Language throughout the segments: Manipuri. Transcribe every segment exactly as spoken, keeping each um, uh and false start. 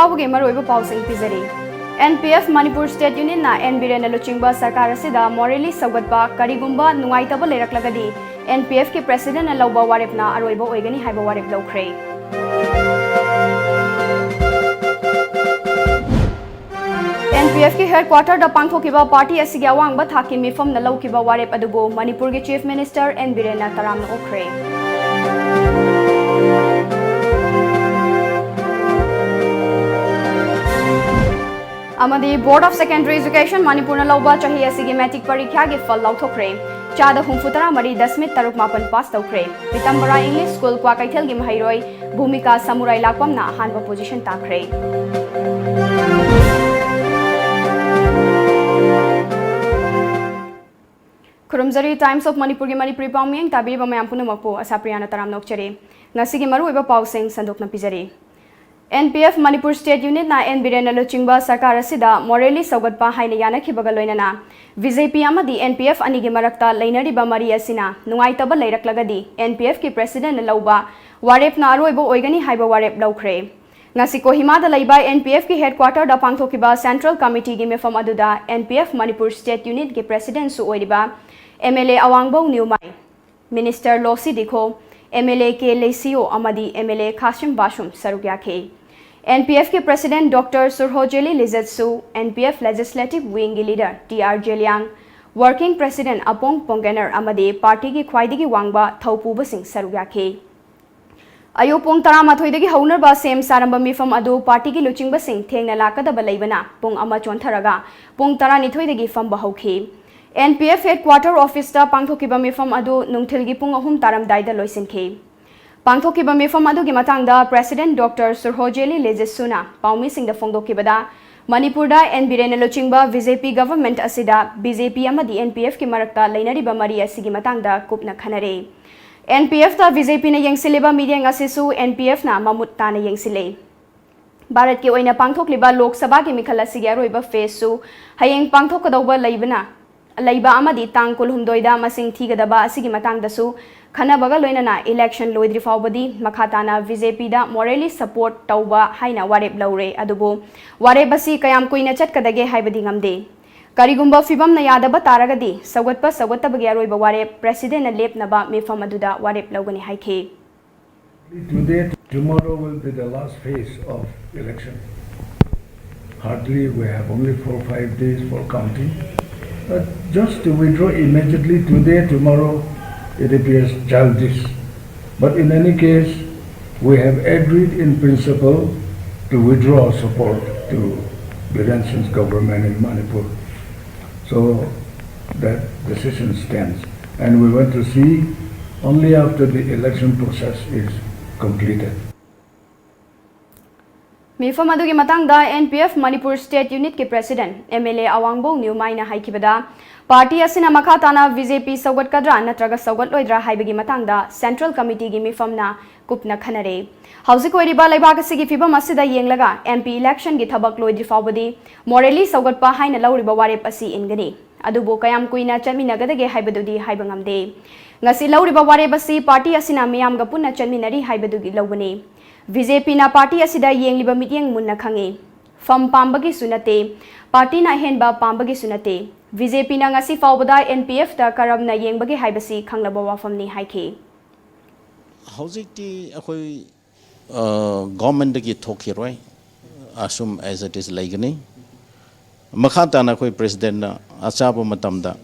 ꯇꯧꯕꯒꯤ ꯃꯔꯨꯑꯣꯏꯕ ꯄꯥꯎꯁꯤꯡ ꯄꯤꯖꯔꯤ꯫ N P F Manipur State Unit ꯅ N ꯕꯤꯔꯦꯟꯅ ꯂꯨꯆꯤꯡꯕ ꯁꯔꯀꯥꯔ ꯑꯁꯤꯗ morally ꯁꯧꯒꯠꯄ ꯀꯔꯤꯒꯨꯝꯕ ꯅꯨꯡꯉꯥꯏꯇꯕ ꯂꯩꯔꯛꯂꯒꯗꯤ N P F ꯀꯤ President ꯅ ꯂꯧꯕ ꯋꯥꯔꯦꯞꯅ ꯑꯔꯣꯏꯕ ꯑꯣꯏꯒꯅꯤ ꯍꯥꯏꯕ ꯋꯥꯔꯦꯞ ꯂꯧꯈ꯭ꯔꯦ꯫ N P F ꯀꯤ headquarter ꯗ ꯄꯥꯡꯊꯣꯛꯈꯤꯕ party ꯑꯁꯤꯒꯤ ꯑꯋꯥꯡꯕ ꯊꯥꯛꯀꯤ ꯃꯤꯐꯝꯅ ꯂꯧꯈꯤꯕ ꯋꯥꯔꯦꯞ ꯑꯗꯨꯕꯨ ꯃꯅꯤꯄꯨꯔꯒꯤ Chief Minister N ꯕꯤꯔꯦꯟꯅ ꯇꯔꯥꯝꯅ ꯑꯣꯛꯈ꯭ꯔꯦ꯫ ꯑꯃꯗꯤ Board of Secondary Education ꯃꯅꯤꯄꯨꯔꯅ ꯂꯧꯕ ꯆꯍꯤ ꯑꯁꯤꯒꯤ matric ꯄꯔꯤꯈ꯭ꯌꯥꯒꯤ ꯐꯜ ꯂꯥꯎꯊꯣꯛꯈ꯭ꯔꯦ꯫ ꯆꯥꯗ ꯍꯨꯝꯐꯨ ꯇꯔꯥ ꯃꯔꯤ ꯗꯁꯃꯤꯛ ꯇꯔꯨꯛ ꯃꯥꯄꯟ pass ꯇꯧꯈ꯭ꯔꯦ꯫ ꯄꯤꯇꯝꯕꯔꯥ English School ꯀ꯭ꯋꯥꯀꯩꯊꯦꯜꯒꯤ ꯃꯍꯩꯔꯣꯏ ꯚꯨꯃꯤꯀꯥ ꯁꯃꯨꯔꯥꯏ ꯂꯥꯛꯄꯝꯅ ꯑꯍꯥꯟꯕ position ꯇꯥꯈ꯭ꯔꯦ꯫ ꯈꯨꯔꯨꯝꯖꯔꯤ Times of ꯃꯅꯤꯄꯨꯔꯒꯤ ꯃꯅꯤꯄꯨꯔꯤ ꯄꯥꯎꯃꯤꯌꯦꯡ ꯇꯥꯕꯤꯔꯤꯕ ꯃꯌꯥꯝ ꯄꯨꯝꯅꯃꯛꯄꯨ ꯑꯁꯥꯄ꯭ꯔꯤꯌꯥꯅ ꯇꯔꯥꯝꯅ ꯑꯣꯛꯆꯔꯤ꯫ ꯉꯁꯤꯒꯤ ꯃꯔꯨꯑꯣꯏꯕ ꯄꯥꯎꯁꯤꯡ ꯁꯟꯗꯣꯛꯅ ꯄꯤꯖꯔꯤ꯫ N P F Manipur State Unit ꯅ N ꯕꯤꯔꯦꯟꯅ ꯂꯨꯆꯤꯡꯕ ꯁꯔꯀꯥꯔ ꯑꯁꯤꯗ morally ꯁꯧꯒꯠꯄ ꯍꯥꯏꯅ ꯌꯥꯅꯈꯤꯕꯒ ꯂꯣꯏꯅꯅ B J P ꯑꯃꯗꯤ N P F ꯑꯅꯤꯒꯤ ꯃꯔꯛꯇ ꯂꯩꯅꯔꯤꯕ ꯃꯔꯤ ꯑꯁꯤꯅ ꯅꯨꯡꯉꯥꯏꯇꯕ ꯂꯩꯔꯛꯂꯒꯗꯤ N P F ꯀꯤ President ꯅ ꯂꯧꯕ ꯋꯥꯔꯦꯞꯅ ꯑꯔꯣꯏꯕ ꯑꯣꯏꯒꯅꯤ ꯍꯥꯏꯕ ꯋꯥꯔꯦꯞ ꯂꯧꯈ꯭ꯔꯦ꯫ ꯉꯁꯤ ꯀꯣꯍꯤꯃꯥꯗ ꯂꯩꯕ N P F ꯀꯤ headquarter ꯗ ꯄꯥꯡꯊꯣꯛꯈꯤꯕ Central Committee ꯒꯤ ꯃꯤꯐꯝ ꯑꯗꯨꯗ N P F Manipur State Unit ꯀꯤ President ꯁꯨ ꯑꯣꯏꯔꯤꯕ M L A ꯑꯋꯥꯡꯕꯧ ꯅ꯭ꯌꯨꯃꯥꯏ, Minister ꯂꯣꯁꯤ ꯗꯤꯈꯣ, M L A ꯀꯦ ꯂꯦꯁꯤꯌꯣ ꯑꯃꯗꯤ M L A ꯈꯥꯁꯤꯝ ꯕꯥꯁꯨꯝ ꯁꯔꯨꯛ ꯌꯥꯈꯤ꯫ N P F ꯀꯤ President Doctor ꯁꯨꯔꯍꯣꯖꯦꯂꯤ ꯂꯤꯖꯠꯁꯨ, N P F Legislative Wing ꯒꯤ Leader T R Zeliang, Working President ꯑꯄꯣꯡ ꯄꯣꯡꯒꯦꯅꯔ ꯑꯃꯗꯤ party ꯒꯤ ꯈ꯭ꯋꯥꯏꯗꯒꯤ ꯋꯥꯡꯕ ꯊꯧꯄꯨꯕꯁꯤꯡ ꯁꯔꯨꯛ ꯌꯥꯈꯤ꯫ ꯑꯌꯨꯛ ꯄꯨꯡ ꯇꯔꯥꯃꯥꯊꯣꯏꯗꯒꯤ ꯍꯧꯅꯕ ꯁꯦꯝ ꯁꯥꯔꯝꯕ ꯃꯤꯐꯝ ꯑꯗꯨ party ꯒꯤ ꯂꯨꯆꯤꯡꯕꯁꯤꯡ ꯊꯦꯡꯅ ꯂꯥꯛꯀꯗꯕ ꯂꯩꯕꯅ ꯄꯨꯡ ꯑꯃ ꯆꯣꯟꯊꯔꯒ ꯄꯨꯡ ꯇꯔꯥꯅꯤꯊꯣꯏꯗꯒꯤ ꯐꯝꯕ ꯍꯧꯈꯤ꯫ N P F headquarter office ꯇ ꯄꯥꯡꯊꯣꯛꯈꯤꯕ ꯃꯤꯐꯝ ꯑꯗꯨ ꯅꯨꯡꯊꯤꯜꯒꯤ ꯄꯨꯡ ꯑꯍꯨꯝ ꯇꯥꯔꯝꯗꯥꯏꯗ ꯂꯣꯏꯁꯤꯟꯈꯤ꯫ ꯄꯥꯡꯊꯣꯛꯈꯤꯕ ꯃꯤꯐꯝ ꯑꯗꯨꯒꯤ ꯃꯇꯥꯡꯗ President Doctor ꯁꯨꯔꯍꯣꯖꯦꯂꯤ ꯂꯤꯖꯠꯁꯨꯅ ꯄꯥꯎꯃꯤꯁꯤꯡꯗ ꯐꯣꯡꯗꯣꯛꯈꯤꯕꯗ, ꯃꯅꯤꯄꯨꯔꯗ N ꯕꯤꯔꯦꯟꯅ ꯂꯨꯆꯤꯡꯕ B J P government ꯑꯁꯤꯗ B J P ꯑꯃꯗꯤ N P F ꯀꯤ ꯃꯔꯛꯇ ꯂꯩꯅꯔꯤꯕ ꯃꯔꯤ ꯑꯁꯤꯒꯤ ꯃꯇꯥꯡꯗ ꯀꯨꯞꯅ ꯈꯟꯅꯔꯦ꯫ N P F ꯇ B J P ꯅ ꯌꯦꯡꯁꯤꯜꯂꯤꯕ ꯃꯤꯠꯌꯦꯡ ꯑꯁꯤꯁꯨ N P F ꯅ ꯃꯃꯨꯠ ꯇꯥꯅ ꯌꯦꯡꯁꯤꯜꯂꯤ꯫ ꯚꯥꯔꯠꯀꯤ ꯑꯣꯏꯅ ꯄꯥꯡꯊꯣꯛꯂꯤꯕ ꯂꯣꯛ ꯁꯚꯥꯒꯤ ꯃꯤꯈꯜ ꯑꯁꯤꯒꯤ ꯑꯔꯣꯏꯕ phase ꯁꯨ ꯍꯌꯦꯡ ꯄꯥꯡꯊꯣꯛꯀꯗꯧꯕ ꯂꯩꯕꯅ, ꯂꯩꯕ ꯑꯃꯗꯤ ꯇꯥꯡ ꯀꯨꯟꯍꯨꯝꯗꯣꯏꯗ ꯃꯁꯤꯡ ꯊꯤꯒꯗꯕ ꯑꯁꯤꯒꯤ ꯃꯇꯥꯡꯗꯁꯨ ꯈꯟꯅꯕꯒ ꯂꯣꯏꯅꯅ election ꯂꯣꯏꯗ꯭ꯔꯤ ꯐꯥꯎꯕꯗꯤ ꯃꯈꯥ ꯇꯥꯅ BJP ꯗ morally support ꯇꯧꯕ ꯍꯥꯏꯅ ꯋꯥꯔꯦꯞ ꯂꯧꯔꯦ꯫ ꯑꯗꯨꯕꯨ ꯋꯥꯔꯦꯞ ꯑꯁꯤ ꯀꯌꯥꯝ ꯀꯨꯏꯅ ꯆꯠꯀꯗꯒꯦ ꯍꯥꯏꯕꯗꯤ ꯉꯝꯗꯦ꯫ ꯀꯔꯤꯒꯨꯝꯕ ꯐꯤꯕꯝꯅ ꯌꯥꯗꯕ ꯇꯥꯔꯒꯗꯤ ꯁꯧꯒꯠꯄ ꯁꯧꯒꯠꯇꯕꯒꯤ ꯑꯔꯣꯏꯕ ꯋꯥꯔꯦꯞ president ꯅ ꯂꯦꯞꯅꯕ ꯃꯤꯐꯝ ꯑꯗꯨꯗ ꯋꯥꯔꯦꯞ ꯂꯧꯒꯅꯤ ꯍꯥꯏꯈꯤ꯫ Today, tomorrow will be the last phase of election. Hardly we have only four, five days for counting. But just to withdraw immediately today, tomorrow, it appears childish. But in any case, we have agreed in principle to withdraw our support to Biren Singh's government in Manipur. So that decision stands. And we want to see only after the election process is completed. ꯃꯤꯐꯝ ꯑꯗꯨꯒꯤ ꯃꯇꯥꯡꯗ NPF Manipur State Unit ꯀꯤ president MLA ꯑꯋꯥꯡꯕꯧ ꯅ꯭ꯌꯨꯃꯥꯏꯅ ꯍꯥꯏꯈꯤꯕꯗ, party ꯑꯁꯤꯅ ꯃꯈꯥ ꯇꯥꯅ BJP ꯁꯧꯒꯠꯀꯗ꯭ꯔꯥ ꯅꯠꯇ꯭ꯔꯒ ꯁꯧꯒꯠꯂꯣꯏꯗ꯭ꯔꯥ ꯍꯥꯏꯕꯒꯤ ꯃꯇꯥꯡꯗ central committee ꯒꯤ ꯃꯤꯐꯝꯅ ꯀꯨꯞꯅ ꯈꯟꯅꯔꯦ꯫ ꯍꯧꯖꯤꯛ ꯑꯣꯏꯔꯤꯕ ꯂꯩꯕꯥꯛ ꯑꯁꯤꯒꯤ ꯐꯤꯕꯝ ꯑꯁꯤꯗ ꯌꯦꯡꯂꯒ MP election ꯒꯤ ꯊꯕꯛ ꯂꯣꯏꯗ꯭ꯔꯤ ꯐꯥꯎꯕꯗꯤ morally ꯁꯧꯒꯠꯄ ꯍꯥꯏꯅ ꯂꯧꯔꯤꯕ ꯋꯥꯔꯦꯞ ꯑꯁꯤ ꯏꯟꯒꯅꯤ꯫ ꯑꯗꯨꯕꯨ ꯀꯌꯥꯝ ꯀꯨꯏꯅ ꯆꯠꯃꯤꯟꯅꯒꯗꯒꯦ ꯍꯥꯏꯕꯗꯨꯗꯤ ꯍꯥꯏꯕ ꯉꯝꯗꯦ꯫ ꯉꯁꯤ ꯂꯧꯔꯤꯕ ꯋꯥꯔꯦꯞ ꯑꯁꯤ party ꯑꯁꯤꯅ ꯃꯤꯌꯥꯝꯒ ꯄꯨꯟꯅ ꯆꯠꯃꯤꯟꯅꯔꯤ ꯍꯥꯏꯕꯗꯨꯒꯤ ꯂꯧꯕꯅꯤ꯫ BJP ꯅ party ꯑꯁꯤꯗ ꯌꯦꯡꯂꯤꯕ ꯃꯤꯠꯌꯦꯡ ꯃꯨꯟꯅ ꯈꯪꯏ꯫ Fame ꯄꯥꯝꯕꯒꯤꯁꯨ ꯅꯠꯇꯦ, party ꯅ ꯑꯍꯦꯟꯕ ꯄꯥꯝꯕꯒꯤꯁꯨ ꯅꯠꯇꯦ꯫ BJP ꯅ ꯉꯁꯤ ꯐꯥꯎꯕꯗ NPF ꯇ ꯀꯔꯝꯅ ꯌꯦꯡꯕꯒꯦ ꯍꯥꯏꯕꯁꯤ ꯈꯪꯂꯕ ꯋꯥꯐꯝꯅꯤ ꯍꯥꯏꯈꯤ꯫ ꯍꯧꯖꯤꯛꯇꯤ ꯑꯩꯈꯣꯏ government ꯇꯒꯤ ꯊꯣꯛꯈꯤꯔꯣꯏ, ꯑꯁꯨꯝ as it is ꯂꯩꯒꯅꯤ꯫ ꯃꯈꯥ ꯇꯥꯅ ꯑꯩꯈꯣꯏ president ꯅ ꯑꯆꯥꯕ ꯃꯇꯝꯗ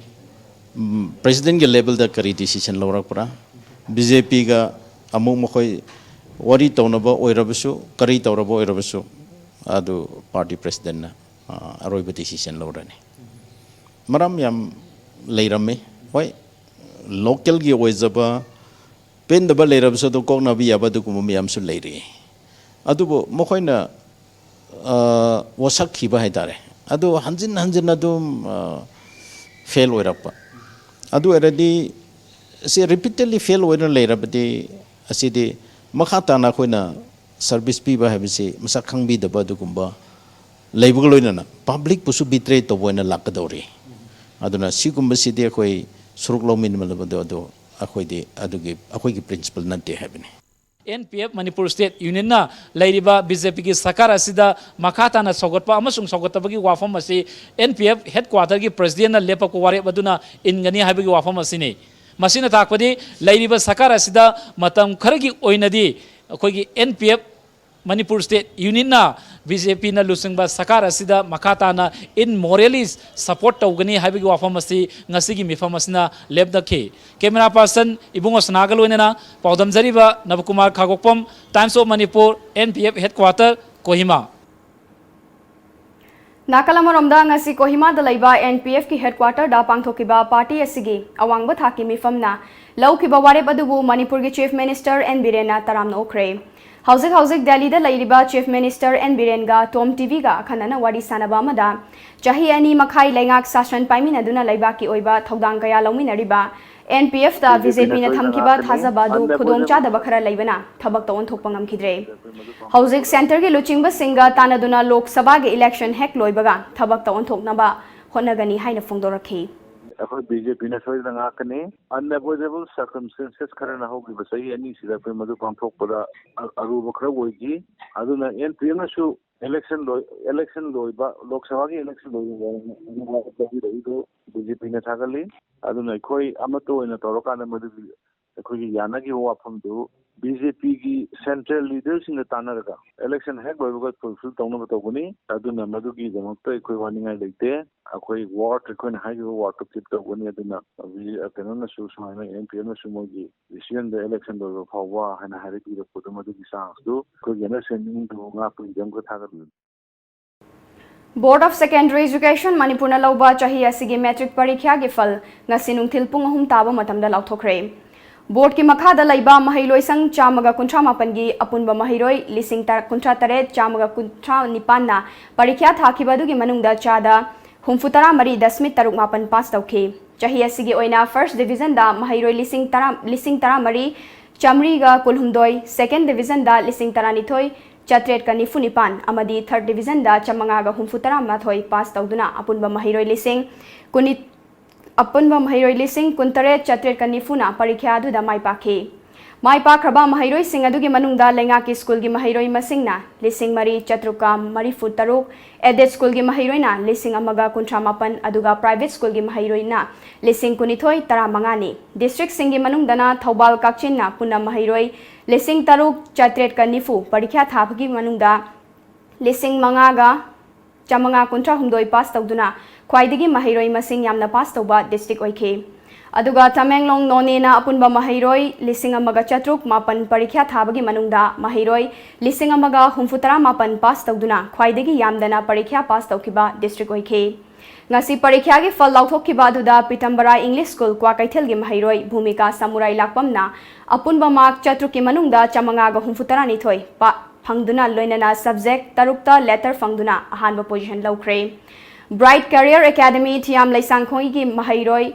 president ꯀꯤ level ꯗ ꯀꯔꯤ decision ꯂꯧꯔꯛꯄ꯭ꯔꯥ, BJP ꯒ ꯑꯃꯨꯛ ꯃꯈꯣꯏ ꯋꯥꯔꯤ ꯇꯧꯅꯕ ꯑꯣꯏꯔꯕꯁꯨ, ꯀꯔꯤ ꯇꯧꯔꯕ ꯑꯣꯏꯔꯕꯁꯨ, ꯑꯗꯨ party president ꯅ ꯑꯔꯣꯏꯕ decision ꯂꯧꯔꯅꯤ꯫ ꯃꯔꯝ ꯌꯥꯝ ꯂꯩꯔꯝꯃꯤ꯫ ꯍꯣꯏ, local ꯒꯤ ꯑꯣꯏꯖꯕ ꯄꯦꯟꯗꯕ ꯂꯩꯔꯕꯁꯨ ꯑꯗꯨ ꯀꯣꯛꯅꯕ ꯌꯥꯕ ꯑꯗꯨꯒꯨꯝꯕ ꯃꯌꯥꯝꯁꯨ ꯂꯩꯔꯤ꯫ ꯑꯗꯨꯕꯨ ꯃꯈꯣꯏꯅ ꯋꯥꯁꯛꯈꯤꯕ ꯍꯥꯏ ꯇꯥꯔꯦ, ꯑꯗꯨ ꯍꯟꯖꯤꯟ ꯍꯟꯖꯤꯟ ꯑꯗꯨꯝ fail ꯑꯣꯏꯔꯛꯄ꯫ ꯑꯗꯨ ꯑꯣꯏꯔꯗꯤ ꯁꯤ repeatedly fail ꯑꯣꯏꯅ ꯂꯩꯔꯕꯗꯤ ꯑꯁꯤꯗꯤ ꯃꯈꯥ ꯇꯥꯅ ꯑꯩꯈꯣꯏꯅ service ꯄꯤꯕ ꯍꯥꯏꯕꯁꯤ ꯃꯁꯛ ꯈꯪꯕꯤꯗꯕ ꯑꯗꯨꯒꯨꯝꯕ ꯂꯩꯕꯒ ꯂꯣꯏꯅꯅ public ꯄꯨꯁꯨ betray ꯇꯧꯕ ꯑꯣꯏꯅ ꯂꯥꯛꯀꯗꯧꯔꯤ꯫ ꯑꯗꯨꯅ ꯁꯤꯒꯨꯝꯕꯁꯤꯗꯤ ꯑꯩꯈꯣꯏ ꯁꯔꯨꯛ ꯂꯧꯃꯤꯟꯅꯕꯗꯣ ꯑꯗꯨ ꯑꯩꯈꯣꯏꯗꯤ ꯑꯗꯨꯒꯤ ꯑꯩꯈꯣꯏꯒꯤ principle ꯅꯠꯇꯦ ꯍꯥꯏꯕꯅꯤ꯫ N P F Manipur state ꯌꯨꯅꯤꯌꯟꯅ ꯂꯩꯔꯤꯕ ꯕꯤ ꯖꯦ ꯄꯤꯒꯤ ꯁꯔꯀꯥꯔ ꯑꯁꯤꯗ ꯃꯈꯥ ꯇꯥꯅ ꯁꯧꯒꯠꯄ ꯑꯃꯁꯨꯡ ꯁꯧꯒꯠꯇꯕꯒꯤ ꯋꯥꯐꯝ ꯑꯁꯤ ꯑꯦꯟ ꯄꯤ ꯑꯦꯐ ꯍꯦꯗꯀ꯭ꯋꯥꯇꯔꯒꯤ ꯄ꯭ꯔꯁꯤꯗꯦꯟꯅ ꯂꯦꯞꯄꯛꯄ ꯋꯥꯔꯦꯞ ꯑꯗꯨꯅ ꯏꯟꯒꯅꯤ ꯍꯥꯏꯕꯒꯤ ꯋꯥꯐꯝ ꯑꯁꯤꯅꯤ꯫ ꯃꯁꯤꯅ ꯇꯥꯛꯄꯗꯤ ꯂꯩꯔꯤꯕ ꯁꯔꯀꯥꯔ ꯑꯁꯤꯗ ꯃꯇꯝ ꯈꯔꯒꯤ ꯑꯣꯏꯅꯗꯤ ꯑꯩꯈꯣꯏꯒꯤ N P F Manipur state ꯌꯨꯅꯤꯌꯟꯅ ꯕꯤ ꯖꯦ ꯄꯤꯅ ꯂꯨꯆꯤꯡꯕ ꯁꯔꯀꯥꯔ ꯑꯁꯤꯗ ꯃꯈꯥ ꯇꯥꯅ in morally support ꯇꯧꯒꯅꯤ ꯍꯥꯏꯕꯒꯤ ꯋꯥꯐꯝ ꯑꯁꯤ ꯉꯁꯤꯒꯤ ꯃꯤꯐꯝ ꯑꯁꯤꯅ ꯂꯦꯞꯅꯈꯤ꯫ ꯀꯦꯃꯦꯔꯥ ꯄꯥꯔꯁꯟ ꯏꯕꯨꯡꯉꯣ ꯁꯅꯥꯒ ꯂꯣꯏꯅꯅ ꯄꯥꯎꯗꯝꯖꯔꯤꯕ ꯅꯕꯀꯨꯃꯥꯔ ꯈꯥꯒꯣꯛꯄꯝ, Times of Manipur, N P F headquarter, Kohima. ꯅꯥꯀꯜ ꯑꯃꯔꯣꯝꯗ ꯉꯁꯤ ꯀꯣꯍꯤꯃꯥꯗ ꯂꯩꯕ ꯑꯦꯟ ꯄꯤ ꯑꯦꯐꯀꯤ ꯍꯦꯗꯀ꯭ꯋꯥꯇꯔꯗ ꯄꯥꯡꯊꯣꯛꯈꯤꯕ ꯄꯥꯔꯇꯤ ꯑꯁꯤꯒꯤ ꯑꯋꯥꯡꯕ ꯊꯥꯛꯀꯤ ꯃꯤꯐꯝꯅ ꯂꯧꯈꯤꯕ ꯋꯥꯔꯦꯞ ꯑꯗꯨꯕꯨ ꯃꯅꯤꯄꯨꯔꯒꯤ ꯆꯤꯐ ꯃꯤꯅꯤꯁꯇꯔ ꯑꯦꯟ ꯕꯤꯔꯦꯟꯅ ꯇꯔꯥꯝꯅ ꯑꯣꯛꯈ꯭ꯔꯦ꯫ ꯍꯧꯖꯤꯛ ꯍꯧꯖꯤꯛ ꯗꯦꯜꯂꯤꯗ ꯂꯩꯔꯤꯕ ꯆꯤꯐ ꯃꯤꯅꯤꯁꯇꯔ ꯑꯦꯟ ꯕꯤꯔꯦꯟꯒ ꯇꯣꯝ ꯇꯤꯚꯤꯒ ꯑꯈꯟꯅꯅ ꯋꯥꯔꯤ ꯁꯥꯟꯅꯕ ꯑꯃꯗ ꯆꯍꯤ ꯑꯅꯤ ꯃꯈꯥꯏ ꯂꯩꯉꯥꯛ ꯁꯥꯁꯟ ꯄꯥꯏꯃꯤꯟꯅꯗꯨꯅ ꯂꯩꯕꯥꯛꯀꯤ ꯑꯣꯏꯕ ꯊꯧꯗꯥꯡ ꯀꯌꯥ ꯂꯧꯃꯤꯟꯅꯔꯤꯕ ꯑꯦꯟ ꯄꯤ ꯑꯦꯐꯇ ꯕꯤ ꯖꯦ ꯄꯤꯅ ꯊꯝꯈꯤꯕ ꯊꯥꯖꯕ ꯑꯗꯨ ꯈꯨꯗꯣꯡ ꯆꯥꯗꯕ ꯈꯔ ꯂꯩꯕꯅ ꯊꯕꯛꯇ ꯑꯣꯟꯊꯣꯛꯄ ꯉꯝꯈꯤꯗ꯭ꯔꯦ꯫ ꯍꯧꯖꯤꯛ ꯁꯦꯟꯇꯔꯒꯤ ꯂꯨꯆꯤꯡꯕꯁꯤꯡꯒ ꯇꯥꯟꯅꯗꯨꯅ ꯂꯣꯛ ꯁꯚꯥꯒꯤ ꯏꯂꯦꯛꯁꯟ ꯍꯦꯛ ꯂꯣꯏꯕꯒ ꯊꯕꯛꯇ ꯑꯣꯟꯊꯣꯛꯅꯕ ꯍꯣꯠꯅꯒꯅꯤ ꯍꯥꯏꯅ ꯐꯣꯡꯗꯣꯔꯛꯈꯤ꯫ ꯑꯩꯈꯣꯏ ꯕꯤ ꯖꯦ ꯄꯤꯅ ꯁꯣꯏꯗꯅ ꯉꯥꯛꯀꯅꯤ꯫ Unavoidable circumstances ꯈꯔꯅ ꯍꯧꯈꯤꯕ ꯆꯍꯤ ꯑꯅꯤꯁꯤꯗ ꯑꯩꯈꯣꯏ ꯃꯗꯨ ꯄꯥꯡꯊꯣꯛꯄꯗ ꯑ- ꯑꯔꯨꯕ ꯈꯔ ꯑꯣꯏꯈꯤ꯫ ꯑꯗꯨꯅ ꯑꯦꯟ ꯄꯤ ꯑꯦꯐꯅꯁꯨ election ꯂꯣꯏ election ꯂꯣꯏꯕ, ꯂꯣꯛ ꯁꯚꯥꯒꯤ election ꯂꯣꯏꯕ ꯇꯧꯕꯤꯔꯛꯏꯗꯣ ꯕꯤ ꯖꯦ ꯄꯤꯅ ꯊꯥꯒꯠꯂꯤ꯫ ꯑꯗꯨꯅ ꯑꯩꯈꯣꯏ ꯑꯃꯠꯇ ꯑꯣꯏꯅ ꯇꯧꯔꯀꯥꯟꯗ ꯃꯗꯨꯒꯤ ꯑꯩꯈꯣꯏꯒꯤ ꯌꯥꯅꯈꯤꯕ ꯋꯥꯐꯝꯗꯨ ꯕꯤ ꯖꯦ ꯄꯤꯒꯤ central leaderꯁꯤꯡꯒ ꯇꯥꯟꯅꯔꯒ election ꯍꯦꯛ ꯂꯣꯏꯕꯒ fulfill ꯇꯧꯅꯕ ꯇꯧꯒꯅꯤ꯫ ꯑꯗꯨꯅ ꯃꯗꯨꯒꯤꯗꯃꯛꯇ ꯑꯩꯈꯣꯏ ꯋꯥꯅꯤꯡꯉꯥꯏ ꯂꯩꯇꯦ꯫ ꯑꯩꯈꯣꯏ word, ꯑꯩꯈꯣꯏꯅ ꯍꯥꯏꯈꯤꯕ wordꯇꯣ keep ꯇꯧꯒꯅꯤ꯫ ꯑꯗꯨꯅ ꯍꯧꯖꯤꯛ ꯀꯩꯅꯣꯅꯁꯨ ꯁꯨꯃꯥꯏꯅ ꯑꯦꯟ ꯄꯤ ꯑꯦꯐꯅꯁꯨ ꯃꯣꯏꯒꯤ decisionꯗ election ꯂꯣꯏꯕ ꯐꯥꯎꯕ ꯍꯥꯏꯅ ꯍꯥꯏꯔꯛꯄꯤꯔꯛꯄꯗꯣ, ꯃꯗꯨꯒꯤ chanceꯗꯨ ꯑꯩꯈꯣꯏꯒꯤ understandingꯗꯨ ꯉꯥꯛꯄꯒꯤꯗꯃꯛꯇ ꯊꯥꯒꯠꯂꯤ꯫ Board of Secondary Education ꯃꯅꯤꯄꯨꯔꯅ ꯂꯧꯕ ꯆꯍꯤ ꯑꯁꯤꯒꯤ ꯃꯦꯇ꯭ꯔꯤꯛ ꯄꯔꯤꯈ꯭ꯌꯥꯒꯤ ꯐꯜ ꯉꯁꯤ ꯅꯨꯡꯊꯤꯜ ꯄꯨꯡ ꯑꯍꯨꯝ ꯇꯥꯕ ꯃꯇꯝꯗ ꯂꯥꯎꯊꯣꯛꯈ꯭ꯔꯦ꯫ ꯕꯣꯔꯗꯀꯤ ꯃꯈꯥꯗ ꯂꯩꯕ ꯃꯍꯩꯂꯣꯏꯁꯪ ꯆꯥꯝꯃꯒ ꯀꯨꯟꯊ꯭ꯔꯥ ꯃꯥꯄꯟꯒꯤ ꯑꯄꯨꯟꯕ ꯃꯍꯩꯔꯣꯏ ꯂꯤꯁꯤꯡ ꯀꯨꯟꯊ꯭ꯔꯥ ꯇꯔꯦꯠ ꯆꯥꯝꯃꯒ ꯀꯨꯟꯊ꯭ꯔꯥ ꯅꯤꯄꯥꯟꯅ ꯄꯔꯤꯈ꯭ꯌꯥ ꯊꯥꯈꯤꯕ ꯑꯗꯨꯒꯤ ꯃꯅꯨꯡꯗ ꯆꯥꯗ ꯍꯨꯝꯐꯨ ꯇꯔꯥ ꯃꯔꯤ ꯗꯁꯃꯤꯛ ꯇꯔꯨꯛ ꯃꯥꯄꯟ pass ꯇꯧꯈꯤ꯫ ꯆꯍꯤ ꯑꯁꯤꯒꯤ ꯑꯣꯏꯅ first divisionꯗ ꯃꯍꯩꯔꯣꯏ ꯂꯤꯁꯤꯡ ꯇꯔꯥ, ꯂꯤꯁꯤꯡ ꯇꯔꯥ ꯃꯔꯤ ꯆꯥꯃꯔꯤꯒ ꯀꯨꯟꯍꯨꯝꯗꯣꯏ, second divisionꯗ ꯂꯤꯁꯤꯡ ꯇꯔꯥꯅꯤꯊꯣꯏ ꯆꯥꯇ꯭ꯔꯦꯠꯀ ꯅꯤꯐꯨ ꯅꯤꯄꯥꯟ ꯑꯃꯗꯤ third divisionꯗ ꯆꯥꯃꯉꯥꯒ ꯍꯨꯝꯐꯨ ꯇꯔꯥ ꯃꯥꯊꯣꯏ pass ꯇꯧꯗꯨꯅ ꯑꯄꯨꯟꯕ ꯃꯍꯩꯔꯣꯏ ꯂꯤꯁꯤꯡ ꯀꯨꯟꯅꯤ-, ꯑꯄꯨꯟꯕ ꯃꯍꯩꯔꯣꯏ ꯂꯤꯁꯤꯡ ꯀꯨꯟꯇꯔꯦꯠ ꯆꯥꯇ꯭ꯔꯦꯠꯀ ꯅꯤꯐꯨꯅ ꯄꯔꯤꯈ꯭ꯌꯥ ꯑꯗꯨꯗ ꯃꯥꯏ ꯄꯥꯛꯈꯤ꯫ ꯃꯥꯏ ꯄꯥꯛꯈ꯭ꯔꯕ ꯃꯍꯩꯔꯣꯏꯁꯤꯡ ꯑꯗꯨꯒꯤ ꯃꯅꯨꯡꯗ ꯂꯩꯉꯥꯛꯀꯤ ꯁ꯭ꯀꯨꯜꯒꯤ ꯃꯍꯩꯔꯣꯏ ꯃꯁꯤꯡꯅ ꯂꯤꯁꯤꯡ ꯃꯔꯤ ꯆꯥꯇ꯭ꯔꯨꯛꯀ ꯃꯔꯤꯐꯨ ꯇꯔꯨꯛ, aided ꯁ꯭ꯀꯨꯜꯒꯤ ꯃꯍꯩꯔꯣꯏꯅ ꯂꯤꯁꯤꯡ ꯑꯃꯒ ꯀꯨꯟꯊ꯭ꯔꯥ ꯃꯥꯄꯟ, ꯑꯗꯨꯒ private ꯁ꯭ꯀꯨꯜꯒꯤ ꯃꯍꯩꯔꯣꯏꯅ ꯂꯤꯁꯤꯡ ꯀꯨꯟꯅꯤꯊꯣꯏ ꯇꯔꯥꯃꯉꯥꯅꯤ꯫ ꯗꯤꯁꯇ꯭ꯔꯤꯛꯁꯤꯡꯒꯤ ꯃꯅꯨꯡꯗꯅ ꯊꯧꯕꯥꯜ ꯀꯛꯆꯤꯡꯅ ꯄꯨꯟꯅ ꯃꯍꯩꯔꯣꯏ ꯂꯤꯁꯤꯡ ꯇꯔꯨꯛ ꯆꯥꯇ꯭ꯔꯦꯠꯀ ꯅꯤꯐꯨ ꯄꯔꯤꯈ꯭ꯌꯥ ꯊꯥꯕꯒꯤ ꯃꯅꯨꯡꯗ ꯂꯤꯁꯤꯡ ꯃꯉꯥꯒ ꯆꯥꯃꯉꯥ ꯀꯨꯟꯊ꯭ꯔꯥ ꯍꯨꯝꯗꯣꯏ ꯄꯥꯁ ꯇꯧꯗꯨꯅ ꯈ꯭ꯋꯥꯏꯗꯒꯤ ꯃꯍꯩꯔꯣꯏ ꯃꯁꯤꯡ ꯌꯥꯝꯅ ꯄꯥꯁ ꯇꯧꯕ ꯗꯤꯁꯇ꯭ꯔꯤꯛ ꯑꯣꯏꯈꯤ꯫ ꯑꯗꯨꯒ ꯇꯃꯦꯡꯂꯣꯡ ꯅꯣꯅꯦꯅ ꯑꯄꯨꯟꯕ ꯃꯍꯩꯔꯣꯏ ꯂꯤꯁꯤꯡ ꯑꯃꯒ ꯆꯥꯇ꯭ꯔꯨꯛ ꯃꯥꯄꯟ ꯄꯔꯤꯈ꯭ꯌꯥ ꯊꯥꯕꯒꯤ ꯃꯅꯨꯡꯗ ꯃꯍꯩꯔꯣꯏ ꯂꯤꯁꯤꯡ ꯑꯃꯒ ꯍꯨꯝꯐꯨ ꯇꯔꯥ ꯃꯥꯄꯟ ꯄꯥꯁ ꯇꯧꯗꯨꯅ ꯈ꯭ꯋꯥꯏꯗꯒꯤ ꯌꯥꯝꯗꯅ ꯄꯔꯤꯈ꯭ꯌꯥ ꯄꯥꯁ ꯇꯧꯈꯤꯕ ꯗꯤꯁꯇ꯭ꯔꯤꯛ ꯑꯣꯏꯈꯤ꯫ ꯉꯁꯤ ꯄꯔꯤꯈ꯭ꯌꯥꯒꯤ ꯐꯜ ꯂꯥꯎꯊꯣꯛꯈꯤꯕ ꯑꯗꯨꯗ ꯄꯤꯇꯝꯕꯔꯥ ꯏꯪꯂꯤꯁ ꯁ꯭ꯀꯨꯜ ꯀ꯭ꯋꯥꯀꯩꯊꯦꯜꯒꯤ ꯃꯍꯩꯔꯣꯏ ꯚꯨꯃꯤꯀꯥ ꯁꯃꯨꯔꯥꯏ ꯂꯥꯛꯄꯝꯅ ꯑꯄꯨꯟꯕ ꯃꯥꯔꯛ ꯆꯥꯇ꯭ꯔꯨꯛꯀꯤ ꯃꯅꯨꯡꯗ ꯆꯥꯃꯉꯥꯒ ꯍꯨꯝꯐꯨ ꯇꯔꯥꯅꯤꯊꯣꯏ ꯄꯥ-, ꯐꯪꯗꯨꯅ ꯂꯣꯏꯅꯅ subject ꯇꯔꯨꯛꯇ letter ꯐꯪꯗꯨꯅ ꯑꯍꯥꯟꯕ position ꯂꯧꯈ꯭ꯔꯦ꯫ Bright Career Academy ꯊꯤꯌꯥꯝ ꯂꯩꯁꯥꯡꯈꯣꯏꯒꯤ ꯃꯍꯩꯔꯣꯏ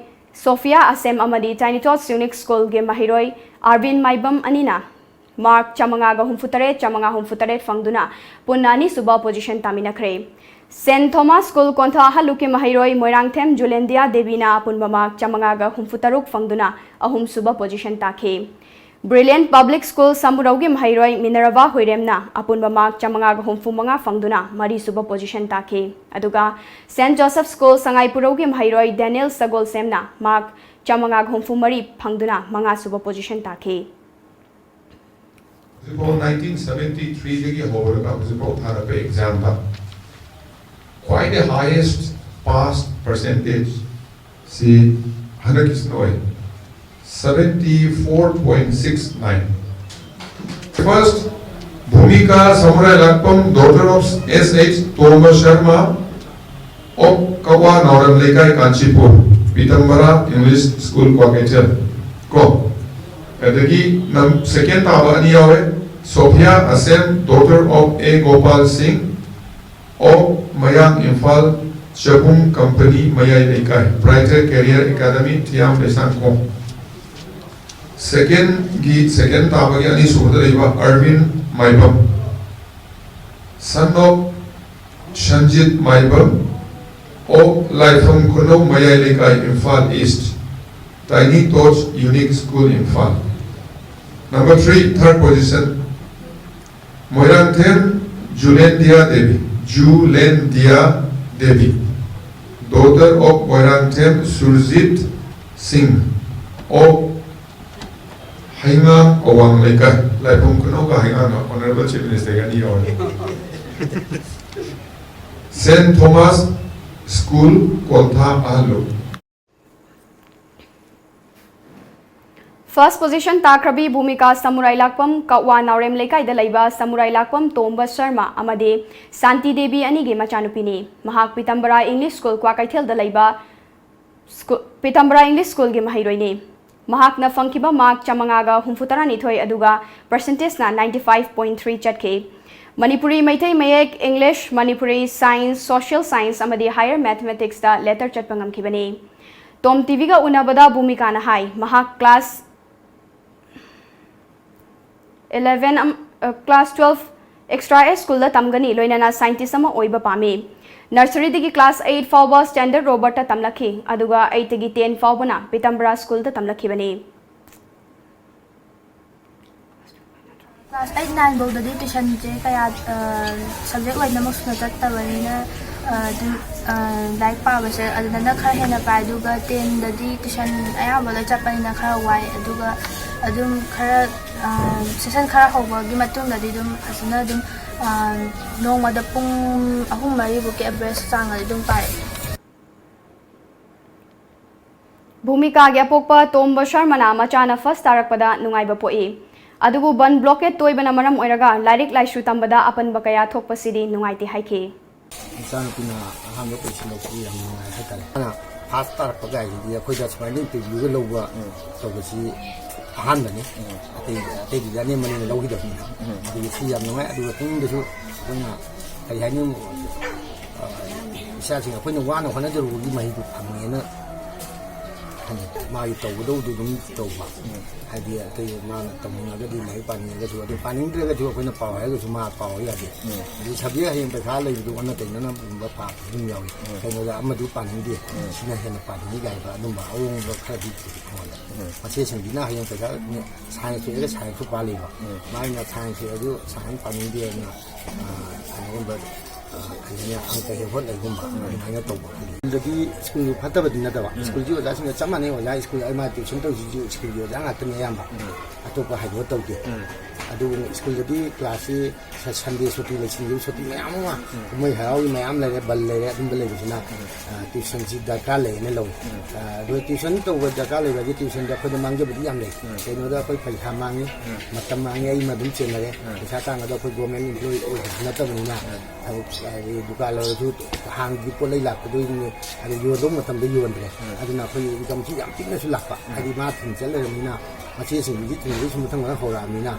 ꯁꯣꯐꯤꯌꯥ ꯑꯁꯦꯝ ꯑꯃꯗꯤ Tiny Tots Unique ꯁ꯭ꯀꯨꯜꯒꯤ ꯃꯍꯩꯔꯣꯏ ꯑꯥꯔꯕꯤꯟ ꯃꯥꯏꯕꯝ ꯑꯅꯤꯅ ꯃꯥꯔꯛ ꯆꯥꯃꯉꯥꯒ ꯍꯨꯝꯐꯨꯇꯔꯦꯠ, ꯆꯥꯃꯉꯥ ꯍꯨꯝꯐꯨꯇꯔꯦꯠ ꯐꯪꯗꯨꯅ ꯄꯨꯟꯅ ꯑꯅꯤꯁꯨꯕ position ꯇꯥꯃꯤꯟꯅꯈ꯭ꯔꯦ꯫ ꯁꯦꯟꯠ ꯊꯣꯃꯥꯁ ꯁ꯭ꯀꯨꯜ ꯀꯣꯟꯊꯥ ꯍꯜꯂꯨꯛꯀꯤ ꯃꯍꯩꯔꯣꯏ ꯃꯣꯏꯔꯥꯡꯊꯦꯝ ꯖꯨꯂꯦꯟꯗꯤꯌꯥ ꯗꯦꯕꯤꯅ ꯑꯄꯨꯟꯕ ꯃꯥꯔꯛ ꯆꯥꯃꯉꯥꯒ ꯍꯨꯝꯐꯨꯇꯔꯨꯛ ꯐꯪꯗꯨꯅ ꯑꯍꯨꯝꯁꯨꯕ position ꯇꯥꯈꯤ꯫ Brilliant Public School ꯁꯃꯨꯔꯧꯒꯤ ꯃꯍꯩꯔꯣꯏ ꯃꯤꯅꯔꯚꯥ ꯍꯨꯏꯔꯦꯝꯅ ꯑꯄꯨꯟꯕ ꯃꯥꯔꯛ ꯆꯥꯃꯉꯥꯒ ꯍꯨꯝꯐꯨ ꯃꯉꯥ ꯐꯪꯗꯨꯅ ꯃꯔꯤꯁꯨꯕ position ꯇꯥꯈꯤ꯫ ꯑꯗꯨꯒ ꯁꯦꯟꯠ ꯖꯣꯁꯦꯐ ꯁ꯭ꯀꯨꯜ ꯁꯉꯥꯏꯄꯨꯔꯧꯒꯤ ꯃꯍꯩꯔꯣꯏ ꯗꯦꯅꯤꯌꯦꯜ ꯁꯒꯣꯜꯁꯦꯝꯅ ꯃꯥꯔꯛ ꯆꯥꯃꯉꯥꯒ ꯍꯨꯝꯐꯨ ꯃꯔꯤ ꯐꯪꯗꯨꯅ ꯃꯉꯥꯁꯨꯕ position ꯇꯥꯈꯤ꯫ ꯍꯧꯖꯤꯛꯐꯥꯎ nineteen seventy three ꯗꯒꯤ ꯍꯧꯔꯒ ꯍꯧꯖꯤꯛꯐꯥꯎ ꯊꯥꯔꯛꯄ exam ꯗ ꯈ꯭ꯋꯥꯏꯗꯒꯤ highest pass percentage ꯁꯤ ꯍꯟꯗꯛꯀꯤꯁꯤꯅ ꯑꯣꯏ, seventy four point six nine꯫ First, Bhumika Samurai Lakpam, daughter of S H Tomba Sharma, of Kawa Naoram Lekai, Kanchipur, Pitambara English School, Kwakecha, ꯀꯣ꯫ ꯑꯗꯒꯤ ꯅꯝ-, second ꯇꯥꯕ ꯑꯅꯤ ꯌꯥꯎꯔꯦ, Sophia Asem, daughter of A Gopal Singh, of Mayang, Imphal, Chabung Company, Mayai Leikai, Brighter Career Academy, Thiam Leisangkhong꯫ Second ꯒꯤ, second ꯇꯥꯕꯒꯤ ꯑꯅꯤꯁꯨꯕꯗ ꯂꯩꯕ Arvind Maibam, son of Shanjit Maibam, of Laiphum Khunou Mayai Leikai, Imphal east, Tiny Tots Unique School, ꯏꯝꯐꯥꯜ꯫ Number three, third position, Moirangthem Julendiya Devi, Julendiya Devi, daughter of Moirangthem Surjit Singh of ꯍꯩꯉꯥꯡ ꯑꯋꯥꯡ ꯂꯩꯀꯥꯏ, ꯂꯥꯏꯐꯝ ꯈꯨꯅꯧꯒ ꯍꯩꯉꯥꯡꯒ Honourable Chief Minister ꯒ ꯑꯅꯤ ꯌꯥꯎꯔꯦ꯫ Saint Thomas School, ꯀ꯭ꯋꯥꯊꯥ ꯑꯍꯜꯂꯨ꯫ ꯐꯥꯔꯁ ꯄꯣꯖꯤꯁꯟ ꯇꯥꯈ꯭ꯔꯕꯤ ꯚꯨꯃꯤꯀꯥ ꯁꯃꯨꯔꯥꯏ ꯂꯥꯛꯄꯝ, ꯀꯛꯋꯥ ꯅꯥꯎꯔꯦꯝ ꯂꯩꯀꯥꯏꯗ ꯂꯩꯕ ꯁꯃꯨꯔꯥꯏ ꯂꯥꯛꯄꯝ ꯇꯣꯝꯕ ꯁꯔꯃ ꯑꯃꯗꯤ ꯁꯥꯟꯇꯤ ꯗꯦꯕꯤ ꯑꯅꯤꯒꯤ ꯃꯆꯥꯅꯨꯄꯤꯅꯤ꯫ ꯃꯍꯥꯛ ꯄꯤꯇꯝꯕꯔꯥ ꯏꯪꯂꯤꯁ ꯁ꯭ꯀꯨꯜ, ꯀ꯭ꯋꯥꯀꯩꯊꯦꯜꯗ ꯂꯩꯕ ꯁ꯭ꯀꯨ-, ꯄꯤꯇꯝꯕꯔꯥ ꯏꯪꯂꯤꯁ ꯁ꯭ꯀꯨꯜꯒꯤ ꯃꯍꯩꯔꯣꯏꯅꯤ꯫ ꯃꯍꯥꯛꯅ ꯐꯪꯈꯤꯕ ꯃꯥꯔꯛ ꯆꯥꯃꯉꯥꯒ ꯍꯨꯝꯐꯨꯇꯔꯥꯅꯤꯊꯣꯏ, ꯑꯗꯨꯒ ꯄꯔꯁꯦꯟꯇꯦꯖꯅ ninety five point three ꯆꯠꯈꯤ꯫ ꯃꯅꯤꯄꯨꯔꯤ ꯃꯩꯇꯩ ꯃꯌꯦꯛ, English, Manipuri science, social science ꯑꯃꯗꯤ ꯍꯥꯌꯔ ꯃꯦꯊꯃꯦꯇꯤꯛꯁꯇ ꯂꯦꯇꯔ ꯆꯠꯄ ꯉꯝꯈꯤꯕꯅꯤ꯫ ꯇꯣꯝ ꯇꯤꯚꯤꯒ ꯎꯅꯕꯗ ꯚꯨꯃꯤꯀꯥꯅ ꯍꯥꯏ, ꯃꯍꯥꯛ ꯀ꯭ꯂꯥꯁ eleven ꯑꯝ-, ꯑ, ꯀ꯭ꯂꯥꯁ twelve ꯑꯦꯛꯁꯇ꯭ꯔꯥ ꯑꯦ ꯁ꯭ꯀꯨꯜꯗ ꯇꯝꯒꯅꯤ, ꯂꯣꯏꯅꯅ ꯁꯥꯏꯟꯇꯤꯁ ꯑꯃ ꯑꯣꯏꯕ ꯄꯥꯝꯃꯤ꯫ ꯅꯔꯁꯔꯤꯗꯒꯤ ꯀ꯭ꯂꯥꯁ eight ꯐꯥꯎꯕ ꯁ꯭ꯇꯦꯟꯗꯔꯗ ꯔꯣꯕꯔꯠꯇ ꯇꯝꯂꯛꯈꯤ, ꯑꯗꯨꯒ eight ꯇꯒꯤ ten ꯐꯥꯎꯕꯅ ꯄꯤꯇꯝꯕꯔꯥ ꯁ꯭ꯀꯨꯜꯗ ꯇꯝꯂꯛꯈꯤꯕꯅꯤ꯫ ꯀ꯭ꯂꯥꯁ eight nine ꯐꯥꯎꯗꯗꯤ ꯇ꯭ꯌꯨꯁꯟꯁꯦ ꯀꯌꯥ, ꯑ, ꯁꯕꯖꯦꯛ ꯂꯣꯏꯅꯃꯛ ꯁꯨꯅ ꯆꯠꯇꯕꯅꯤꯅ, ꯑ, ꯑꯗꯨꯝ, ꯑ, ꯂꯥꯏꯔꯤꯛ ꯄꯥꯕꯁꯦ ꯑꯗꯨꯗꯅ ꯈꯔ ꯍꯦꯟꯅ ꯄꯥꯏ꯫ ꯑꯗꯨꯒ ten ꯗꯗꯤ ꯇ꯭ꯌꯨꯁꯟ ꯑꯌꯥꯝꯕ ꯂꯣꯏ ꯆꯠꯄꯅꯤꯅ ꯈꯔ ꯋꯥꯏ꯫ ꯑꯗꯨꯒ ꯑꯗꯨꯝ ꯈꯔ, ꯑ, ꯁꯦꯁꯟ ꯈꯔ ꯍꯧꯕꯒꯤ ꯃꯇꯨꯡꯗꯗꯤ ꯑꯗꯨꯝ ꯐꯖꯅ ꯑꯗꯨꯝ, ꯑ, ꯅꯣꯡꯃꯗ ꯄꯨꯡ ꯑꯍꯨꯝ ꯃꯔꯤꯕꯨꯛꯀꯤ ꯑꯦꯚꯔꯦꯖ ꯆꯥꯡꯗꯗꯤ ꯑꯗꯨꯝ ꯄꯥꯏ꯫ ꯚꯨꯃꯤꯀꯥꯒꯤ ꯑꯄꯣꯛꯄ ꯇꯣꯝꯕ ꯁꯔꯃꯅ ꯃꯆꯥꯅ ꯐꯥꯔꯁ ꯇꯥꯔꯛꯄꯗ ꯅꯨꯡꯉꯥꯏꯕ ꯄꯣꯛꯏ꯫ ꯑꯗꯨꯕꯨ ꯕꯟ ꯕ꯭ꯂꯣꯀꯦꯠ ꯇꯣꯏꯕꯅ ꯃꯔꯝ ꯑꯣꯏꯔꯒ ꯂꯥꯏꯔꯤꯛ ꯂꯥꯏꯁꯨ ꯇꯝꯕꯗ ꯑꯄꯟꯕ ꯀꯌꯥ ꯊꯣꯛꯄꯁꯤꯗꯤ ꯅꯨꯡꯉꯥꯏꯇꯦ ꯍꯥꯏꯈꯤ꯫ ꯏꯆꯥꯅꯨꯄꯤꯅ ꯑꯍꯥꯟꯕ ꯄꯨꯟꯁꯤꯜꯂꯛꯄꯁꯤ ꯌꯥꯝ ꯅꯨꯡꯉꯥꯏ ꯍꯥꯏꯇꯥꯔꯦ꯫ ꯃꯥꯅ ꯐꯥꯔꯁ ꯇꯥꯔꯛꯄ ꯀꯥꯏꯁꯤꯗꯤ ꯑꯩꯈꯣꯏꯗ ꯁꯨꯃꯥꯏꯅ ꯏꯟꯇꯔꯚ꯭ꯌꯨꯒ ꯂꯧꯕ ꯇꯧꯕꯁꯤ ꯑꯍꯥꯟꯕꯅꯤ꯫ ꯑꯇꯩ, ꯑꯇꯩꯗꯤ ꯑꯅꯦꯝꯕꯅꯤꯅ ꯂꯧꯈꯤꯗꯕꯅꯤꯅ꯫ ꯑꯗꯨꯒꯤ ꯁꯤ ꯌꯥꯝ ꯅꯨꯡꯉꯥꯏ꯫ ꯑꯗꯨꯒ ꯄꯨꯛꯅꯤꯡꯗꯁꯨ ꯑꯩꯈꯣꯏꯅ ꯀꯔꯤ ꯍꯥꯏꯅꯤ, ꯑ, ꯏꯆꯥꯁꯤꯡ ꯑꯩꯈꯣꯏꯅ ꯋꯥꯅ ꯍꯣꯠꯅꯖꯔꯨꯕꯒꯤ ꯃꯍꯩꯗꯨ ꯐꯪꯉꯦꯅ ꯃꯥꯒꯤ ꯇꯧꯒꯗꯧꯗꯨ ꯑꯗꯨꯝ ꯇꯧꯕ꯫ ꯍꯥꯏꯗꯤ ꯑꯇꯩ ꯃꯥꯅ ꯇꯧꯅꯤꯡꯉꯒꯗꯤ, ꯂꯥꯏꯔꯤꯛ ꯄꯥꯅꯤꯡꯉꯒꯁꯨ, ꯑꯗꯨ ꯄꯥꯅꯤꯡꯗ꯭ꯔꯒꯁꯨ ꯑꯩꯈꯣꯏꯅ ꯄꯥꯎ ꯍꯥꯏꯔꯒꯁꯨ ꯃꯥ ꯄꯥꯎ ꯌꯥꯗꯦ꯫ ꯑꯗꯨ subject ꯍꯌꯦꯡ ꯄꯩꯈꯥ ꯂꯩꯕꯗꯨ ꯑꯣꯟꯅ ꯇꯩꯅꯅꯒꯨꯝꯕ ꯄꯥꯕꯁꯨ ꯑꯗꯨꯝ ꯌꯥꯎꯏ꯫ ꯀꯩꯅꯣꯗ ꯑꯃꯗꯨ ꯄꯥꯅꯤꯡꯗꯦ, ꯁꯤꯅ ꯍꯦꯟꯅ ꯄꯥꯅꯤꯡꯉꯤ ꯀꯥꯏꯕ ꯑꯗꯨꯝꯕ ꯑꯑꯣꯟꯕ ꯈꯔꯗꯤ ꯊꯣꯛꯑꯦ꯫ ꯃꯆꯦꯁꯤꯡꯁꯤꯅ ꯍꯌꯦꯡ ꯄꯩꯈꯥ science ꯂꯩꯔꯒ science ꯄꯥ ꯂꯩꯕ, ꯃꯥꯒꯤꯅ science ꯂꯩꯔꯁꯨ science ꯄꯥꯅꯤꯡꯗꯦꯅ, ꯑ, ꯀꯩꯅꯣꯒꯨꯝꯕ, ꯑ, ꯀꯩ ꯍꯥꯏꯅꯤ, ꯑꯪꯀ ꯍꯦꯛ ꯍꯣꯠꯅꯒꯨꯝꯕ ꯑꯗꯨꯃꯥꯏꯅ ꯇꯧꯕ꯫ ꯑꯗꯒꯤ ꯁ꯭ꯀꯨꯜꯒꯤ ꯐꯠꯇꯕꯗꯤ ꯅꯠꯇꯕ, ꯁ꯭ꯀꯨꯜꯒꯤ ꯑꯣꯖꯥꯁꯤꯡꯒ ꯆꯞ ꯃꯥꯟꯅꯩ꯫ ꯑꯣꯖꯥ ꯁ꯭ꯀꯨꯜ ꯑꯩ ꯃꯥ tuition ꯇꯧꯔꯤꯁꯤꯁꯨ ꯁ꯭ꯀꯨꯜꯒꯤ ꯑꯣꯖꯥ ꯉꯥꯛꯇꯅꯤ ꯑꯌꯥꯝꯕ꯫ ꯑꯇꯣꯞꯄ ꯍꯥꯏꯗꯣꯛꯑ ꯇꯧꯗꯦ꯫ ꯑꯗꯨꯕꯨ ꯁ꯭ꯀꯨꯜꯗꯗꯤ class ꯁꯟꯗꯦ ꯁꯨꯇꯤ ꯂꯩꯁꯤꯟꯈꯤꯕ ꯁꯨꯇꯤ ꯃꯌꯥꯝ ꯑꯃ, ꯀꯨꯝꯍꯩ ꯍꯔꯥꯎꯒꯤ ꯃꯌꯥꯝ ꯂꯩꯔꯦ, ꯕꯟ ꯂꯩꯔꯦ, ꯑꯗꯨꯝꯕ ꯂꯩꯕꯁꯤꯅ, ꯑ, tuitionꯁꯤ ꯗꯔꯀꯥꯔ ꯂꯩꯌꯦꯅ ꯂꯧꯏ꯫ ꯑ, ꯑꯗꯨ tuition ꯇꯧꯕ ꯗꯔꯀꯥꯔ ꯂꯩꯕꯒꯤ tuitionꯗ ꯑꯩꯈꯣꯏꯗ ꯃꯥꯡꯖꯕꯗꯤ ꯌꯥꯝ ꯂꯩ꯫ ꯀꯩꯅꯣꯗ ꯑꯩꯈꯣꯏ ꯄꯩꯁꯥ ꯃꯥꯡꯉꯤ, ꯃꯇꯝ ꯃꯥꯡꯉꯤ, ꯑꯩ ꯑꯗꯨꯝ ꯆꯦꯟꯅꯔꯦ꯫ ꯄꯩꯁꯥ ꯇꯥꯡꯒꯗꯕ ꯑꯩꯈꯣꯏ government employee ꯑꯣꯏꯕꯁꯨ ꯅꯠꯇꯕꯅꯤꯅ, ꯊꯕꯛ ꯍꯥꯏꯗꯤ ꯗꯨꯀꯥꯟ ꯂꯩꯔꯁꯨ ꯍꯥꯡꯗꯤ ꯄꯣꯠ ꯂꯩ ꯂꯥꯛꯀꯗꯣꯏꯅꯤ, ꯑꯗꯨ ꯌꯣꯟꯗꯧ ꯃꯇꯝꯗ ꯌꯣꯟꯗ꯭ꯔꯦ꯫ ꯑꯗꯨꯅ ꯑꯩꯈꯣꯏ incomeꯁꯤ ꯌꯥꯝ ꯄꯤꯛꯅꯁꯨ ꯂꯥꯛꯄ, ꯍꯥꯏꯗꯤ ꯃꯥ ꯊꯤꯟ ꯆꯠ ꯂꯩꯔꯕꯅꯤꯅ, ꯃꯆꯦꯁꯤꯡꯗꯨꯗꯤ ꯊꯤꯟꯕꯒꯤꯁꯨ ꯃꯊꯪ ꯃꯊꯪ ꯍꯧꯔꯛꯑꯕꯅꯤꯅ꯫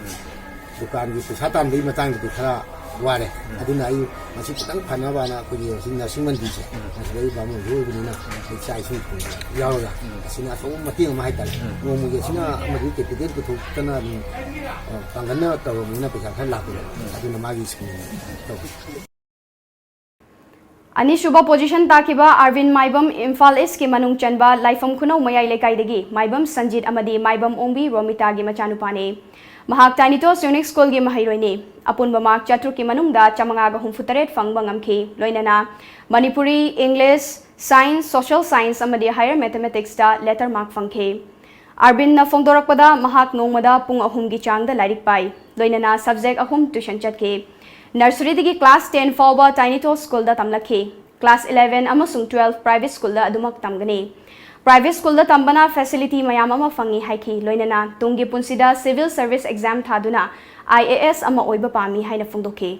ꯗꯨꯀꯥꯟꯒꯤ ꯄꯩꯁꯥ ꯇꯥꯟꯕꯒꯤ ꯃꯇꯥꯡꯗꯗꯤ ꯈꯔ ꯋꯥꯔꯦ꯫ ꯑꯗꯨꯅ ꯑꯩ ꯃꯁꯤ ꯈꯤꯇꯪ ꯐꯅꯕꯅ ꯑꯩꯈꯣꯏꯒꯤ ꯍꯧꯖꯤꯛ ꯅꯔꯁꯤꯡ ꯃꯟꯗꯤꯔꯁꯦ, ꯃꯁꯤꯗ ꯑꯩ ꯕꯥꯃꯣꯟꯁꯨ ꯑꯣꯏꯕꯅꯤꯅ ꯑꯩ ꯆꯥꯛ ꯏꯁꯤꯡ ꯊꯣꯡꯕ ꯌꯥꯎꯔꯒ, ꯑꯁꯤꯅ ꯑꯆꯧꯕ ꯃꯇꯦꯡ ꯑꯃ ꯍꯥꯏꯇꯥꯔꯦ꯫ ꯅꯣꯡꯃꯒꯤ ꯑꯁꯤꯅ ꯑꯃꯗꯤ capital ꯄꯨꯊꯣꯛꯇꯅ ꯑꯗꯨꯝ, ꯑ, ꯄꯥꯡꯒꯜꯅ ꯇꯧꯔꯕꯅꯤꯅ ꯄꯩꯁꯥ ꯈꯔ ꯂꯥꯛꯄꯗꯣ, ꯑꯗꯨꯅ ꯃꯥꯒꯤ ꯁ꯭ꯀꯤꯝ ꯇꯧꯕ꯫ ꯑꯅꯤꯁꯨꯕ position ꯇꯥꯈꯤꯕ ꯑꯥꯔꯕꯤꯟ ꯃꯥꯏꯕꯝ ꯏꯝꯐꯥꯜ ꯏꯁꯀꯤ ꯃꯅꯨꯡ ꯆꯟꯕ ꯂꯥꯏꯐꯝ ꯈꯨꯅꯧ ꯃꯌꯥꯏ ꯂꯩꯀꯥꯏꯗꯒꯤ ꯃꯥꯏꯕꯝ ꯁꯟꯖꯤꯠ ꯑꯃꯗꯤ ꯃꯥꯏꯕꯝ ꯑꯣꯡꯕꯤ ꯔꯣꯃꯤꯇꯥꯒꯤ ꯃꯆꯥꯅꯨꯄꯥꯅꯤ꯫ ꯃꯍꯥꯛ ꯇꯥꯏꯅꯤꯇꯣꯁ ꯌꯨꯅꯤꯛ ꯁ꯭ꯀꯨꯜꯒꯤ ꯃꯍꯩꯔꯣꯏꯅꯤ꯫ ꯑꯄꯨꯟꯕ ꯃꯥꯔꯛ ꯆꯥꯇ꯭ꯔꯨꯛꯀꯤ ꯃꯅꯨꯡꯗ ꯆꯥꯃꯉꯥꯒ ꯍꯨꯝꯐꯨꯇꯔꯦꯠ ꯐꯪꯕ ꯉꯝꯈꯤ꯫ ꯂꯣꯏꯅꯅ Manipuri, English, science, social science ꯑꯃꯗꯤ ꯍꯥꯌꯔ ꯃꯦꯊꯃꯦꯇꯤꯛꯁꯇ ꯂꯦꯇꯔ ꯃꯥꯔꯛ ꯐꯪꯈꯤ꯫ ꯑꯥꯔꯕꯤꯟꯅ ꯐꯣꯡꯗꯣꯔꯛꯄꯗ, ꯃꯍꯥꯛ ꯅꯣꯡꯃꯗ ꯄꯨꯡ ꯑꯍꯨꯝꯒꯤ ꯆꯥꯡꯗ ꯂꯥꯏꯔꯤꯛ ꯄꯥꯏ, ꯂꯣꯏꯅꯅ subject ꯑꯍꯨꯝ tuition ꯆꯠꯈꯤ꯫ Nurseryꯗꯒꯤ class ten ꯐꯥꯎꯕ ꯇꯥꯏꯅꯤꯇꯣ ꯁ꯭ꯀꯨꯜꯗ ꯇꯝꯂꯛꯈꯤ꯫ Class eleven ꯑꯃꯁꯨꯡ twelve private ꯁ꯭ꯀꯨꯜꯗ ꯑꯗꯨꯃꯛ ꯇꯝꯒꯅꯤ꯫ Private ꯁ꯭ꯀꯨꯜꯗ ꯇꯝꯕꯅ facility ꯃꯌꯥꯝ ꯑꯃ ꯐꯪꯏ ꯍꯥꯏꯈꯤ, ꯂꯣꯏꯅꯅ ꯇꯨꯡꯒꯤ ꯄꯨꯟꯁꯤꯗ civil service exam ꯊꯥꯗꯨꯅ I A S ꯑꯃ ꯑꯣꯏꯕ ꯄꯥꯝꯃꯤ ꯍꯥꯏꯅ ꯐꯣꯡꯗꯣꯛꯈꯤ꯫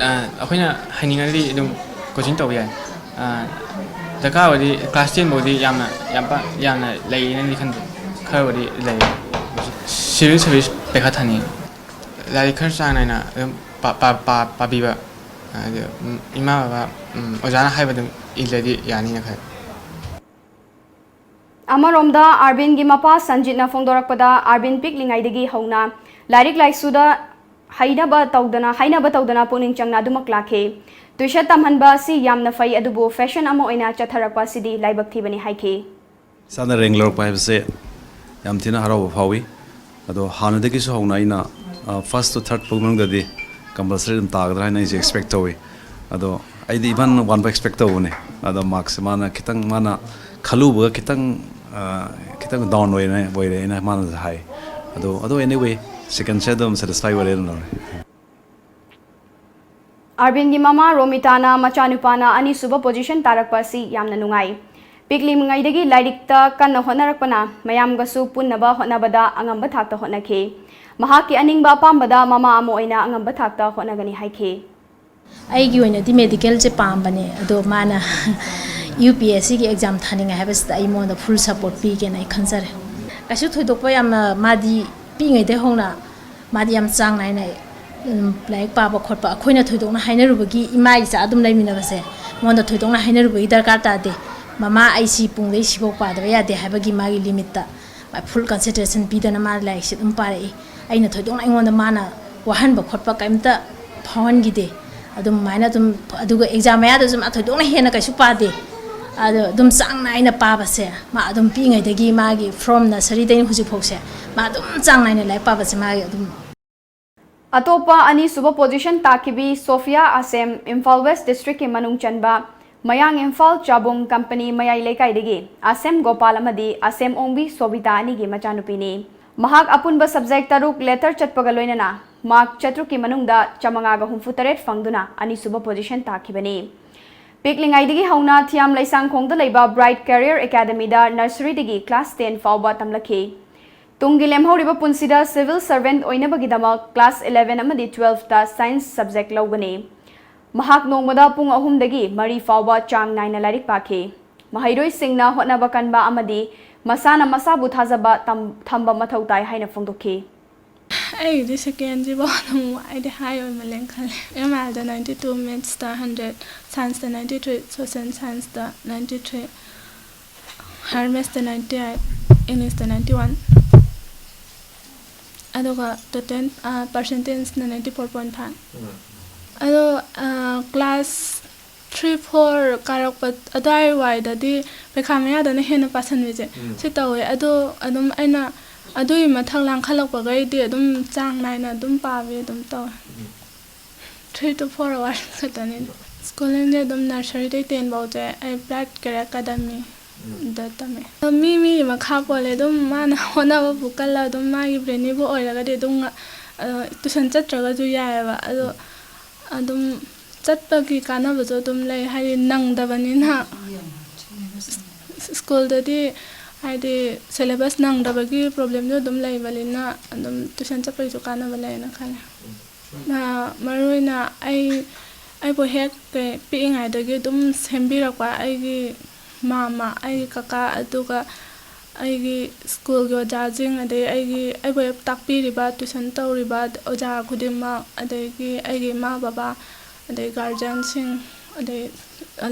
ꯑ, ꯑꯩꯈꯣꯏꯅ ꯍꯩꯅꯤꯡꯉꯒꯗꯤ ꯑꯗꯨꯝ coaching ꯇꯧꯕ ꯌꯥꯏ꯫ ꯑ, ꯗꯔꯀꯥꯔ ꯑꯣꯏꯔꯗꯤ class ten ꯐꯥꯎꯗꯤ ꯌꯥꯝꯅ, ꯌꯥꯝ ꯄꯥ-, ꯌꯥꯝꯅ ꯂꯩꯅꯗꯤ ꯈꯟꯗꯦ꯫ ꯈꯔꯕꯨꯗꯤ ꯂꯩ꯫ Civil service ꯄꯩꯈꯥ ꯊꯥꯅꯤꯡꯉꯤ꯫ ꯂꯥꯏꯔꯤꯛ ꯈꯔ ꯆꯥꯡ ꯅꯥꯏꯅ ꯑꯗꯨꯝ ꯄꯥ-, ꯄꯥ-, ꯄꯥ-, ꯄꯥꯕꯤꯕ, ꯍꯥꯏꯗꯤ, ꯎꯝ, ꯏꯃꯥ ꯕꯕꯥ, ꯎꯝ, ꯑꯣꯖꯥꯅ ꯍꯥꯏꯕ ꯑꯗꯨꯝ ꯏꯜꯂꯗꯤ ꯌꯥꯅꯤꯅ ꯈꯜꯂꯤ꯫ ꯑꯃꯔꯣꯝꯗ, ꯑꯥꯔꯕꯤꯟꯒꯤ ꯃꯄꯥ ꯁꯟꯖꯤꯠꯅ ꯐꯣꯡꯗꯣꯔꯛꯄꯗ, ꯑꯥꯔꯕꯤꯟ ꯄꯤꯛꯂꯤꯉꯩꯗꯒꯤ ꯍꯧꯅ ꯂꯥꯏꯔꯤꯛ ꯂꯥꯏꯁꯨꯗ ꯍꯩꯅꯕ ꯇꯧꯗꯅ, ꯍꯩꯅꯕ ꯇꯧꯗꯅ ꯄꯨꯛꯅꯤꯡ ꯆꯪꯅ ꯑꯗꯨꯃꯛ ꯂꯥꯛꯈꯤ꯫ ꯇ꯭ꯌꯨꯁꯟ ꯇꯝꯍꯟꯕ ꯑꯁꯤ ꯌꯥꯝꯅ ꯐꯩ, ꯑꯗꯨꯕꯨ ꯐꯦꯁꯟ ꯑꯃ ꯑꯣꯏꯅ ꯆꯠꯊꯔꯛꯄ ꯑꯁꯤꯗꯤ ꯂꯥꯏꯕꯛ ꯊꯤꯕꯅꯤ ꯍꯥꯏꯈꯤ꯫ ꯏꯁꯥꯅ ꯔꯦꯡ ꯂꯧꯔꯛꯄ ꯍꯥꯏꯕꯁꯦ ꯌꯥꯝ ꯊꯤꯅ ꯍꯔꯥꯎꯕ ꯐꯥꯎꯏ꯫ ꯑꯗꯣ ꯍꯥꯟꯅꯗꯒꯤꯁꯨ ꯍꯧꯅ ꯑꯩꯅ first to third ꯐꯥꯎ ꯃꯅꯨꯡꯗꯗꯤ compulsory ꯑꯗꯨꯝ ꯇꯥꯒꯗ꯭ꯔꯥ ꯍꯥꯏꯅ ꯑꯩꯁꯦ expect ꯇꯧꯏ꯫ ꯑꯗꯣ ꯑꯩꯗꯤ even one ꯐꯥꯎ expect ꯇꯧꯕꯅꯦ꯫ ꯑꯗꯣ markꯁꯦ ꯃꯥꯅ ꯈꯤꯇꯪ, ꯃꯥꯅ ꯈꯜꯂꯨꯕꯒ ꯈꯤꯇꯪ, ꯑ, ꯈꯤꯇꯪ down ꯑꯣꯏꯔꯦ, ꯑꯣꯏꯔꯦ ꯍꯥꯏꯅ ꯃꯥꯅꯁꯨ ꯍꯥꯏ꯫ ꯑꯗꯣ, ꯑꯗꯣ anyway, secondꯁꯦ ꯑꯗꯨꯝ satisfy ꯑꯣꯏꯔꯦ ꯑꯗꯨꯝ ꯂꯧꯔꯦ꯫ ꯑꯥꯔꯕꯤꯟꯒꯤ ꯃꯃꯥ ꯔꯣꯃꯤꯇꯥꯅ ꯃꯆꯥꯅꯨꯄꯥꯅ ꯑꯅꯤꯁꯨꯕ position ꯇꯥꯔꯛꯄ ꯑꯁꯤ ꯌꯥꯝꯅ ꯅꯨꯡꯉꯥꯏ꯫ ꯄꯤꯛꯂꯤꯉꯩꯗꯒꯤ ꯂꯥꯏꯔꯤꯛꯇ ꯀꯟꯅ ꯍꯣꯠꯅꯔꯛꯄꯅ ꯃꯌꯥꯝꯒꯁꯨ ꯄꯨꯟꯅꯕ ꯍꯣꯠꯅꯕꯗ ꯑꯉꯝꯕ ꯊꯥꯛꯇ ꯍꯣꯠꯅꯈꯤ꯫ ꯃꯍꯥꯛꯀꯤ ꯑꯅꯤꯡꯕ ꯑꯄꯥꯝꯕꯗ ꯃꯃꯥ ꯑꯃ ꯑꯣꯏꯅ ꯑꯉꯝꯕ ꯊꯥꯛꯇ ꯍꯣꯠꯅꯒꯅꯤ ꯍꯥꯏꯈꯤ꯫ ꯑꯩꯒꯤ ꯑꯣꯏꯅꯗꯤ medicalꯁꯦ ꯄꯥꯝꯕꯅꯦ, ꯑꯗꯣ ꯃꯥꯅ UPSCꯒꯤ exam ꯊꯥꯅꯤꯡꯉꯦ ꯍꯥꯏꯕꯁꯤꯗ ꯑꯩ ꯃꯉꯣꯟꯗ full support ꯄꯤꯒꯦꯅ ꯑꯩ ꯈꯟꯖꯔꯦ꯫ ꯀꯩꯁꯨ ꯊꯣꯏꯗꯣꯛꯄ ꯌꯥꯝꯅ, ꯃꯥꯗꯤ ꯄꯤꯛꯏꯉꯩꯗꯩ ꯍꯧꯅ ꯃꯥꯗꯤ ꯌꯥꯝ ꯆꯥꯡ ꯅꯥꯏꯅ, ꯎꯝ, ꯂꯥꯏꯔꯤꯛ ꯄꯥꯕ ꯈꯣꯠꯄ, ꯑꯩꯈꯣꯏꯅ ꯊꯣꯏꯗꯣꯛꯅ ꯍꯥꯏꯅꯔꯨꯕꯒꯤ, ꯏꯃꯥ ꯏꯆꯥ ꯑꯗꯨꯝ ꯂꯩꯃꯤꯟꯅꯕꯁꯦ, ꯃꯉꯣꯟꯗ ꯊꯣꯏꯗꯣꯛꯅ ꯍꯥꯏꯅꯔꯨꯕꯒꯤ ꯗꯔꯀꯥꯔ ꯇꯥꯗꯦ꯫ ꯃꯃꯥ, ꯑꯩ ꯁꯤ ꯄꯨꯡꯗꯩ ꯁꯤꯐꯥꯎ ꯄꯥꯗꯕ ꯌꯥꯗꯦ ꯍꯥꯏꯕꯒꯤ ꯃꯥꯒꯤ limitꯇ ꯃꯥ full concentration ꯄꯤꯗꯅ ꯃꯥ ꯂꯥꯏꯔꯤꯛꯁꯦ ꯑꯗꯨꯝ ꯄꯥꯔꯛꯏ꯫ ꯑꯩꯅ ꯊꯣꯏꯗꯣꯛꯅ ꯑꯩꯉꯣꯟꯗ ꯃꯥꯅ ꯋꯥꯍꯟꯕ ꯈꯣꯠꯄ ꯀꯩꯝꯇ ꯐꯥꯎꯍꯟꯈꯤꯗꯦ꯫ ꯑꯗꯨꯃꯥꯏꯅ ꯑꯗꯨꯝ, ꯑꯗꯨꯒ exam ꯃꯌꯥꯗꯁꯨ ꯃꯥ ꯊꯣꯏꯗꯣꯛꯅ ꯍꯦꯟꯅ ꯀꯩꯁꯨ ꯄꯥꯗꯦ꯫ ꯑꯗꯣ ꯑꯗꯨꯝ ꯆꯥꯡ ꯅꯥꯏꯅ ꯄꯥꯕꯁꯦ, ꯃꯥ ꯑꯗꯨꯝ ꯄꯤꯛꯏꯉꯩꯗꯒꯤ, ꯃꯥꯒꯤ from nurseryꯗꯩꯅ ꯍꯧꯖꯤꯛꯐꯥꯎꯁꯦ ꯃꯥ ꯑꯗꯨꯝ ꯆꯥꯡ ꯅꯥꯏꯅ ꯂꯥꯏꯔꯤꯛ ꯄꯥꯕꯁꯦ ꯃꯥꯒꯤ ꯑꯗꯨꯝ꯫ ꯑꯇꯣꯞꯄ ꯑꯅꯤꯁꯨꯕ position ꯇꯥꯈꯤꯕꯤ ꯁꯣꯐꯤꯌꯥ ꯑꯁꯦꯝ, ꯏꯝꯐꯥꯜ West Districtꯀꯤ ꯃꯅꯨꯡ ꯆꯟꯕ ꯃꯌꯥꯡ ꯏꯝꯐꯥꯜ ꯆꯥꯕꯨꯡ ꯀꯝꯄꯅꯤ ꯃꯌꯥꯏ ꯂꯩꯀꯥꯏꯗꯒꯤ ꯑꯁꯦꯝ ꯒꯣꯄꯥꯜ ꯑꯃꯗꯤ ꯑꯁꯦꯝ ꯑꯣꯡꯕꯤ ꯁꯣꯕꯤꯇꯥ ꯑꯅꯤꯒꯤ ꯃꯆꯥꯅꯨꯄꯤꯅꯤ꯫ ꯃꯍꯥꯛ ꯑꯄꯨꯟꯕ subject ꯇꯔꯨꯛ letter ꯆꯠꯄꯒ ꯂꯣꯏꯅꯅ mark ꯆꯥꯇ꯭ꯔꯨꯛꯀꯤ ꯃꯅꯨꯡꯗ ꯆꯥꯃꯉꯥꯒ ꯍꯨꯝꯐꯨ ꯇꯔꯦꯠ ꯐꯪꯗꯨꯅ ꯑꯅꯤꯁꯨꯕ position ꯇꯥꯈꯤꯕꯅꯤ꯫ ꯄꯤꯛꯂꯤꯉꯩꯗꯒꯤ ꯍꯧꯅ ꯊꯤꯌꯥꯝ ꯂꯩꯁꯥꯡꯈꯣꯡꯗ ꯂꯩꯕ Bright Career Academyꯗ nurseryꯗꯒꯤ class ten ꯐꯥꯎꯕ ꯇꯝꯂꯛꯈꯤ꯫ ꯇꯨꯡꯒꯤ ꯂꯦꯝꯍꯧꯔꯤꯕ ꯄꯨꯟꯁꯤꯗ civil servant ꯑꯣꯏꯅꯕꯒꯤꯗꯃꯛ class eleven ꯑꯃꯗꯤ twelveꯇ science subject ꯂꯧꯒꯅꯤ꯫ ꯃꯍꯥꯛ ꯅꯣꯡꯃꯗ ꯄꯨꯡ ꯑꯍꯨꯝꯗꯒꯤ ꯃꯔꯤ ꯐꯥꯎꯕ ꯆꯥꯡ ꯅꯥꯏꯅ ꯂꯥꯏꯔꯤꯛ ꯄꯥꯈꯤ꯫ ꯃꯍꯩꯔꯣꯏꯁꯤꯡꯅ ꯍꯣꯠꯅꯕ ꯀꯟꯕ ꯑꯃꯗꯤ ꯃꯁꯥꯅ ꯃꯁꯥꯕꯨ ꯊꯥꯖꯕ ꯇꯝ-, ꯊꯝꯕ ꯃꯊꯧ ꯇꯥꯏ ꯍꯥꯏꯅ ꯐꯣꯡꯗꯣꯛꯈꯤ꯫ ꯑꯩꯒꯤꯗꯤ secondꯁꯤꯐꯥꯎ ꯑꯗꯨꯝ ꯋꯥꯏꯗꯤ ꯍꯥꯏ ꯑꯣꯏꯃꯜꯂꯦꯅ ꯈꯜꯂꯦ꯫ MLꯗ ninety two, mathsꯇ hundred, scienceꯇ ninety three, social scienceꯇ ninety three꯫ Higher Mathsꯇ ninety eight, Englishꯇ ninety one, ꯑꯗꯨꯒ total percentageꯅ ninety four point five꯫ ꯑꯗꯣ class three four ꯀꯥꯔꯛꯄ ꯑꯗꯨꯋꯥꯏꯋꯥꯏꯗꯗꯤ ꯄꯩꯈꯥ ꯃꯌꯥꯗꯅ ꯍꯦꯟꯅ ꯄꯥꯁꯟꯕꯁꯦ ꯁꯤ ꯇꯧꯋꯦ꯫ ꯑꯗꯣ ꯑꯗꯨꯝ ꯑꯩꯅ ꯑꯗꯨꯒꯤ ꯃꯊꯛ ꯂꯥꯡꯈꯠꯂꯛꯄꯈꯩꯗꯤ ꯑꯗꯨꯝ ꯆꯥꯡ ꯅꯥꯏꯅ ꯑꯗꯨꯝ ꯄꯥꯕꯤ ꯑꯗꯨꯝ ꯇꯧꯋꯦ꯫ Three to four hours ꯈꯛꯇꯅꯤ꯫ Schoolingꯁꯦ ꯑꯗꯨꯝ nurseryꯗꯩ ten ꯐꯥꯎꯁꯦ ꯑꯩ Bright Care Academyꯗ ꯇꯝꯃꯦ꯫ ꯑꯗꯣ ꯃꯤ ꯃꯤꯒꯤ ꯃꯈꯥ ꯄꯣꯜꯂꯦ꯫ ꯑꯗꯨꯝ ꯃꯥꯅ ꯍꯣꯠꯅꯕꯕꯨ ꯀꯜꯂ ꯑꯗꯨꯝ ꯃꯥꯒꯤ brainlyꯕꯨ ꯑꯣꯏꯔꯒꯗꯤ ꯑꯗꯨꯝ tuition ꯆꯠꯇ꯭ꯔꯒꯁꯨ ꯌꯥꯏꯑꯕ꯫ ꯑꯗꯣ ꯑꯗꯨꯝ ꯆꯠꯄꯒꯤ ꯀꯥꯟꯅꯕꯁꯨ ꯑꯗꯨꯝ ꯂꯩ, ꯍꯥꯏꯗꯤ ꯅꯪꯗꯕꯅꯤꯅ꯫ Schoolꯗꯗꯤ ꯍꯥꯏꯗꯤ syllabus ꯅꯪꯗꯕꯒꯤ problemꯁꯨ ꯑꯗꯨꯝ ꯂꯩꯕꯅꯤꯅ ꯑꯗꯨꯝ tuition ꯆꯠꯄꯒꯤꯁꯨ ꯀꯥꯟꯅꯕ ꯂꯩꯌꯦꯅ ꯈꯜꯂꯦ꯫ ꯃꯔꯨꯑꯣꯏꯅ ꯑꯩ, ꯑꯩꯕꯨ ꯍꯦꯛ ꯄꯤꯛꯏꯉꯩꯗꯒꯤ ꯑꯗꯨꯝ ꯁꯦꯝꯕꯤꯔꯛꯄ ꯑꯩꯒꯤ ꯃꯥꯃ, ꯑꯩꯒꯤ ꯀꯀꯥ, ꯑꯗꯨꯒ ꯑꯩꯒꯤ schoolꯒꯤ ꯑꯣꯖꯥꯁꯤꯡ, ꯑꯗꯩ ꯑꯩꯒꯤ, ꯑꯩꯕꯨ ꯍꯦꯛ ꯇꯥꯛꯄꯤꯔꯤꯕ, tuition ꯇꯧꯔꯤꯕ ꯑꯣꯖꯥ ꯈꯨꯗꯤꯡꯃꯛ, ꯑꯗꯒꯤ ꯑꯩꯒꯤ ꯏꯃꯥ ꯕꯕꯥ, ꯑꯗꯩ guardianꯁꯤꯡ, ꯑꯗꯩ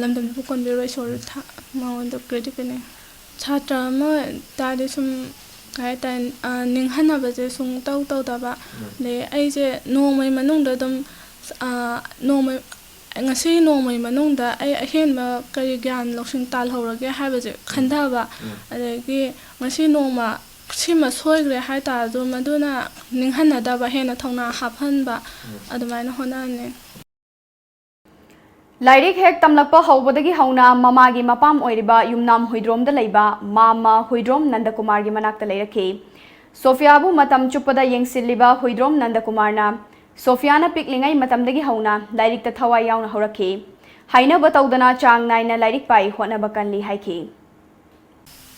ꯂꯝꯗꯝꯁꯤꯕꯨ ꯀꯣꯟꯕꯤꯔꯤꯕ ꯏꯁꯣꯔ ꯊꯥ-, ꯃꯉꯣꯟꯗ credit ꯄꯤꯅꯩ꯫ ꯁꯥꯇ꯭ꯔ ꯑꯃ ꯇꯥꯔꯗꯤ ꯁꯨꯝ, ꯀꯩ ꯍꯥꯏꯇꯥꯔꯦ, ꯅꯤꯡꯍꯟꯅꯕꯁꯦ ꯁꯨꯡꯇꯧ ꯇꯧꯗꯕ꯫ ꯑꯗꯩ ꯑꯩꯁꯦ ꯅꯣꯡꯃꯒꯤ ꯃꯅꯨꯡꯗ ꯑꯗꯨꯝ, ꯅꯣꯡꯃ, ꯉꯁꯤ ꯅꯣꯡꯃꯒꯤ ꯃꯅꯨꯡꯗ ꯑꯩ ꯑꯍꯦꯟꯕ ꯀꯔꯤ ꯒ꯭ꯌꯥꯟ ꯂꯧꯁꯤꯡ ꯇꯥꯜꯍꯧꯔꯒꯦ ꯍꯥꯏꯕꯁꯦ ꯈꯟꯊꯕ꯫ ꯑꯗꯒꯤ ꯉꯁꯤ ꯅꯣꯡꯃ ꯁꯤꯃ ꯁꯣꯏꯈ꯭ꯔꯦ ꯍꯥꯏ ꯇꯥꯔꯁꯨ ꯃꯗꯨꯅ ꯅꯤꯡꯍꯟꯅꯗꯕ, ꯍꯦꯟꯅ ꯊꯧꯅꯥ ꯍꯥꯞꯍꯟꯕ, ꯑꯗꯨꯃꯥꯏꯅ ꯍꯣꯠꯅꯍꯟꯅꯤꯡꯉꯤ꯫ ꯂꯥꯏꯔꯤꯛ ꯍꯦꯛ ꯇꯝꯂꯛꯄ ꯍꯧꯕꯗꯒꯤ ꯍꯧꯅ ꯃꯃꯥꯒꯤ ꯃꯄꯥꯝ ꯑꯣꯏꯔꯤꯕ ꯌꯨꯝꯅꯥꯝ ꯍꯨꯏꯗ꯭ꯔꯣꯝꯗ ꯂꯩꯕ ꯃꯥꯃ ꯍꯨꯏꯗ꯭ꯔꯣꯝ ꯅꯟꯗꯀꯨꯃꯥꯔꯒꯤ ꯃꯅꯥꯛꯇ ꯂꯩꯔꯛꯈꯤ꯫ ꯁꯣꯐꯤꯌꯥꯕꯨ ꯃꯇꯝ ꯆꯨꯞꯄꯗ ꯌꯦꯡꯁꯤꯜꯂꯤꯕ ꯍꯨꯏꯗ꯭ꯔꯣꯝ ꯅꯟꯗꯀꯨꯃꯥꯔꯅ ꯁꯣꯐꯤꯌꯥꯅ ꯄꯤꯛꯂꯤꯉꯩ ꯃꯇꯝꯗꯒꯤ ꯍꯧꯅ ꯂꯥꯏꯔꯤꯛꯇ ꯊꯋꯥꯏ ꯌꯥꯎꯅ ꯍꯧꯔꯛꯈꯤ꯫ ꯍꯩꯅꯕ ꯇꯧꯗꯅ ꯆꯥꯡ ꯅꯥꯏꯅ ꯂꯥꯏꯔꯤꯛ ꯄꯥꯏ, ꯍꯣꯠꯅꯕ ꯀꯜꯂꯤ ꯍꯥꯏꯈꯤ꯫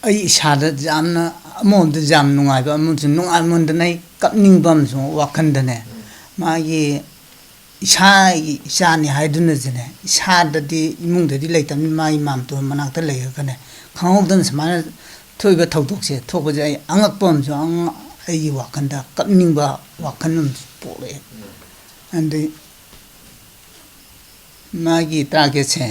ꯑꯩ ꯏꯁꯥꯗ ꯌꯥꯝꯅ, ꯑꯃꯔꯣꯝꯗ ꯌꯥꯝ ꯅꯨꯡꯉꯥꯏꯕ, ꯑꯃꯔꯣꯝꯗ ꯅꯨꯡꯉꯥꯏꯃꯟꯗꯅ ꯑꯩ ꯀꯞꯅꯤꯡꯕ ꯑꯃꯁꯨ ꯋꯥꯈꯟꯗꯅꯦ꯫ ꯃꯥꯒꯤ ꯏꯁꯥꯒꯤ ꯏꯆꯥꯅꯤ ꯍꯥꯏꯗꯨꯅꯁꯨꯅꯦ, ꯏꯁꯥꯗꯗꯤ, ꯏꯃꯨꯡꯗꯗꯤ ꯂꯩꯇꯕꯅꯤ, ꯃꯥꯒꯤ ꯃꯥꯝꯇꯣꯟ ꯃꯅꯥꯛꯇ ꯂꯩꯔꯒꯅꯦ, ꯈꯪꯍꯧꯗꯅ ꯁꯨꯃꯥꯏꯅ ꯊꯣꯛꯏꯕ ꯊꯧꯗꯣꯛꯁꯦ ꯊꯣꯛꯄꯁꯦ ꯑꯩ ꯑꯉꯛꯄ ꯑꯃꯁꯨ, ꯑꯉ-, ꯑꯩꯒꯤ ꯋꯥꯈꯟꯗ ꯀꯞꯅꯤꯡꯕ ꯋꯥꯈꯜ ꯑꯃꯁꯨ ꯄꯣꯛꯂꯛꯑꯦ꯫ ꯑꯗꯩ ꯃꯥꯒꯤ targetꯁꯦ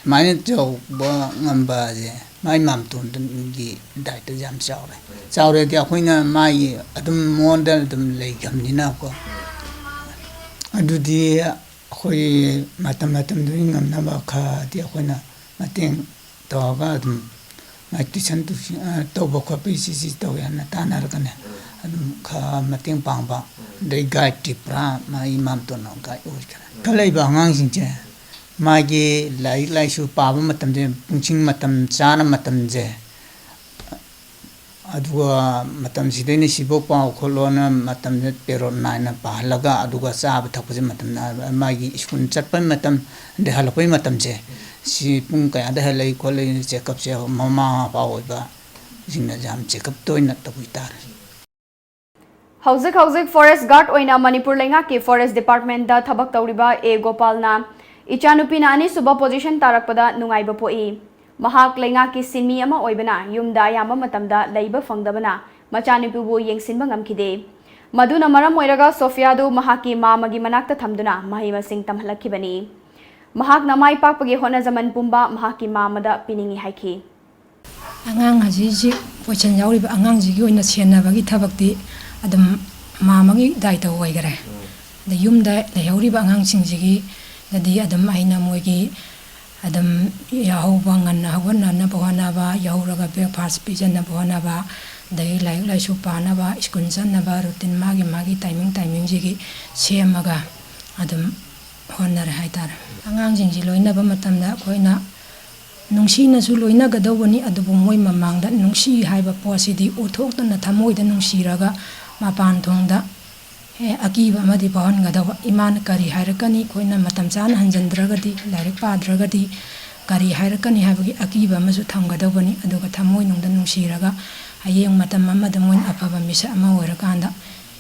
ꯁꯨꯃꯥꯏꯅ ꯇꯧꯕ ꯉꯝꯕꯁꯦ ꯃꯥꯏ ꯃꯥꯝꯇꯣꯟꯒꯤ ꯗꯥꯏꯇ ꯌꯥꯝ ꯆꯥꯎꯔꯦ꯫ ꯆꯥꯎꯔꯦꯗꯤ ꯑꯩꯈꯣꯏꯅ ꯃꯥꯒꯤ ꯑꯗꯨꯝ ꯃꯉꯣꯟꯗ ꯑꯗꯨꯝ ꯂꯩꯈ꯭ꯔꯕꯅꯤꯅꯀꯣ꯫ ꯑꯗꯨꯗꯤ ꯑꯩꯈꯣꯏ ꯃꯇꯝ ꯃꯇꯝꯗꯨꯒꯤ ꯉꯝꯅꯕ ꯈꯔꯗꯤ ꯑꯩꯈꯣꯏꯅ ꯃꯇꯦꯡ ꯇꯧꯔꯒ ꯑꯗꯨꯝ ꯃꯥꯏ ꯇꯨꯏꯁꯟ ꯇꯨꯏꯁꯟ, ꯑ, ꯇꯧꯕ ꯈꯣꯠꯄꯒꯤ ꯁꯤ ꯁꯤ ꯇꯧꯋꯦ ꯍꯥꯏꯅ ꯇꯥꯟꯅꯔꯒꯅꯦ꯫ ꯑꯗꯨꯝ ꯈꯔ ꯃꯇꯦꯡ ꯄꯥꯡꯕ꯫ ꯑꯗꯩ ꯒꯥꯏꯗꯇꯤ ꯄꯨꯔꯥ ꯃꯥꯒꯤ ꯃꯥꯝꯇꯣꯟꯅ ꯒꯥꯏꯗ ꯑꯣꯏꯈ꯭ꯔꯦ꯫ ꯏꯟꯈꯠꯂꯛꯏꯕ ꯑꯉꯥꯡꯁꯤꯡꯁꯦ ꯃꯥꯒꯤ ꯂꯥꯏꯔꯤꯛ ꯂꯥꯏꯁꯨ ꯄꯥꯕ ꯃꯇꯝꯁꯦ ꯄꯨꯡꯁꯤꯡ ꯃꯇꯝ ꯆꯥꯅ ꯃꯇꯝꯁꯦ, ꯑꯗꯨꯒ ꯃꯇꯝꯁꯤꯗꯩꯅ ꯁꯤꯐꯧ ꯄꯥꯎ ꯈꯣꯠꯂꯣꯅ ꯃꯇꯝꯁꯦ ꯄꯦꯔꯣꯠ ꯅꯥꯏꯅ ꯄꯥꯍꯜꯂꯒ, ꯑꯗꯨꯒ ꯆꯥꯕ ꯊꯛꯄꯁꯦ ꯃꯇꯝ ꯅꯥꯏꯕ, ꯃꯥꯒꯤ ꯁ꯭ꯀꯨꯜ ꯆꯠꯄꯩ ꯃꯇꯝ, ꯑꯗꯩ ꯍꯜꯂꯛꯄꯩ ꯃꯇꯝꯁꯦ, ꯁꯤ ꯄꯨꯡ ꯀꯌꯥꯗ ꯍꯜꯂꯛꯏ ꯈꯣꯠꯂꯛꯏ ꯆꯦꯛꯀꯞꯁꯦ ꯃꯃꯥ ꯃꯄꯥ ꯑꯣꯏꯕꯁꯤꯡꯅ ꯌꯥꯝ ꯆꯦꯛꯀꯞ ꯇꯣꯏꯅ ꯇꯧꯕꯤ ꯇꯥꯔꯦ꯫ ꯍꯧꯖꯤꯛ ꯍꯧꯖꯤꯛ ꯐꯣꯔꯦꯁ ꯒꯥꯔꯗ ꯑꯣꯏꯅ ꯃꯅꯤꯄꯨꯔ ꯂꯩꯉꯥꯛꯀꯤ ꯐꯣꯔꯦꯁ ꯗꯤꯄꯥꯔꯠꯃꯦꯟꯗ ꯊꯕꯛ ꯇꯧꯔꯤꯕ ꯑꯦ ꯒꯣꯄꯥꯜꯅ, "ꯏꯆꯥꯅꯨꯄꯤꯅ ꯑꯅꯤꯁꯨꯕ ꯄꯣꯖꯤꯁꯟ ꯇꯥꯔꯛꯄꯗ ꯅꯨꯡꯉꯥꯏꯕ ꯄꯣꯛꯏ꯫ ꯃꯍꯥꯛ ꯂꯩꯉꯥꯛꯀꯤ ꯁꯤꯟꯃꯤ ꯑꯃ ꯑꯣꯏꯕꯅ ꯌꯨꯝꯗ ꯑꯌꯥꯝꯕ ꯃꯇꯝꯗ ꯂꯩꯕ ꯐꯪꯗꯕꯅ ꯃꯆꯥꯅꯨꯄꯤꯕꯨ ꯌꯦꯡꯁꯤꯟꯕ ꯉꯝꯈꯤꯗꯦ꯫ ꯃꯗꯨꯅ ꯃꯔꯝ ꯑꯣꯏꯔꯒ ꯁꯣꯐꯤꯌꯥꯗꯨ ꯃꯍꯥꯛꯀꯤ ꯃꯥꯃꯒꯤ ꯃꯅꯥꯛꯇ ꯊꯝꯗꯨꯅ ꯃꯍꯩ ꯃꯁꯤꯡ ꯇꯝꯍꯜꯂꯛꯈꯤꯕꯅꯤ꯫ ꯃꯍꯥꯛꯅ ꯃꯥꯏ ꯄꯥꯛꯄꯒꯤ ꯍꯣꯠꯅꯖꯃꯟ ꯄꯨꯝꯕ ꯃꯍꯥꯛꯀꯤ ꯃꯥꯃꯗ ꯄꯤꯅꯤꯡꯏ" ꯍꯥꯏꯈꯤ꯫ ꯑꯉꯥꯡ ꯑꯁꯤꯁꯤ ꯄꯣꯏꯁꯟ ꯌꯥꯎꯔꯤꯕ ꯑꯉꯥꯡꯁꯤꯒꯤ ꯑꯣꯏꯅ ꯁꯦꯟꯅꯕꯒꯤ ꯊꯕꯛꯇꯤ ꯑꯗꯨꯝ ꯃꯥꯃꯒꯤ ꯗꯥꯏꯇ ꯑꯣꯏꯈꯔꯦ꯫ ꯑꯗ ꯌꯨꯝꯗ ꯂꯩꯍꯧꯔꯤꯕ ꯑꯉꯥꯡꯁꯤꯡꯁꯤꯒꯤꯗꯗꯤ ꯑꯗꯨꯝ ꯑꯩꯅ ꯃꯣꯏꯒꯤ ꯑꯗꯨꯝ ꯌꯥꯍꯧꯕ ꯉꯟꯅ ꯍꯧꯒꯠꯅꯅꯕ ꯍꯣꯠꯅꯕ, ꯌꯥꯍꯧꯔꯒ ꯕ꯭ꯔꯦꯛꯐꯥꯁ ꯄꯤꯖꯅꯕ ꯍꯣꯠꯅꯕ, ꯑꯗꯒꯤ ꯂꯥꯏꯔꯤꯛ ꯂꯥꯏꯁꯨ ꯄꯥꯅꯕ, ꯁ꯭ꯀꯨꯜ ꯆꯠꯅꯕ ꯔꯨꯇꯤꯟ ꯃꯥꯒꯤ ꯃꯥꯒꯤ ꯇꯥꯏꯃꯤꯡ ꯇꯥꯏꯃꯤꯡꯁꯤꯒꯤ ꯁꯦꯝꯃꯒ ꯑꯗꯨꯝ ꯍꯣꯠꯅꯔꯦ ꯍꯥꯏꯇꯥꯔꯦ꯫ ꯑꯉꯥꯡꯁꯤꯡꯁꯤ ꯂꯣꯏꯅꯕ ꯃꯇꯝꯗ ꯑꯩꯈꯣꯏꯅ ꯅꯨꯡꯁꯤꯅꯁꯨ ꯂꯣꯏꯅꯒꯗꯧꯕꯅꯤ, ꯑꯗꯨꯕꯨ ꯃꯣꯏ ꯃꯃꯥꯡꯗ ꯅꯨꯡꯁꯤ ꯍꯥꯏꯕ ꯄꯣꯠꯁꯤꯗꯤ ꯎꯠꯊꯣꯛꯇꯅ ꯊꯃꯣꯏꯗ ꯅꯨꯡꯁꯤꯔꯒ ꯃꯄꯥꯟ ꯊꯣꯡꯗ ꯑꯦ, ꯑꯀꯤꯕ ꯑꯃꯗꯤ ꯐꯥꯎꯍꯟꯒꯗꯧꯕ꯫ ꯏꯃꯥꯅ ꯀꯔꯤ ꯍꯥꯏꯔꯛꯀꯅꯤ, ꯑꯩꯈꯣꯏꯅ ꯃꯇꯝ ꯆꯥꯅ ꯍꯟꯖꯤꯟꯗ꯭ꯔꯒꯗꯤ, ꯂꯥꯏꯔꯤꯛ ꯄꯥꯗ꯭ꯔꯒꯗꯤ ꯀꯔꯤ ꯍꯥꯏꯔꯛꯀꯅꯤ ꯍꯥꯏꯕꯒꯤ ꯑꯀꯤꯕ ꯑꯃꯁꯨ ꯊꯝꯒꯗꯧꯕꯅꯤ꯫ ꯑꯗꯨꯒ ꯊꯃꯣꯏꯅꯨꯡꯗ ꯅꯨꯡꯁꯤꯔꯒ ꯍꯌꯦꯡ ꯃꯇꯝ ꯑꯃꯗ ꯃꯣꯏꯅ ꯑꯐꯕ ꯃꯤꯁꯛ ꯑꯃ ꯑꯣꯏꯔꯀꯥꯟꯗ,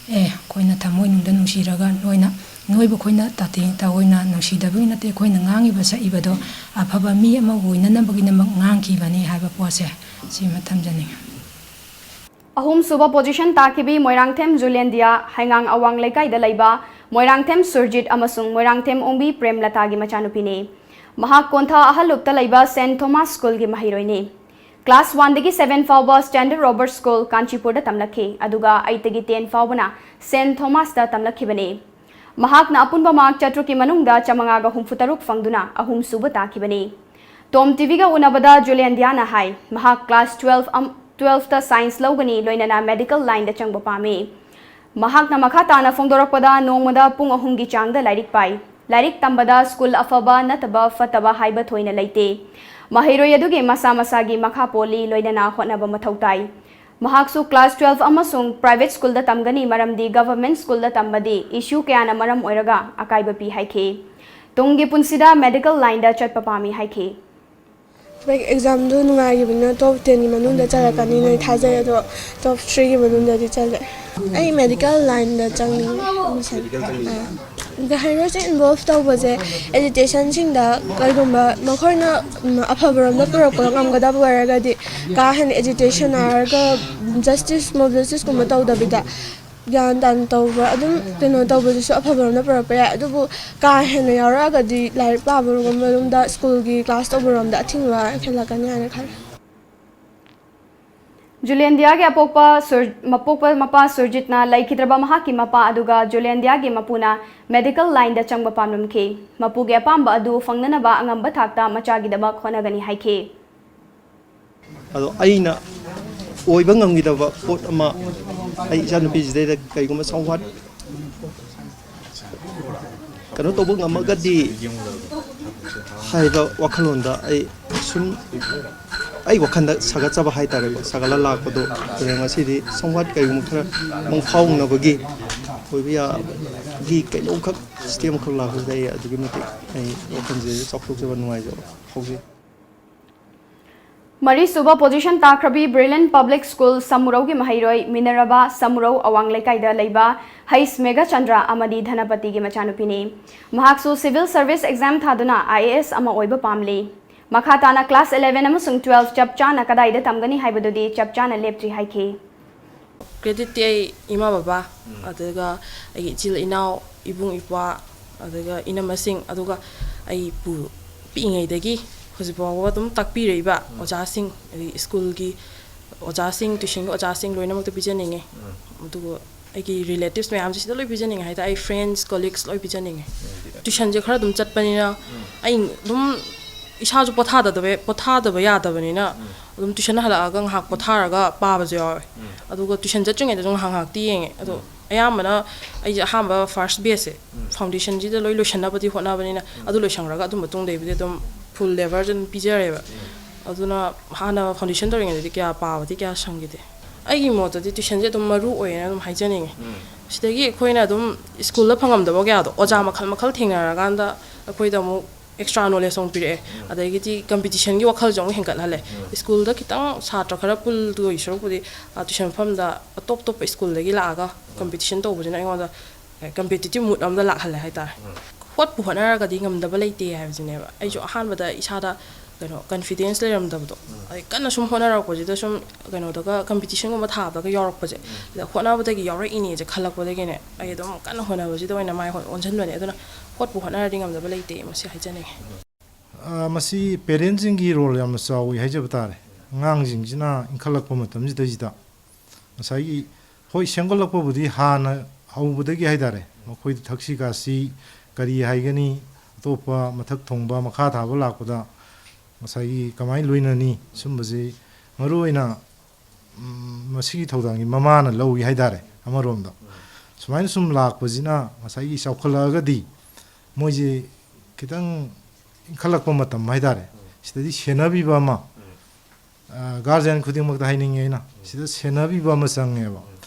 ꯑꯦ, ꯑꯩꯈꯣꯏꯅ ꯊꯃꯣꯏꯅꯨꯡꯗ ꯅꯨꯡꯁꯤꯔꯒ ꯅꯣꯏꯅ, ꯅꯣꯏꯕꯨ ꯑꯩꯈꯣꯏꯅ ꯇꯥꯊꯤ ꯇꯥꯑꯣꯏꯅ ꯅꯨꯡꯁꯤꯗꯕꯒꯤ ꯅꯠꯇꯦ, ꯑꯩꯈꯣꯏꯅ ꯉꯥꯡꯉꯤꯕ ꯁꯛꯏꯕꯗꯣ ꯑꯐꯕ ꯃꯤ ꯑꯃ ꯑꯣꯏꯅꯅꯕꯒꯤꯗꯃꯛ ꯉꯥꯡꯈꯤꯕꯅꯤ ꯍꯥꯏꯕ ꯄꯣꯠꯁꯦ ꯁꯤꯃ ꯊꯝꯖꯅꯤꯡꯉꯤ꯫ ꯑꯍꯨꯝꯁꯨꯕ ꯄꯣꯖꯤꯁꯟ ꯇꯥꯈꯤꯕꯤ ꯃꯣꯏꯔꯥꯡꯊꯦꯝ ꯖꯨꯂꯦꯟꯗꯤꯌꯥ, ꯍꯩꯉꯥꯡ ꯑꯋꯥꯡ ꯂꯩꯀꯥꯏꯗ ꯂꯩꯕ ꯃꯣꯏꯔꯥꯡꯊꯦꯝ ꯁꯨꯔꯖꯤꯠ ꯑꯃꯁꯨꯡ ꯃꯣꯏꯔꯥꯡꯊꯦꯝ ꯑꯣꯡꯕꯤ ꯄ꯭ꯔꯦꯝꯂꯇꯥꯒꯤ ꯃꯆꯥꯅꯨꯄꯤꯅꯤ꯫ ꯃꯍꯥꯛ ꯀꯣꯟꯊꯥ ꯑꯍꯜꯂꯨꯞꯇ ꯂꯩꯕ ꯁꯦꯟꯠ ꯊꯣꯃꯥꯁ ꯁ꯭ꯀꯨꯜꯒꯤ ꯃꯍꯩꯔꯣꯏꯅꯤ꯫ Class one ꯗꯒꯤ seven ꯐꯥꯎꯕ Standard Robert School, ꯀꯥꯟꯆꯤꯄꯨꯔꯗ ꯇꯝꯂꯛꯈꯤ, ꯑꯗꯨꯒ eight ꯇꯒꯤ ten ꯐꯥꯎꯕꯅ Saint Thomasꯇ ꯇꯝꯂꯛꯈꯤꯕꯅꯤ꯫ ꯃꯍꯥꯛꯅ ꯑꯄꯨꯟꯕ mark ꯆꯥꯇ꯭ꯔꯨꯛꯀꯤ ꯃꯅꯨꯡꯗ ꯆꯥꯃꯉꯥꯒ ꯍꯨꯝꯐꯨꯇꯔꯨꯛ ꯐꯪꯗꯨꯅ ꯑꯍꯨꯝꯁꯨꯕ ꯇꯥꯈꯤꯕꯅꯤ꯫ Tom TVꯒ ꯎꯅꯕꯗ ꯖꯨꯂꯦꯟꯗꯤꯌꯥꯅ ꯍꯥꯏ, ꯃꯍꯥꯛ class twelve ꯑꯝ-, twelveꯇ science ꯂꯧꯒꯅꯤ, ꯂꯣꯏꯅꯅ medical lineꯗ ꯆꯪꯕ ꯄꯥꯝꯃꯤ꯫ ꯃꯍꯥꯛꯅ ꯃꯈꯥ ꯇꯥꯅ ꯐꯣꯡꯗꯣꯔꯛꯄꯗ, ꯅꯣꯡꯃꯗ ꯄꯨꯡ ꯑꯍꯨꯝꯒꯤ ꯆꯥꯡꯗ ꯂꯥꯏꯔꯤꯛ ꯄꯥꯏ꯫ ꯂꯥꯏꯔꯤꯛ ꯇꯝꯕꯗ school ꯑꯐꯕ ꯅꯠꯇꯕ ꯐꯠꯇꯕ ꯍꯥꯏꯕ ꯊꯣꯏꯅ ꯂꯩꯇꯦ꯫ ꯃꯍꯩꯔꯣꯏ ꯑꯗꯨꯒꯤ ꯃꯁꯥ ꯃꯁꯥꯒꯤ ꯃꯈꯥ ꯄꯣꯜꯂꯤ, ꯂꯣꯏꯅꯅ ꯍꯣꯠꯅꯕ ꯃꯊꯧ ꯇꯥꯏ꯫ ꯃꯍꯥꯛꯁꯨ class twelve ꯑꯃꯁꯨꯡ private schoolꯗ ꯇꯝꯒꯅꯤ, ꯃꯔꯝꯗꯤ government schoolꯗ ꯇꯝꯕꯗꯤ issue ꯀꯌꯥꯅ ꯃꯔꯝ ꯑꯣꯏꯔꯒ ꯑꯀꯥꯏꯕ ꯄꯤ ꯍꯥꯏꯈꯤ꯫ ꯇꯨꯡꯒꯤ ꯄꯨꯟꯁꯤꯗ medical lineꯗ ꯆꯠꯄ ꯄꯥꯝꯃꯤ ꯍꯥꯏꯈꯤ꯫ ꯍꯟꯗꯛ examꯗꯨ ꯅꯨꯡꯉꯥꯏꯈꯤꯕꯅꯤꯅ top tenꯒꯤ ꯃꯅꯨꯡꯗ ꯆꯜꯂꯛꯀꯅꯤꯅ ꯑꯩ ꯊꯥꯖꯩ, ꯑꯗꯣ top threeꯒꯤ ꯃꯅꯨꯡꯗꯗꯤ ꯆꯜꯂꯦ꯫ ꯑꯩ medical lineꯗ ꯆꯪꯅꯤꯡꯉꯦ, admission꯫ ꯑꯥ꯫ ꯃꯍꯩꯔꯣꯏꯁꯤꯡ involve ꯇꯧꯕꯁꯦ, agitationꯁꯤꯡꯗ ꯀꯩꯒꯨꯝꯕ ꯃꯈꯣꯏꯅ, ꯎꯝ, ꯑꯐꯕꯔꯣꯝꯗ ꯄꯨꯔꯛꯄ ꯉꯝꯒꯗꯕ ꯑꯣꯏꯔꯒꯗꯤ, ꯀꯥ ꯍꯦꯟꯅ agitation ꯍꯥꯏꯔꯒ justice, mob justiceꯀꯨꯝꯕ ꯇꯧꯗꯕꯤꯗ, ꯒ꯭ꯌꯥꯟ ꯇꯥꯅ ꯇꯧꯕ, ꯑꯗꯨꯝ ꯀꯩꯅꯣ ꯇꯧꯕꯗꯨꯁꯨ ꯑꯐꯕꯔꯣꯝꯗ ꯄꯨꯔꯛꯄ ꯌꯥꯏ꯫ ꯑꯗꯨꯕꯨ ꯀꯥ ꯍꯦꯟꯅ ꯌꯥꯎꯔꯛꯑꯒꯗꯤ ꯂꯥꯏꯔꯤꯛ ꯄꯥꯕꯔꯣꯝꯗ, schoolꯒꯤ class ꯇꯧꯕꯔꯣꯝꯗ ꯑꯊꯤꯡꯕ ꯍꯦꯜꯂꯛꯀꯅꯤ ꯍꯥꯏꯅ ꯈꯜꯂꯤ꯫ ꯖꯨꯂꯦꯟꯗꯤꯌꯥꯒꯤ ꯑꯄꯣꯛꯄ ꯁꯨꯔ-, ꯃꯄꯣꯛꯄ ꯃꯄꯥ ꯁꯨꯔꯖꯤꯠꯅ ꯂꯩꯈꯤꯗ꯭ꯔꯕ ꯃꯍꯥꯛꯀꯤ ꯃꯄꯥ ꯑꯗꯨꯒ ꯖꯨꯂꯦꯟꯗꯤꯌꯥꯒꯤ ꯃꯄꯨꯅ medical lineꯗ ꯆꯪꯕ ꯄꯥꯝꯂꯝꯈꯤ꯫ ꯃꯄꯨꯒꯤ ꯑꯄꯥꯝꯕ ꯑꯗꯨ ꯐꯪꯅꯅꯕ ꯑꯉꯝꯕ ꯊꯥꯛꯇ ꯃꯆꯥꯒꯤꯗꯃꯛ ꯍꯣꯠꯅꯒꯅꯤ ꯍꯥꯏꯈꯤ꯫ ꯑꯗꯣ ꯑꯩꯅ ꯑꯣꯏꯕ ꯉꯝꯈꯤꯗꯕ ꯄꯣꯠ ꯑꯃ, ꯑꯩ ꯏꯆꯥꯅꯨꯄꯤꯁꯤꯗꯩꯗ ꯀꯩꯒꯨꯝꯕ somewhat ꯀꯩꯅꯣ ꯇꯧꯕ ꯉꯝꯃꯒꯗꯤ ꯍꯥꯏꯕ ꯋꯥꯈꯜꯂꯣꯟꯗ ꯑꯩ ꯁꯨꯝ ꯑꯩ ꯋꯥꯈꯜꯗ ꯁꯥꯒꯠꯆꯕ ꯍꯥꯏꯇꯥꯔꯦꯀꯣ, ꯁꯥꯒꯠꯂ ꯂꯥꯛꯄꯗꯣ꯫ ꯑꯗꯨꯅ ꯉꯁꯤꯗꯤ somewhat ꯀꯩꯒꯨꯝꯕ ꯈꯔ ꯃꯪꯐꯥꯎꯅꯕꯒꯤ ꯑꯣꯏꯕ ꯌꯥꯕꯒꯤ ꯀꯩꯅꯣꯝꯈꯛ, system ꯑꯃꯈꯛ ꯂꯥꯛꯄꯁꯤꯗ ꯑꯩ ꯑꯗꯨꯛꯀꯤ ꯃꯇꯤꯛ ꯑꯩ ꯋꯥꯈꯜꯁꯦ ꯆꯥꯎꯊꯣꯛꯆꯕ, ꯅꯨꯡꯉꯥꯏꯖꯕ ꯐꯥꯎꯖꯩ꯫ ꯃꯔꯤꯁꯨꯕ position ꯇꯥꯈ꯭ꯔꯕꯤ Brilliant Public School ꯁꯃꯨꯔꯧꯒꯤ ꯃꯍꯩꯔꯣꯏ ꯃꯤꯅꯔꯕꯥ ꯁꯃꯨꯔꯧ ꯑꯋꯥꯡ ꯂꯩꯀꯥꯏꯗ ꯂꯩꯕ ꯍꯩꯁ ꯃꯦꯘꯆꯟꯗ꯭ꯔ ꯑꯃꯗꯤ ꯙꯅꯄꯇꯤꯒꯤ ꯃꯆꯥꯅꯨꯄꯤꯅꯤ꯫ ꯃꯍꯥꯛꯁꯨ civil service exam ꯊꯥꯗꯨꯅ IAS ꯑꯃ ꯑꯣꯏꯕ ꯄꯥꯝꯂꯤ꯫ ꯃꯈꯥ ꯇꯥꯅ class eleven ꯑꯃꯁꯨꯡ twelve ꯆꯞ ꯆꯥꯅ ꯀꯗꯥꯏꯗ ꯇꯝꯒꯅꯤ ꯍꯥꯏꯕꯗꯨꯗꯤ ꯆꯞ ꯆꯥꯅ ꯂꯦꯞꯇ꯭ꯔꯤ ꯍꯥꯏꯈꯤ꯫ Creditꯇꯤ ꯑꯩ ꯏꯃꯥ ꯕꯕꯥ, ꯎꯝ꯫ ꯑꯗꯨꯒ ꯑꯩꯒꯤ ꯏꯆꯤꯜ ꯏꯅꯥꯎ, ꯏꯕꯨꯡ ꯏꯄ꯭ꯋꯥ, ꯑꯗꯨꯒ ꯏꯅꯝꯃꯁꯤꯡ, ꯑꯗꯨꯒ ꯑꯩ ꯄꯨ ꯄꯤꯛꯏꯉꯩꯗꯒꯤ ꯍꯧꯖꯤꯛ ꯐꯥꯎꯕ ꯑꯗꯨꯝ ꯇꯥꯛꯄꯤꯔꯛꯏꯕ ꯑꯣꯖꯥꯁꯤꯡ, ꯑꯗꯩ ꯁ꯭ꯀꯨꯜꯒꯤ ꯑꯣꯖꯥꯁꯤꯡ, ꯇ꯭ꯌꯨꯁꯟꯒꯤ ꯑꯣꯖꯥꯁꯤꯡ ꯂꯣꯏꯅꯃꯛꯇ ꯄꯤꯖꯅꯤꯡꯉꯤ꯫ ꯑꯗꯨꯒ ꯑꯩꯒꯤ ꯔꯤꯂꯦꯇꯤꯚꯁ ꯃꯌꯥꯝꯁꯦ ꯁꯤꯗ ꯂꯣꯏ ꯄꯤꯖꯅꯤꯡꯉꯦ ꯍꯥꯏ ꯇꯥꯔꯦ꯫ ꯑꯩ ꯐ꯭ꯔꯦꯟꯁ, ꯀꯣꯂꯤꯛꯁ ꯂꯣꯏ ꯄꯤꯖꯅꯤꯡꯉꯦ꯫ ꯇ꯭ꯌꯨꯁꯟꯁꯦ ꯈꯔ ꯑꯗꯨꯝ ꯆꯠꯄꯅꯤꯅ ꯑꯩ ꯑꯗꯨꯝ ꯏꯁꯥꯁꯨ ꯄꯣꯊꯥꯗꯗꯕ ꯄꯣꯊꯥꯗꯕ ꯌꯥꯗꯕꯅꯤꯅ ꯑꯗꯨꯝ ꯇ꯭ꯌꯨꯁꯟ ꯍꯜꯂꯛꯑꯒ ꯉꯥꯏꯍꯥꯛ ꯄꯣꯊꯥꯔꯒ ꯄꯥꯕꯁꯨ ꯌꯥꯎꯋꯦ꯫ ꯑꯗꯨꯒ ꯇ꯭ꯌꯨꯁꯟ ꯆꯠꯇ꯭ꯔꯤꯉꯩꯗꯁꯨ ꯉꯥꯏꯍꯥꯛ ꯉꯥꯏꯍꯥꯛꯇꯤ ꯌꯦꯡꯉꯦ꯫ ꯑꯗꯣ ꯑꯌꯥꯝꯕꯅ ꯑꯩꯁꯦ ꯑꯍꯥꯟꯕ ꯐꯥꯔꯁ ꯕꯦꯁꯁꯦ ꯐꯥꯎꯟꯗꯦꯁꯟꯁꯤꯗ ꯂꯣꯏ ꯂꯣꯏꯁꯟꯅꯕꯗꯤ ꯍꯣꯠꯅꯕꯅꯤꯅ ꯑꯗꯨ ꯂꯣꯏꯁꯟꯈ꯭ꯔꯒ ꯑꯗꯨ ꯃꯇꯨꯡꯗꯩꯕꯨꯗꯤ ꯑꯗꯨꯝ ꯐꯨꯜ ꯂꯦꯕꯔꯁꯦ ꯑꯗꯨꯝ ꯄꯤꯖꯔꯦꯕ꯫ ꯑꯗꯨꯅ ꯍꯥꯟꯅ ꯐꯥꯎꯟꯗꯦꯁꯟ ꯇꯧꯔꯤꯉꯩꯗꯗꯤ ꯀꯌꯥ ꯄꯥꯕꯗꯤ ꯀꯌꯥ ꯁꯪꯈꯤꯗꯦ꯫ ꯑꯩꯒꯤ ꯃꯣꯠꯇꯗꯤ ꯇ꯭ꯌꯨꯁꯟꯁꯦ ꯑꯗꯨꯝ ꯃꯔꯨ ꯑꯣꯏꯌꯦꯅ ꯑꯗꯨꯝ ꯍꯥꯏꯖꯅꯤꯡꯉꯦ꯫ ꯁꯤꯗꯒꯤ ꯑꯩꯈꯣꯏꯅ ꯑꯗꯨꯝ ꯁ꯭ꯀꯨꯜꯗ ꯐꯪꯉꯝꯗꯕ ꯀꯌꯥꯗꯣ ꯑꯣꯖꯥ ꯃꯈꯜ ꯃꯈꯜ ꯊꯦꯡꯅꯔꯀꯥꯟꯗ ꯑꯩꯈꯣꯏꯗ ꯑꯃꯨꯛ ꯑꯦꯛꯁꯇ꯭ꯔꯥ ꯅꯣꯂꯦꯖ ꯑꯃꯨꯛ ꯄꯤꯔꯛꯑꯦ꯫ ꯑꯗꯒꯤꯗꯤ ꯀꯝꯄꯤꯇꯤꯁꯟꯒꯤ ꯋꯥꯈꯜꯁꯨ ꯑꯃꯨꯛ ꯍꯦꯟꯒꯠꯍꯜꯂꯦ꯫ ꯁ꯭ꯀꯨꯜꯗ ꯈꯤꯇꯪ ꯁꯥꯇ꯭ꯔ ꯈꯔ ꯄꯨꯜꯗꯣꯏ ꯁꯔꯨꯛꯄꯨꯗꯤ ꯇ꯭ꯌꯨꯁꯟ ꯃꯐꯝꯗ ꯑꯇꯣꯞ ꯑꯇꯣꯞꯄ ꯁ꯭ꯀꯨꯜꯗꯒꯤ ꯂꯥꯛꯑꯒ ꯀꯝꯄꯤꯇꯤꯁꯟ ꯇꯧꯕꯁꯤꯅ ꯑꯩꯉꯣꯟꯗ ꯀꯝꯄꯤꯇꯤꯇꯤꯞ ꯃꯨꯠ ꯑꯃꯗ ꯂꯥꯛꯍꯜꯂꯦ ꯍꯥꯏꯇꯥꯔꯦ꯫ ꯍꯣꯠꯄꯨ ꯍꯣꯠꯅꯔꯒꯗꯤ ꯉꯝꯗꯕ ꯂꯩꯇꯦ ꯍꯥꯏꯕꯁꯤꯅꯦꯕ꯫ ꯑꯩꯁꯨ ꯑꯍꯥꯟꯕꯗ ꯏꯁꯥꯗ ꯀꯩꯅꯣ ꯀꯟꯐꯤꯗꯦꯟꯁ ꯂꯩꯔꯝꯗꯕꯗꯣ, ꯑꯗꯩ ꯀꯟꯅ ꯁꯨꯝ ꯍꯣꯠꯅꯔꯛꯄꯁꯤꯗ ꯁꯨꯝ ꯀꯩꯅꯣꯗꯒ ꯀꯝꯄꯤꯇꯤꯁꯟꯒꯨꯝꯕ ꯊꯥꯕꯗꯒ ꯌꯥꯎꯔꯛꯄꯁꯦ, ꯁꯤꯗ ꯍꯣꯠꯅꯕꯗꯒꯤ ꯌꯥꯎꯔꯛꯏꯅꯦꯁꯦ ꯈꯜꯂꯛꯄꯗꯒꯤꯅꯦ ꯑꯩ ꯑꯗꯨꯝ ꯀꯟꯅ ꯍꯣꯠꯅꯕꯁꯤꯗ ꯑꯣꯏꯅ ꯃꯥꯏ ꯑꯣꯟꯁꯤꯟꯕꯅꯦ꯫ ꯑꯗꯨꯅ ꯍꯣꯠꯄꯨ ꯍꯣꯠꯅꯔꯗꯤ ꯉꯝꯗꯕ ꯂꯩꯇꯦ, ꯃꯁꯤ ꯍꯥꯏꯖꯅꯤꯡꯉꯤ꯫ ꯑ, ꯃꯁꯤ ꯄꯦꯔꯦꯟꯁꯁꯤꯡꯒꯤ ꯔꯣꯜ ꯌꯥꯝꯅ ꯆꯥꯎꯏ ꯍꯥꯏꯖꯕ ꯇꯥꯔꯦ꯫ ꯑꯉꯥꯡꯁꯤꯡꯁꯤꯅ ꯏꯟꯈꯠꯂꯛꯄ ꯃꯇꯝꯁꯤꯗꯩꯁꯤꯗ ꯉꯁꯥꯏꯒꯤ, ꯍꯣꯏ, ꯁꯦꯝꯒꯠꯂꯛꯄꯕꯨꯗꯤ ꯍꯥꯟꯅ ꯍꯧꯕꯗꯒꯤ ꯍꯥꯏ ꯇꯥꯔꯦ, ꯃꯈꯣꯏꯗ ꯊꯛꯁꯤ ꯈꯥꯁꯤ ꯀꯔꯤ ꯍꯥꯏꯒꯅꯤ, ꯑꯇꯣꯞꯄ ꯃꯊꯛ ꯊꯣꯡꯕ ꯃꯈꯥ ꯊꯥꯕ ꯂꯥꯛꯄꯗ ꯉꯁꯥꯏꯒꯤ ꯀꯃꯥꯏꯅ ꯂꯣꯏꯅꯅꯤ, ꯁꯨꯝꯕꯁꯤ ꯃꯔꯨꯑꯣꯏꯅ ꯎꯝ, ꯃꯁꯤꯒꯤ ꯊꯧꯗꯥꯡꯁꯤ ꯃꯃꯥꯅ ꯂꯧꯏ ꯍꯥꯏ ꯇꯥꯔꯦ꯫ ꯑꯃꯔꯣꯝꯗ ꯁꯨꯃꯥꯏꯅ ꯁꯨꯝ ꯂꯥꯛꯄꯁꯤꯅ ꯉꯁꯥꯏꯒꯤ ꯆꯥꯎꯈꯠꯂꯛꯑꯒꯗꯤ ꯃꯣꯏꯁꯦ ꯈꯤꯇꯪ ꯏꯟꯈꯠꯂꯛꯄ ꯃꯇꯝ ꯍꯥꯏ ꯇꯥꯔꯦ, ꯁꯤꯗꯗꯤ ꯁꯦꯟꯅꯕꯤꯕ ꯑꯃ, ꯒꯥꯔꯖꯤꯌꯥꯟ ꯈꯨꯗꯤꯡꯃꯛꯇ ꯍꯥꯏꯅꯤꯡꯉꯤ ꯑꯩꯅ, ꯁꯤꯗ ꯁꯦꯟꯅꯕꯤꯕ ꯑꯃ ꯆꯪꯉꯦꯕ꯫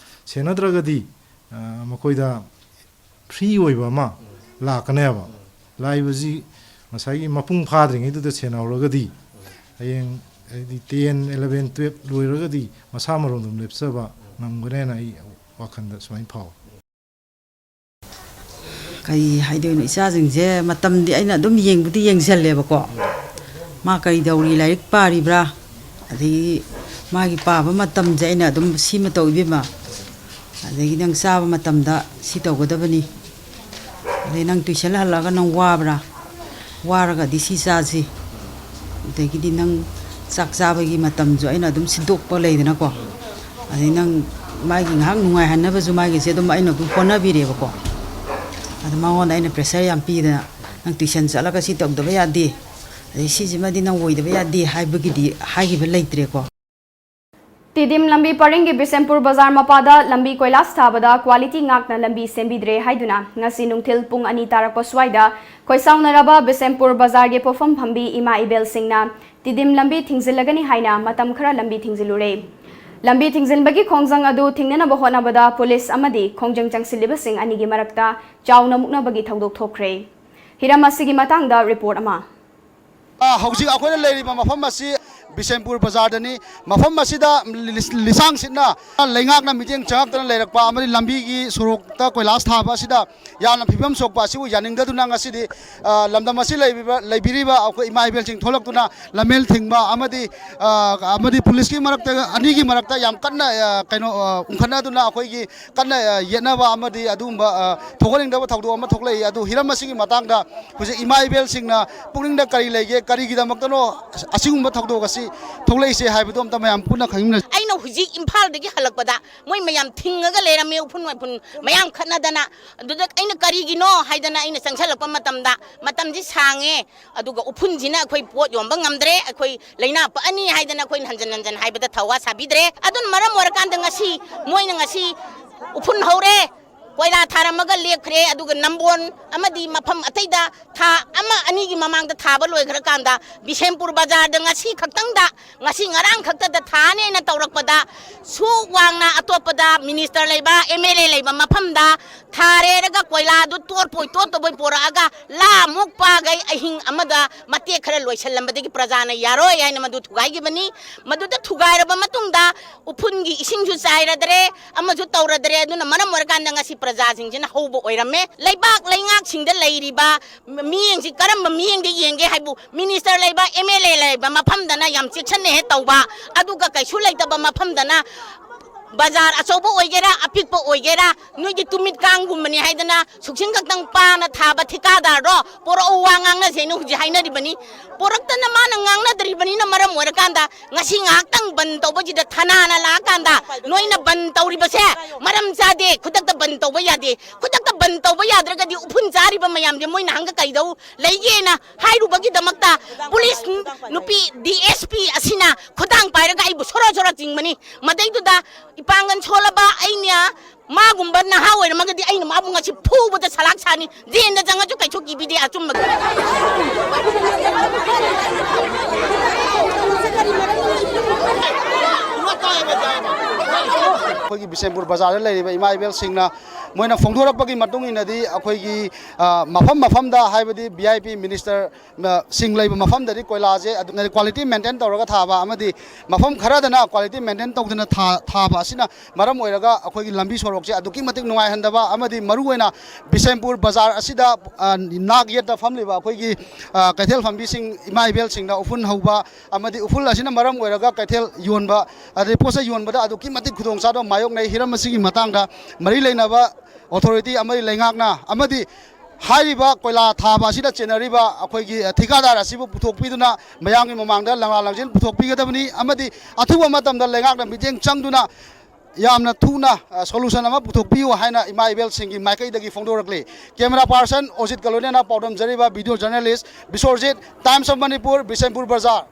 ꯁꯦꯟꯅꯗ꯭ꯔꯒꯗꯤ ꯃꯈꯣꯏꯗ ꯐ꯭ꯔꯤ ꯑꯣꯏꯕ ꯑꯃ ꯂꯥꯛꯀꯅꯦꯕ꯫ ꯂꯥꯛꯏꯕꯁꯤ ꯉꯁꯥꯏꯒꯤ ꯃꯄꯨꯡ ꯐꯥꯗ꯭ꯔꯤꯉꯩꯗꯨꯗ ꯁꯦꯟꯅꯍꯧꯔꯒꯗꯤ ꯍꯌꯦꯡ ꯍꯥꯏꯗꯤ ꯇꯦꯟ, ꯑꯦꯂꯚꯦꯟ, ꯇꯨꯌꯦꯜꯞ ꯂꯣꯏꯔꯒꯗꯤ ꯃꯁꯥ ꯃꯔꯣꯝꯗꯣꯝ ꯂꯦꯞꯆꯕ ꯉꯝꯒꯅꯦꯅ ꯑꯩ ꯋꯥꯈꯜꯗ ꯁꯨꯃꯥꯏꯅ ꯐꯥꯎꯏ꯫ ꯀꯩ ꯍꯥꯏꯗꯣꯏꯅꯣ, ꯏꯆꯥꯁꯤꯡꯁꯦ ꯃꯇꯝꯗꯤ ꯑꯩꯅ ꯑꯗꯨꯝ ꯌꯦꯡꯕꯨꯗꯤ ꯌꯦꯡꯁꯜꯂꯦꯕꯀꯣ, ꯃꯥ ꯀꯩꯗꯧꯔꯤ, ꯂꯥꯏꯔꯤꯛ ꯄꯥꯔꯤꯕ꯭ꯔꯥ, ꯑꯗꯒꯤ ꯃꯥꯒꯤ ꯄꯥꯕ ꯃꯇꯝꯁꯦ ꯑꯩꯅ ꯑꯗꯨꯝ ꯁꯤꯃ ꯇꯧ ꯏꯕꯦꯝꯃ, ꯑꯗꯒꯤ ꯅꯪ ꯆꯥꯕ ꯃꯇꯝꯗ ꯁꯤ ꯇꯧꯒꯗꯕꯅꯤ, ꯑꯗꯩ ꯅꯪ ꯇꯨꯏꯁꯟ ꯍꯜꯂꯛꯑꯒ ꯅꯪ ꯋꯥꯕ꯭ꯔꯥ, ꯋꯥꯔꯒꯗꯤ ꯁꯤ ꯆꯥꯁꯤ, ꯑꯗꯒꯤꯗꯤ ꯅꯪ ꯆꯥꯛ ꯆꯥꯕꯒꯤ ꯃꯇꯝꯁꯨ ꯑꯩꯅ ꯑꯗꯨꯝ ꯁꯤꯟꯗꯣꯛꯄ ꯂꯩꯗꯅꯀꯣ꯫ ꯑꯗꯩ ꯅꯪ ꯃꯥꯒꯤ ꯉꯥꯏꯍꯥꯛ ꯅꯨꯡꯉꯥꯏꯍꯟꯅꯕꯁꯨ ꯃꯥꯒꯤꯁꯦ ꯑꯗꯨꯝ ꯑꯩꯅ ꯑꯗꯨꯝ ꯍꯣꯠꯅꯕꯤꯔꯦꯕꯀꯣ꯫ ꯑꯗꯣ ꯃꯉꯣꯟꯗ ꯑꯩꯅ pressure ꯌꯥꯝ ꯄꯤꯗꯅ, "ꯅꯪ tuition ꯆꯠꯂꯒ ꯁꯤ ꯇꯧꯗꯕ ꯌꯥꯗꯦ, ꯑꯗꯩ ꯁꯤꯁꯤꯃꯗꯤ ꯅꯪ ꯑꯣꯏꯗꯕ ꯌꯥꯗꯦ" ꯍꯥꯏꯕꯒꯤꯗꯤ ꯍꯥꯏꯈꯤꯕ ꯂꯩꯇ꯭ꯔꯦꯀꯣ꯫ ꯇꯤꯗꯤꯝ ꯂꯝꯕꯤ ꯄꯔꯤꯡꯒꯤ ꯕꯤꯁꯦꯝꯄꯨꯔ ꯕꯖꯥꯔ ꯃꯄꯥꯗ ꯂꯝꯕꯤ ꯀꯣꯏꯂꯥꯁ ꯊꯥꯕꯗ quality ꯉꯥꯛꯅ ꯂꯝꯕꯤ ꯁꯦꯝꯕꯤꯗ꯭ꯔꯦ ꯍꯥꯏꯗꯨꯅ ꯉꯁꯤ ꯅꯨꯡꯊꯤꯜ ꯄꯨꯡ ꯑꯅꯤ ꯇꯥꯔꯛꯄ ꯁ꯭ꯋꯥꯏꯗ ꯈꯣꯏꯁꯥꯎꯅꯔꯕ ꯕꯤꯁꯦꯝꯄꯨꯔ ꯕꯖꯥꯔꯒꯤ ꯄꯣꯠꯐꯝ ꯐꯝꯕꯤ ꯏꯃꯥ ꯏꯕꯦꯜꯁꯤꯡꯅ ꯇꯤꯗꯤꯝ ꯂꯝꯕꯤ ꯊꯤꯡꯖꯤꯜꯂꯒꯅꯤ ꯍꯥꯏꯅ ꯃꯇꯝ ꯈꯔ ꯂꯝꯕꯤ ꯊꯤꯡꯖꯤꯜꯂꯨꯔꯦ꯫ ꯂꯝꯕꯤ ꯊꯤꯡꯖꯤꯟꯕꯒꯤ ꯈꯣꯡꯖꯪ ꯑꯗꯨ ꯊꯤꯡꯅꯅꯕ ꯍꯣꯠꯅꯕꯗ ꯄꯨꯂꯤꯁ ꯑꯃꯗꯤ ꯈꯣꯡꯖꯪ ꯆꯪꯁꯤꯜꯂꯤꯕꯁꯤꯡ ꯑꯅꯤꯒꯤ ꯃꯔꯛꯇ ꯆꯥꯎꯅ ꯃꯨꯛꯅꯕꯒꯤ ꯊꯧꯗꯣꯛ ꯊꯣꯛꯈ꯭ꯔꯦ꯫ ꯍꯤꯔꯝ ꯑꯁꯤꯒꯤ ꯃꯇꯥꯡꯗ report ꯑꯃ꯫ ꯑ, ꯍꯧꯖꯤꯛ ꯑꯩꯈꯣꯏꯅ ꯂꯩꯔꯤꯕ ꯃꯐꯝ ꯑꯁꯤ ꯕꯤꯁꯦꯝꯄꯨꯔ ꯕꯖꯥꯔꯗꯅꯤ꯫ ꯃꯐꯝ ꯑꯁꯤꯗ ꯂꯤꯁ-, ꯂꯤꯁꯥꯡ ꯁꯤꯠꯅ ꯂꯩꯉꯥꯛꯅ ꯃꯤꯠꯌꯦꯡ ꯆꯪꯉꯛꯇꯅ ꯂꯩꯔꯛꯄ ꯑꯃꯗꯤ ꯂꯝꯕꯤꯒꯤ ꯁꯣꯔꯣꯛꯇ ꯀꯣꯏꯂꯥꯁ ꯊꯥꯕ ꯑꯁꯤꯗ ꯌꯥꯝꯅ ꯐꯤꯕꯝ ꯁꯣꯛꯄ ꯑꯁꯤꯕꯨ ꯌꯥꯅꯤꯡꯗꯗꯨꯅ ꯉꯁꯤꯗꯤ, ꯑ, ꯂꯝꯗꯝ ꯑꯁꯤ ꯂꯩꯕꯤꯕ, ꯂꯩꯕꯤꯔꯤꯕ ꯑꯩꯈꯣꯏ ꯏꯃꯥ ꯏꯕꯦꯜꯁꯤꯡ ꯊꯣꯛꯂꯛꯇꯨꯅ ꯂꯝꯃꯦꯜ ꯊꯤꯡꯕ ꯑꯃꯗꯤ, ꯑ, ꯑꯃꯗꯤ ꯄꯨꯂꯤꯁꯀꯤ ꯃꯔꯛꯇ, ꯑꯅꯤꯒꯤ ꯃꯔꯛꯇ ꯌꯥꯝ ꯀꯟꯅ, ꯑ, ꯀꯩꯅꯣ, ꯑ, ꯎꯪꯈꯠꯅꯗꯨꯅ ꯑꯩꯈꯣꯏꯒꯤ ꯀꯟꯅ, ꯑ, ꯌꯦꯠꯅꯕ ꯑꯃꯗꯤ ꯑꯗꯨꯒꯨꯝꯕ, ꯑ, ꯊꯣꯛꯍꯟꯅꯤꯡꯗꯕ ꯊꯧꯗꯣꯛ ꯑꯃ ꯊꯣꯛꯂꯛꯏ꯫ ꯑꯗꯨ ꯍꯤꯔꯝ ꯑꯁꯤꯒꯤ ꯃꯇꯥꯡꯗ ꯍꯧꯖꯤꯛ ꯏꯃꯥ ꯏꯕꯦꯜꯁꯤꯡꯅ ꯄꯨꯛꯅꯤꯡꯗ ꯀꯔꯤ ꯂꯩꯒꯦ, ꯀꯔꯤꯒꯤꯗꯃꯛꯇꯅꯣ ꯑꯁꯤꯒꯨꯝꯕ ꯊꯧꯗꯣꯛ ꯑꯁꯤ ꯊꯣꯛꯂꯛꯏꯁꯦ ꯍꯥꯏꯕꯗꯨ ꯑꯝꯇ ꯃꯌꯥꯝ ꯄꯨꯟꯅ ꯈꯪꯃꯤꯟꯅꯁꯤ꯫ ꯑꯩꯅ ꯍꯧꯖꯤꯛ ꯏꯝꯐꯥꯜꯗꯒꯤ ꯍꯜꯂꯛꯄꯗ ꯃꯣꯏ ꯃꯌꯥꯝ ꯊꯤꯡꯉꯒ ꯂꯩꯔꯝꯃꯦ, ꯎꯐꯨꯟ ꯋꯥꯏꯐꯨꯟ ꯃꯌꯥꯝ ꯈꯠꯅꯗꯅ꯫ ꯑꯗꯨꯗ ꯑꯩꯅ ꯀꯔꯤꯒꯤꯅꯣ ꯍꯥꯏꯗꯅ ꯑꯩꯅ ꯆꯪꯁꯜꯂꯛꯄ ꯃꯇꯝꯗ, ꯃꯇꯝꯁꯤ ꯁꯥꯡꯉꯦ, ꯑꯗꯨꯒ ꯎꯐꯨꯟꯁꯤꯅ ꯑꯩꯈꯣꯏ ꯄꯣꯠ ꯌꯣꯟꯕ ꯉꯝꯗ꯭ꯔꯦ, ꯑꯩꯈꯣꯏ ꯂꯥꯏꯅꯥ ꯄꯛꯑꯅꯤ ꯍꯥꯏꯗꯅ ꯑꯩꯈꯣꯏꯅ ꯍꯟꯖꯟ ꯍꯟꯖꯟ ꯍꯥꯏꯕꯗ ꯊꯧꯋꯥ ꯁꯥꯕꯤꯗ꯭ꯔꯦ꯫ ꯑꯗꯨꯅ ꯃꯔꯝ ꯑꯣꯏꯔꯀꯥꯟꯗ ꯉꯁꯤ ꯃꯣꯏꯅ ꯉꯁꯤ ꯎꯐꯨꯟ ꯍꯧꯔꯦ, ꯀꯣꯏꯂꯥ ꯊꯥꯔꯝꯃꯒ ꯂꯦꯞꯈ꯭ꯔꯦ, ꯑꯗꯨꯒ ꯅꯝꯕꯣꯜ ꯑꯃꯗꯤ ꯃꯐꯝ ꯑꯇꯩꯗ ꯊꯥ ꯑꯃ ꯑꯅꯤꯒꯤ ꯃꯃꯥꯡꯗ ꯊꯥꯕ ꯂꯣꯏꯈ꯭ꯔꯀꯥꯟꯗ ꯕꯤꯁꯦꯝꯄꯨꯔ ꯕꯖꯥꯔꯗ ꯉꯁꯤ ꯈꯛꯇꯪꯗ, ꯉꯁꯤ ꯉꯔꯥꯡ ꯈꯛꯇꯗ ꯊꯥꯅꯦꯅ ꯇꯧꯔꯛꯄꯗ ꯁꯨꯛ ꯋꯥꯡꯅ ꯑꯇꯣꯞꯄꯗ minister ꯂꯩꯕ, MLA ꯂꯩꯕ ꯃꯐꯝꯗ ꯊꯥꯔꯦꯔꯒ ꯀꯣꯏꯂꯥꯗꯨ ꯇꯣꯠꯄꯣꯏ ꯇꯣꯠꯇꯕꯣꯏ ꯄꯣꯔꯛꯑꯒ ꯂꯥꯃꯨꯛ ꯄꯥꯒꯩ ꯑꯍꯤꯡ ꯑꯃꯗ ꯃꯇꯦꯛ ꯈꯔ ꯂꯣꯏꯁꯤꯜꯂꯝꯕꯗꯒꯤ ꯄ꯭ꯔꯖꯥꯅ ꯌꯥꯔꯣꯏ ꯍꯥꯏꯅ ꯃꯗꯨ ꯊꯨꯒꯥꯏꯈꯤꯕꯅꯤ꯫ ꯃꯗꯨꯗ ꯊꯨꯒꯥꯏꯔꯕ ꯃꯇꯨꯡꯗ ꯎꯐꯨꯟꯒꯤ ꯏꯁꯤꯡꯁꯨ ꯆꯥꯏꯔꯗ꯭ꯔꯦ, ꯑꯃꯁꯨ ꯇꯧꯔꯗ꯭ꯔꯦ꯫ ꯑꯗꯨꯅ ꯃꯔꯝ ꯑꯣꯏꯔꯀꯥꯟꯗ ꯉꯁꯤ ꯄ꯭ꯔꯖꯥꯁꯤꯡꯁꯤꯅ ꯍꯧꯕ ꯑꯣꯏꯔꯝꯃꯦ꯫ ꯂꯩꯕꯥꯛ ꯂꯩꯉꯥꯛꯁꯤꯡꯗ ꯂꯩꯔꯤꯕ ꯃꯤꯠꯌꯦꯡꯁꯤ ꯀꯔꯝꯕ ꯃꯤꯠꯌꯦꯡꯗ ꯌꯦꯡꯒꯦ ꯍꯥꯏꯕꯨ, minister ꯂꯩꯕ, MLA ꯂꯩꯕ ꯃꯐꯝꯗꯅ ꯌꯥꯝ ꯆꯦꯛꯁꯤꯟꯅ ꯍꯦꯛ ꯇꯧꯕ, ꯑꯗꯨꯒ ꯀꯩꯁꯨ ꯂꯩꯇꯕ ꯃꯐꯝꯗꯅ ꯕꯖꯥꯔ ꯑꯆꯧꯕ ꯑꯣꯏꯒꯦꯔꯥ, ꯑꯄꯤꯛꯄ ꯑꯣꯏꯒꯦꯔꯥ, ꯅꯣꯏꯗꯤ ꯇꯨꯃꯤꯠ ꯀꯥꯡꯒꯨꯝꯕꯅꯤ ꯍꯥꯏꯗꯅ ꯁꯨꯛꯁꯤꯡ ꯈꯛꯇꯪ ꯄꯥꯅ ꯊꯥꯕ ꯊꯤꯀꯥꯗꯥꯔꯗꯣ ꯄꯣꯔꯛꯎ, ꯋꯥ ꯉꯥꯡꯅꯁꯦꯅ ꯍꯧꯖꯤꯛ ꯍꯥꯏꯅꯔꯤꯕꯅꯤ꯫ ꯄꯣꯔꯛꯇꯅ ꯃꯥꯅ ꯉꯥꯡꯅꯗ꯭ꯔꯤꯕꯅꯤꯅ ꯃꯔꯝ ꯑꯣꯏꯔꯀꯥꯟꯗ ꯉꯁꯤ ꯉꯥꯏꯍꯥꯛꯇꯪ ꯕꯟ ꯇꯧꯕꯁꯤꯗ ꯊꯅꯥꯅ ꯂꯥꯛꯑꯀꯥꯟꯗ ꯅꯣꯏꯅ ꯕꯟ ꯇꯧꯔꯤꯕꯁꯦ ꯃꯔꯝ ꯆꯥꯗꯦ꯫ ꯈꯨꯗꯛꯇ ꯕꯟ ꯇꯧꯕ ꯌꯥꯗꯦ꯫ ꯈꯨꯗꯛꯇ ꯕꯟ ꯇꯧꯕ ꯌꯥꯗ꯭ꯔꯒꯗꯤ ꯎꯐꯨꯟ ꯆꯥꯔꯤꯕ ꯃꯌꯥꯝꯁꯦ ꯃꯣꯏꯅ ꯍꯪꯒ ꯀꯩꯗꯧ ꯂꯩꯒꯦꯅ ꯍꯥꯏꯔꯨꯕꯒꯤꯗꯃꯛꯇ ꯄꯨꯂꯤꯁ ꯅꯨꯄꯤ ꯗꯤ ꯑꯦꯁ ꯄꯤ ꯑꯁꯤꯅ ꯈꯨꯗꯥꯡ ꯄꯥꯏꯔꯒ ꯑꯩꯕꯨ ꯁꯣꯔꯥ ꯁꯣꯔꯥ ꯆꯤꯡꯕꯅꯤ꯫ ꯃꯗꯩꯗꯨꯗ ꯏꯄꯥꯡꯒꯜ ꯁꯣꯜꯂꯕ ꯑꯩꯅ ꯃꯥꯒꯨꯝꯕ ꯅꯍꯥ ꯑꯣꯏꯔꯝꯃꯒꯗꯤ ꯑꯩꯅ ꯃꯥꯕꯨ ꯉꯁꯤ ꯐꯨꯕꯗ ꯁꯂꯥꯛ ꯁꯥꯅꯤ꯫ ꯖꯦꯟꯗ ꯆꯪꯉꯁꯨ ꯀꯩꯁꯨ ꯀꯤꯕꯤꯗꯦ ꯑꯆꯨꯝꯕꯒꯤ꯫ ꯑꯩꯈꯣꯏꯒꯤ ꯕꯤꯁꯦꯝꯄꯨꯔ ꯕꯖꯥꯔꯗ ꯂꯩꯔꯤꯕ ꯏꯃꯥ ꯏꯕꯦꯜꯁꯤꯡꯅ ꯃꯣꯏꯅ ꯐꯣꯡꯗꯣꯔꯛꯄꯒꯤ ꯃꯇꯨꯡ ꯏꯟꯅꯗꯤ ꯑꯩꯈꯣꯏꯒꯤ, ꯑ, ꯃꯐꯝ ꯃꯐꯝꯗ, ꯍꯥꯏꯕꯗꯤ ꯚꯤ ꯑꯥꯏ ꯄꯤ ꯃꯤꯅꯤꯁꯇꯔ ꯁꯤꯡ ꯂꯩꯕ ꯃꯐꯝꯗꯗꯤ ꯀꯣꯏꯂꯥꯁꯦ ꯑꯗꯨ quality maintain ꯇꯧꯔꯒ ꯊꯥꯕ ꯑꯃꯗꯤ ꯃꯐꯝ ꯈꯔꯗꯅ quality maintain ꯇꯧꯗꯅ ꯊꯥ-, ꯊꯥꯕ ꯑꯁꯤꯅ ꯃꯔꯝ ꯑꯣꯏꯔꯒ ꯑꯩꯈꯣꯏꯒꯤ ꯂꯝꯕꯤ ꯁꯣꯔꯣꯛꯁꯦ ꯑꯗꯨꯛꯀꯤ ꯃꯇꯤꯛ ꯅꯨꯡꯉꯥꯏꯍꯟꯗꯕ ꯑꯃꯗꯤ ꯃꯔꯨꯑꯣꯏꯅ ꯕꯤꯁꯦꯝꯄꯨꯔ ꯕꯖꯥꯔ ꯑꯁꯤꯗ, ꯑ, ꯅꯥꯛ ꯌꯦꯠꯇ ꯐꯝꯂꯤꯕ ꯑꯩꯈꯣꯏꯒꯤ, ꯑ, ꯀꯩꯊꯦꯜ ꯐꯝꯕꯤꯁꯤꯡ, ꯏꯃꯥ ꯏꯕꯦꯜꯁꯤꯡꯗ ꯎꯐꯨꯟ ꯍꯧꯕ ꯑꯃꯗꯤ ꯎꯐꯨꯜ ꯑꯁꯤꯅ ꯃꯔꯝ ꯑꯣꯏꯔꯒ ꯀꯩꯊꯦꯜ ꯌꯣꯟꯕ, ꯑꯗꯩ ꯄꯣꯠ ꯆꯩ ꯌꯣꯟꯕꯗ ꯑꯗꯨꯛꯀꯤ ꯃꯇꯤꯛ ꯈꯨꯗꯣꯡꯆꯥꯗꯕ ꯃꯥꯌꯣꯛꯅꯩ꯫ ꯍꯤꯔꯝ ꯑꯁꯤꯒꯤ ꯃꯇꯥꯡꯗ ꯃꯔꯤ ꯂꯩꯅꯕ authority ꯑꯃꯗꯤ ꯂꯩꯉꯥꯛꯅ ꯑꯃꯗꯤ ꯍꯥꯏꯔꯤꯕ ꯀꯣꯏꯂꯥ ꯊꯥꯕ ꯑꯁꯤꯗ ꯆꯦꯟꯅꯔꯤꯕ ꯑꯩꯈꯣꯏꯒꯤ ꯊꯤꯀꯥꯗꯥꯔ ꯑꯁꯤꯕꯨ ꯄꯨꯊꯣꯛꯄꯤꯗꯨꯅ ꯃꯌꯥꯝꯒꯤ ꯃꯃꯥꯡꯗ ꯂꯪꯂꯥ ꯂꯪꯖꯦꯜ ꯄꯨꯊꯣꯛꯄꯤꯒꯗꯕꯅꯤ ꯑꯃꯗꯤ ꯑꯊꯨꯕ ꯃꯇꯝꯗ ꯂꯩꯉꯥꯛꯅ ꯃꯤꯠꯌꯦꯡ ꯆꯪꯗꯨꯅ ꯌꯥꯝꯅ ꯊꯨꯅ, ꯑ, solution ꯑꯃ ꯄꯨꯊꯣꯛꯄꯤꯌꯨ ꯍꯥꯏꯅ ꯏꯃꯥ ꯏꯕꯦꯜꯁꯤꯡꯒꯤ ꯃꯥꯏꯀꯩꯗꯒꯤ ꯐꯣꯡꯗꯣꯔꯛꯂꯤ꯫ Camera person ꯑꯣꯖꯤꯠꯀ ꯂꯣꯏꯅꯅ ꯄꯥꯎꯗꯝꯖꯔꯤꯕ video journalist ꯕꯤꯁ꯭ꯋꯔꯖꯤꯠ, Times of Manipur, Bishnupur ꯕꯖꯥꯔ꯫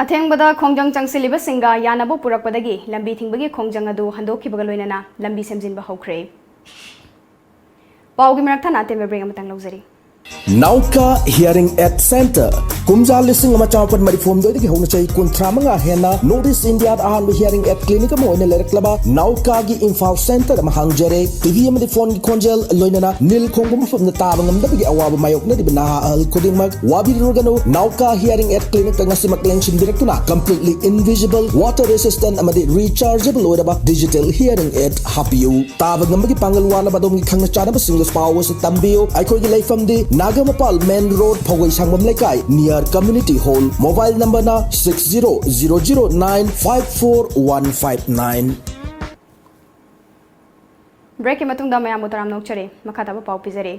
ꯑꯊꯦꯡꯕꯗ ꯈꯣꯡꯖꯪ ꯆꯪꯁꯤꯜꯂꯤꯕꯁꯤꯡꯒ ꯌꯥꯅꯕ ꯄꯨꯔꯛꯄꯗꯒꯤ ꯂꯝꯕꯤ ꯊꯤꯡꯕꯒꯤ ꯈꯣꯡꯖꯪ ꯑꯗꯨ ꯍꯟꯗꯣꯛꯈꯤꯕꯒ ꯂꯣꯏꯅꯅ ꯂꯝꯕꯤ ꯁꯦꯝꯖꯤꯟꯕ ꯍꯧꯈ꯭ꯔꯦ꯫ ꯄꯥꯎꯒꯤ ꯃꯔꯛ ꯊꯠꯅ ꯑꯇꯦꯟꯕ break ꯑꯃꯇꯪ ꯂꯧꯖꯔꯤ꯫ ꯅꯥꯎꯀꯥ ꯍꯤꯌꯔꯤꯡ ꯑꯦꯗ ꯁꯦꯟꯇꯔ꯫ ꯀꯨꯝꯖꯥ ꯂꯤꯁꯤꯡ ꯑꯃ ꯆꯥꯃꯥꯄꯟ ꯃꯔꯤꯐꯨ ꯍꯨꯝꯗꯣꯏꯗꯒꯤ ꯍꯧꯅ ꯆꯍꯤ ꯀꯨꯟꯊ꯭ꯔꯥ ꯃꯉꯥ ꯍꯦꯟꯅ North East India ꯗ ꯑꯍꯥꯟꯕ hearing aid clinic ꯑꯃ ꯑꯣꯏꯅ ꯂꯩꯔꯛꯂꯕ ꯅꯥꯎꯀꯥꯒꯤ ꯏꯝꯐꯥꯜ ꯁꯦꯟꯇꯔ ꯑꯃ ꯍꯥꯡꯖꯔꯦ꯫ ꯇꯤ ꯚꯤ ꯑꯃꯗꯤ ꯐꯣꯟꯒꯤ ꯈꯣꯟꯖꯦꯜ, ꯂꯣꯏꯅꯅ ꯅꯤꯜ ꯈꯣꯡꯕ ꯃꯐꯝꯗ ꯇꯥꯕ ꯉꯝꯗꯕꯒꯤ ꯑꯋꯥꯕ ꯃꯥꯌꯣꯛꯅꯔꯤꯕ ꯅꯍꯥ ꯑꯍꯜ ꯈꯨꯗꯤꯡꯃꯛ ꯋꯥꯕꯤꯔꯨꯔꯒꯅꯨ꯫ ꯅꯥꯎꯀꯥ ꯍꯤꯌꯔꯤꯡ ꯑꯦꯗ ꯀ꯭ꯂꯤꯅꯤꯛꯇ ꯉꯁꯤꯃꯛ ꯂꯦꯡꯁꯤꯟꯕꯤꯔꯛꯇꯨꯅ completely invisible, water resistant ꯑꯃꯗꯤ rechargeable ꯑꯣꯏꯔꯕ digital hearing aid ꯍꯥꯞꯄꯤꯌꯨ꯫ ꯇꯥꯕ ꯉꯝꯕꯒꯤ ꯄꯥꯡꯒꯜ ꯋꯥꯠꯂꯕ ꯑꯗꯣꯝꯒꯤ ꯈꯪꯅ ꯆꯥꯟꯅꯕꯁꯤꯡꯗꯁꯨ ꯄꯥꯎ ꯑꯁꯤ ꯇꯝꯕꯤꯌꯨ꯫ ꯑꯩꯈꯣꯏꯒꯤ ꯂꯩꯐꯝꯗꯤ ꯅꯥꯒꯥꯃꯄꯥꯜ main road, ꯐꯧꯒꯩ ꯁꯪꯕꯝ ꯂꯩꯀꯥꯏ, near Community Hall, mobile number na six zero zero zero nine five four one five nine. Break ꯀꯤ ꯃꯇꯨꯡꯗ ꯃꯌꯥꯝꯕꯨ ꯇꯔꯥꯝꯅ ꯑꯣꯛꯆꯔꯤ꯫ ꯃꯈꯥ ꯇꯥꯕ ꯄꯥꯎ ꯄꯤꯖꯔꯤ꯫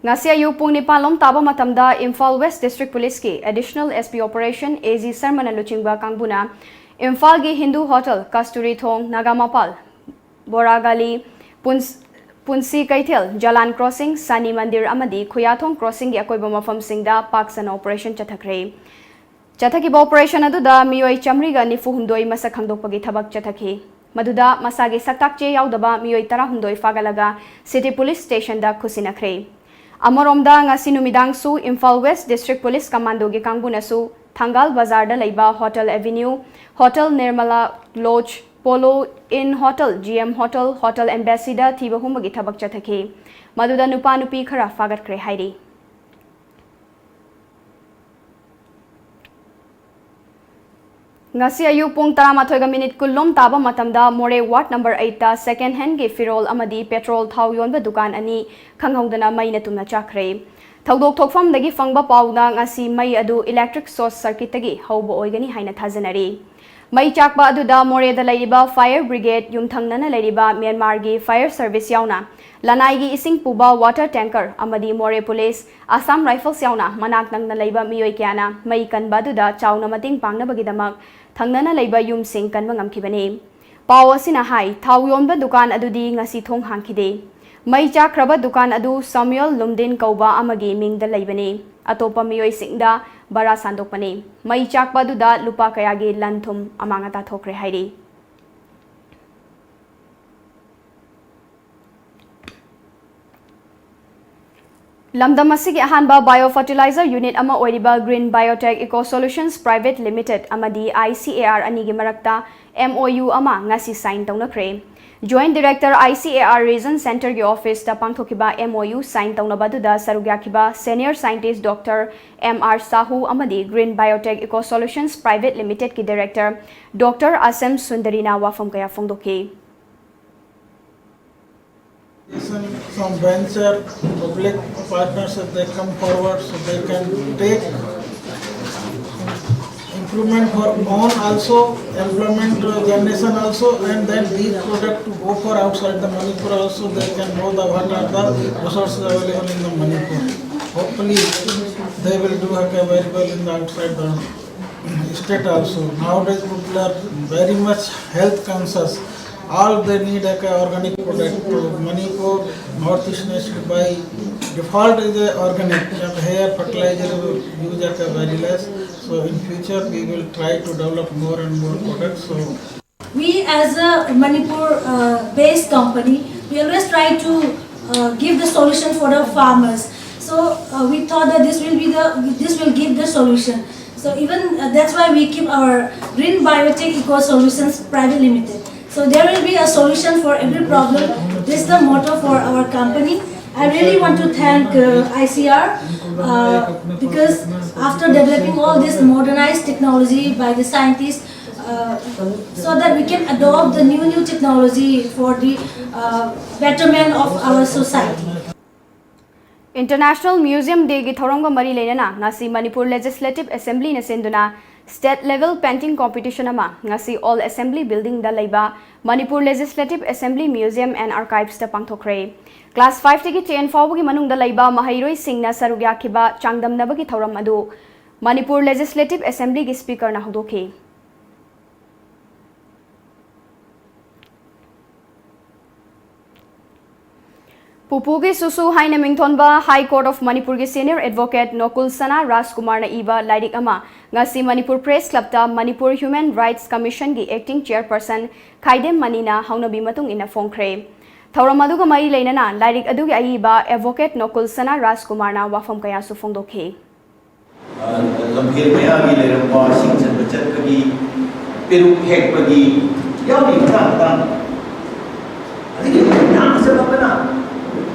ꯉꯁꯤ ꯑꯌꯨꯛ ꯄꯨꯡ ꯅꯤꯄꯥꯟ ꯂꯣꯝ ꯇꯥꯕ ꯃꯇꯝꯗ ꯏꯝꯐꯥꯜ ꯋꯦꯁ ꯗꯤꯁꯇ꯭ꯔꯤꯛ ꯄꯨꯂꯤꯁꯀꯤ additional S P operation A G ꯁꯔꯃꯅ ꯂꯨꯆꯤꯡꯕ ꯀꯥꯡꯕꯨꯅ ꯏꯝꯐꯥꯜꯒꯤ ꯍꯤꯟꯗꯨ ꯍꯣꯇꯦꯜ, ꯀꯁꯇꯨꯔꯤ ꯊꯣꯡ, ꯅꯥꯒꯥꯃꯄꯥꯜ, ꯕꯣꯔꯥꯒꯥꯂꯤ, ꯄꯨꯟꯁ-, ꯄꯨꯟꯁꯤ ꯀꯩꯊꯦꯜ, ꯖꯂꯥꯟ ꯀ꯭ꯔꯣꯁꯤꯡ, ꯁꯅꯤ ꯃꯟꯗꯤꯔ ꯑꯃꯗꯤ ꯈꯨꯌꯥꯊꯣꯡ ꯀ꯭ꯔꯣꯁꯤꯡꯒꯤ ꯑꯀꯣꯏꯕ ꯃꯐꯝꯁꯤꯡꯗ ꯄꯥꯛ ꯁꯟꯅ ꯑꯣꯄꯔꯦꯁꯟ ꯆꯠꯊꯈ꯭ꯔꯦ꯫ ꯆꯠꯊꯈꯤꯕ ꯑꯣꯄꯔꯦꯁꯟ ꯑꯗꯨꯗ ꯃꯤꯑꯣꯏ ꯆꯥꯃꯔꯤꯒ ꯅꯤꯐꯨ ꯍꯨꯝꯗꯣꯏ ꯃꯁꯛ ꯈꯪꯗꯣꯛꯄꯒꯤ ꯊꯕꯛ ꯆꯠꯊꯈꯤ꯫ ꯃꯗꯨꯗ ꯃꯁꯥꯒꯤ ꯁꯛꯇꯥꯛ ꯆꯦ ꯌꯥꯎꯗꯕ ꯃꯤꯑꯣꯏ ꯇꯔꯥꯍꯨꯝꯗꯣꯏ ꯐꯥꯒꯠꯂꯒ ꯁꯤꯇꯤ ꯄꯨꯂꯤꯁ ꯁ꯭ꯇꯦꯁꯟꯗ ꯈꯨꯠꯁꯤꯟꯅꯈ꯭ꯔꯦ꯫ ꯑꯃꯔꯣꯝꯗ, ꯉꯁꯤ ꯅꯨꯃꯤꯗꯥꯡꯁꯨ ꯏꯝꯐꯥꯜ ꯋꯦꯁ ꯗꯤꯁꯇ꯭ꯔꯤꯛ ꯄꯨꯂꯤꯁ ꯀꯃꯥꯟꯗꯣꯒꯤ ꯀꯥꯡꯕꯨꯅꯁꯨ ꯊꯪꯒꯥꯜ ꯕꯖꯥꯔꯗ ꯂꯩꯕ hotel avenue, hotel Nirmala lodge, polo inn hotel, G M hotel, hotel ꯑꯦꯝꯕꯦꯁꯤꯗ ꯊꯤꯕ ꯍꯨꯝꯕꯒꯤ ꯊꯕꯛ ꯆꯠꯊꯈꯤ꯫ ꯃꯗꯨꯗ ꯅꯨꯄꯥ ꯅꯨꯄꯤ ꯈꯔ ꯐꯥꯒꯠꯈ꯭ꯔꯦ ꯍꯥꯏꯔꯤ꯫ ꯉꯁꯤ ꯑꯌꯨꯛ ꯄꯨꯡ ꯇꯔꯥꯃꯥꯊꯣꯏꯒ ꯃꯤꯅꯤꯠ ꯀꯨꯟ ꯂꯣꯝ ꯇꯥꯕ ꯃꯇꯝꯗ ꯃꯣꯔꯦ ꯋꯥꯔꯗ ꯅꯝꯕꯔ ꯑꯩꯠꯇ ꯁꯦꯀꯦꯟ ꯍꯦꯟꯒꯤ ꯐꯤꯔꯣꯜ ꯑꯃꯗꯤ ꯄꯦꯇ꯭ꯔꯣꯜ ꯊꯥꯎ ꯌꯣꯟꯕ ꯗꯨꯀꯥꯟ ꯑꯅꯤ ꯈꯪꯍꯧꯗꯅ ꯃꯩꯅ ꯇꯨꯝꯅ ꯆꯥꯛꯈ꯭ꯔꯦ꯫ ꯊꯧꯗꯣꯛ ꯊꯣꯛꯐꯝꯗꯒꯤ ꯐꯪꯕ ꯄꯥꯎꯅ ꯉꯁꯤ ꯃꯩ ꯑꯗꯨ ꯏꯂꯦꯛꯇ꯭ꯔꯤꯛ ꯁꯣꯔꯠ ꯁꯔꯀꯤꯠꯇꯒꯤ ꯍꯧꯕ ꯑꯣꯏꯒꯅꯤ ꯍꯥꯏꯅ ꯊꯥꯖꯅꯔꯤ꯫ ꯃꯩ ꯆꯥꯛꯄ ꯑꯗꯨꯗ ꯃꯣꯔꯦꯗ ꯂꯩꯔꯤꯕ ꯐꯥꯌꯔ ꯕ꯭ꯔꯤꯒꯦꯗ, ꯌꯨꯝꯊꯪꯅꯅ ꯂꯩꯔꯤꯕ ꯃ꯭ꯌꯥꯟꯃꯥꯔꯒꯤ ꯐꯥꯌꯔ ꯁꯔꯚꯤꯁ ꯌꯥꯎꯅ ꯂꯅꯥꯏꯒꯤ ꯏꯁꯤꯡ ꯄꯨꯕ ꯋꯥꯇꯔ ꯇꯦꯡꯀꯔ ꯑꯃꯗꯤ ꯃꯣꯔꯦ ꯄꯨꯂꯤꯁ, ꯑꯁꯥꯝ ꯔꯥꯏꯐꯜꯁ ꯌꯥꯎꯅ ꯃꯅꯥꯛ ꯅꯛꯅ ꯂꯩꯕ ꯃꯤꯑꯣꯏ ꯀꯌꯥꯅ ꯃꯩ ꯀꯟꯕ ꯑꯗꯨꯗ ꯆꯥꯎꯅ ꯃꯇꯦꯡ ꯄꯥꯡꯅꯕꯒꯤꯗꯃꯛ ꯊꯪꯅꯅ ꯂꯩꯕ ꯌꯨꯝꯁꯤꯡ ꯀꯟꯕ ꯉꯝꯈꯤꯕꯅꯤ꯫ ꯄꯥꯎ ꯑꯁꯤꯅ ꯍꯥꯏ, ꯊꯥꯎ ꯌꯣꯟꯕ ꯗꯨꯀꯥꯟ ꯑꯗꯨꯗꯤ ꯉꯁꯤ ꯊꯣꯡ ꯍꯥꯡꯈꯤꯗꯦ꯫ ꯃꯩ ꯆꯥꯛꯈ꯭ꯔꯕ ꯗꯨꯀꯥꯟ ꯑꯗꯨ ꯁꯥꯃꯨꯑꯦꯜ ꯂꯨꯝꯗꯤꯟ ꯀꯧꯕ ꯑꯃꯒꯤ ꯃꯤꯡꯗ ꯂꯩꯕꯅꯤ꯫ ꯑꯇꯣꯞꯄ ꯃꯤꯑꯣꯏꯁꯤꯡꯗ ꯚꯔꯥ ꯁꯥꯟꯗꯣꯛꯄꯅꯤ꯫ ꯃꯩ ꯆꯥꯛꯄ ꯑꯗꯨꯗ ꯂꯨꯄꯥ ꯀꯌꯥꯒꯤ ꯂꯟ ꯊꯨꯝ ꯑꯃꯥꯡ ꯑꯇꯥ ꯊꯣꯛꯈ꯭ꯔꯦ ꯍꯥꯏꯔꯤ꯫ ꯂꯝꯗꯝ ꯑꯁꯤꯒꯤ ꯑꯍꯥꯟꯕ bio fertilizer unit ꯑꯃ ꯑꯣꯏꯔꯤꯕ Green Biotech Eco Solutions Private Limited ꯑꯃꯗꯤ I C A R ꯑꯅꯤꯒꯤ ꯃꯔꯛꯇ M O U ꯑꯃ ꯉꯁꯤ sign ꯇꯧꯅꯈ꯭ꯔꯦ꯫ Joint Director, I C A R Region Centreꯒꯤ officeꯇ ꯄꯥꯡꯊꯣꯛꯈꯤꯕ M O U sign ꯇꯧꯅꯕ ꯑꯗꯨꯗ ꯁꯔꯨꯛ ꯌꯥꯈꯤꯕ Senior Scientist Doctor M R Sahu ꯑꯃꯗꯤ Green Biotech Eco Solutions Private Limitedꯀꯤ Director Doctor Asem Sundarina ꯋꯥꯐꯝ ꯀꯌꯥ ꯐꯣꯡꯗꯣꯛꯈꯤ꯫ Some venture public partners, if they come forward, so they can take Employment for own also, employment uh, generation also, and then these products to go for outside the Manipur also, they can know the what are the resources available in the Manipur. Hopefully, they will do a very well in the outside the state also. Nowadays, people are very much health conscious. All they need like a organic product. So Manipur, North East Nation by default is a organic. Jab hair fertilizer use like a very less. So in future we will try to develop more and more products. So We as a Manipur uh, based company, we always try to uh, give the solution for the farmers. So uh, we thought that this will be the this will give the solution. So even uh, that's why we keep our Green Biotech Eco Solutions Private Limited. So there will be a solution for every problem. This is the motto for our company. I really want to thank uh, I C R uh, because after developing all this modernized technology by the scientists, uh, so that we can adopt the new new technology for the uh, betterment of our society. International Museum Day ꯒꯤ ꯊꯧꯔꯝꯒ ꯃꯔꯤ ꯂꯩꯅꯅ ꯉꯁꯤ ꯃꯅꯤꯄꯨꯔ Legislative Assembly ꯅ ꯁꯤꯟꯗꯨꯅ State Level Painting Competition ꯑꯃ ꯉꯁꯤ All Assembly Building ꯗ ꯂꯩꯕ Manipur Legislative Assembly Museum and Archives ꯇ ꯄꯥꯡꯊꯣꯛꯈ꯭ꯔꯦ꯫ Class five ꯇꯒꯤ ten ꯐꯥꯎꯕꯒꯤ ꯃꯅꯨꯡꯗ ꯂꯩꯕ ꯃꯍꯩꯔꯣꯏꯁꯤꯡꯅ ꯁꯔꯨꯛ ꯌꯥꯈꯤꯕ ꯆꯥꯡꯗꯝꯅꯕꯒꯤ ꯊꯧꯔꯝ ꯑꯗꯨ ꯃꯅꯤꯄꯨꯔ Legislative Assembly ꯒꯤ Speaker ꯅ ꯍꯧꯗꯣꯛꯈꯤ꯫ ꯄꯨꯄꯨꯒꯤ ꯁꯨꯁꯨ ꯍꯥꯏꯅ ꯃꯤꯡꯊꯣꯟꯕ High Court of ꯃꯅꯤꯄꯨꯔꯒꯤ Senior Advocate ꯅꯣꯀꯨꯜ ꯁꯅꯥ ꯔꯥꯖꯀꯨꯃꯥꯔꯅ ꯏꯕ ꯂꯥꯏꯔꯤꯛ ꯑꯃ ꯉꯁꯤ ꯃꯅꯤꯄꯨꯔ Press Club ꯇ ꯃꯅꯤꯄꯨꯔ Human Rights Commission ꯒꯤ Acting Chairperson ꯈꯥꯏꯗꯦꯝ ꯃꯅꯤꯅ ꯍꯧꯅꯕꯤ ꯃꯇꯨꯡ ꯏꯟꯅ ꯐꯣꯡꯈ꯭ꯔꯦ꯫ ꯊꯧꯔꯝ ꯑꯗꯨꯒ ꯃꯔꯤ ꯂꯩꯅꯅ ꯂꯥꯏꯔꯤꯛ ꯑꯗꯨꯒꯤ ꯑꯏꯕ Advocate ꯅꯣꯀꯨꯜ ꯁꯅꯥ ꯔꯥꯖꯀꯨꯃꯥꯔꯅ ꯋꯥꯐꯝ ꯀꯌꯥꯁꯨ ꯐꯣꯡꯗꯣꯛꯈꯤ꯫ ꯂꯝꯐꯦꯜ ꯃꯌꯥꯒꯤ ꯂꯩꯔꯝꯕ ꯏꯁꯤꯡ ꯆꯟꯕ ꯆꯠꯄꯒꯤ, ꯄꯦꯔꯨꯛ ꯍꯦꯛꯄꯒꯤ ꯌꯥꯎꯔꯤ ꯃꯇꯥꯡ ꯃꯇꯥꯡ꯫ ꯑꯗꯒꯤ ꯌꯥꯝ ꯐꯖꯕ ꯑꯃꯅ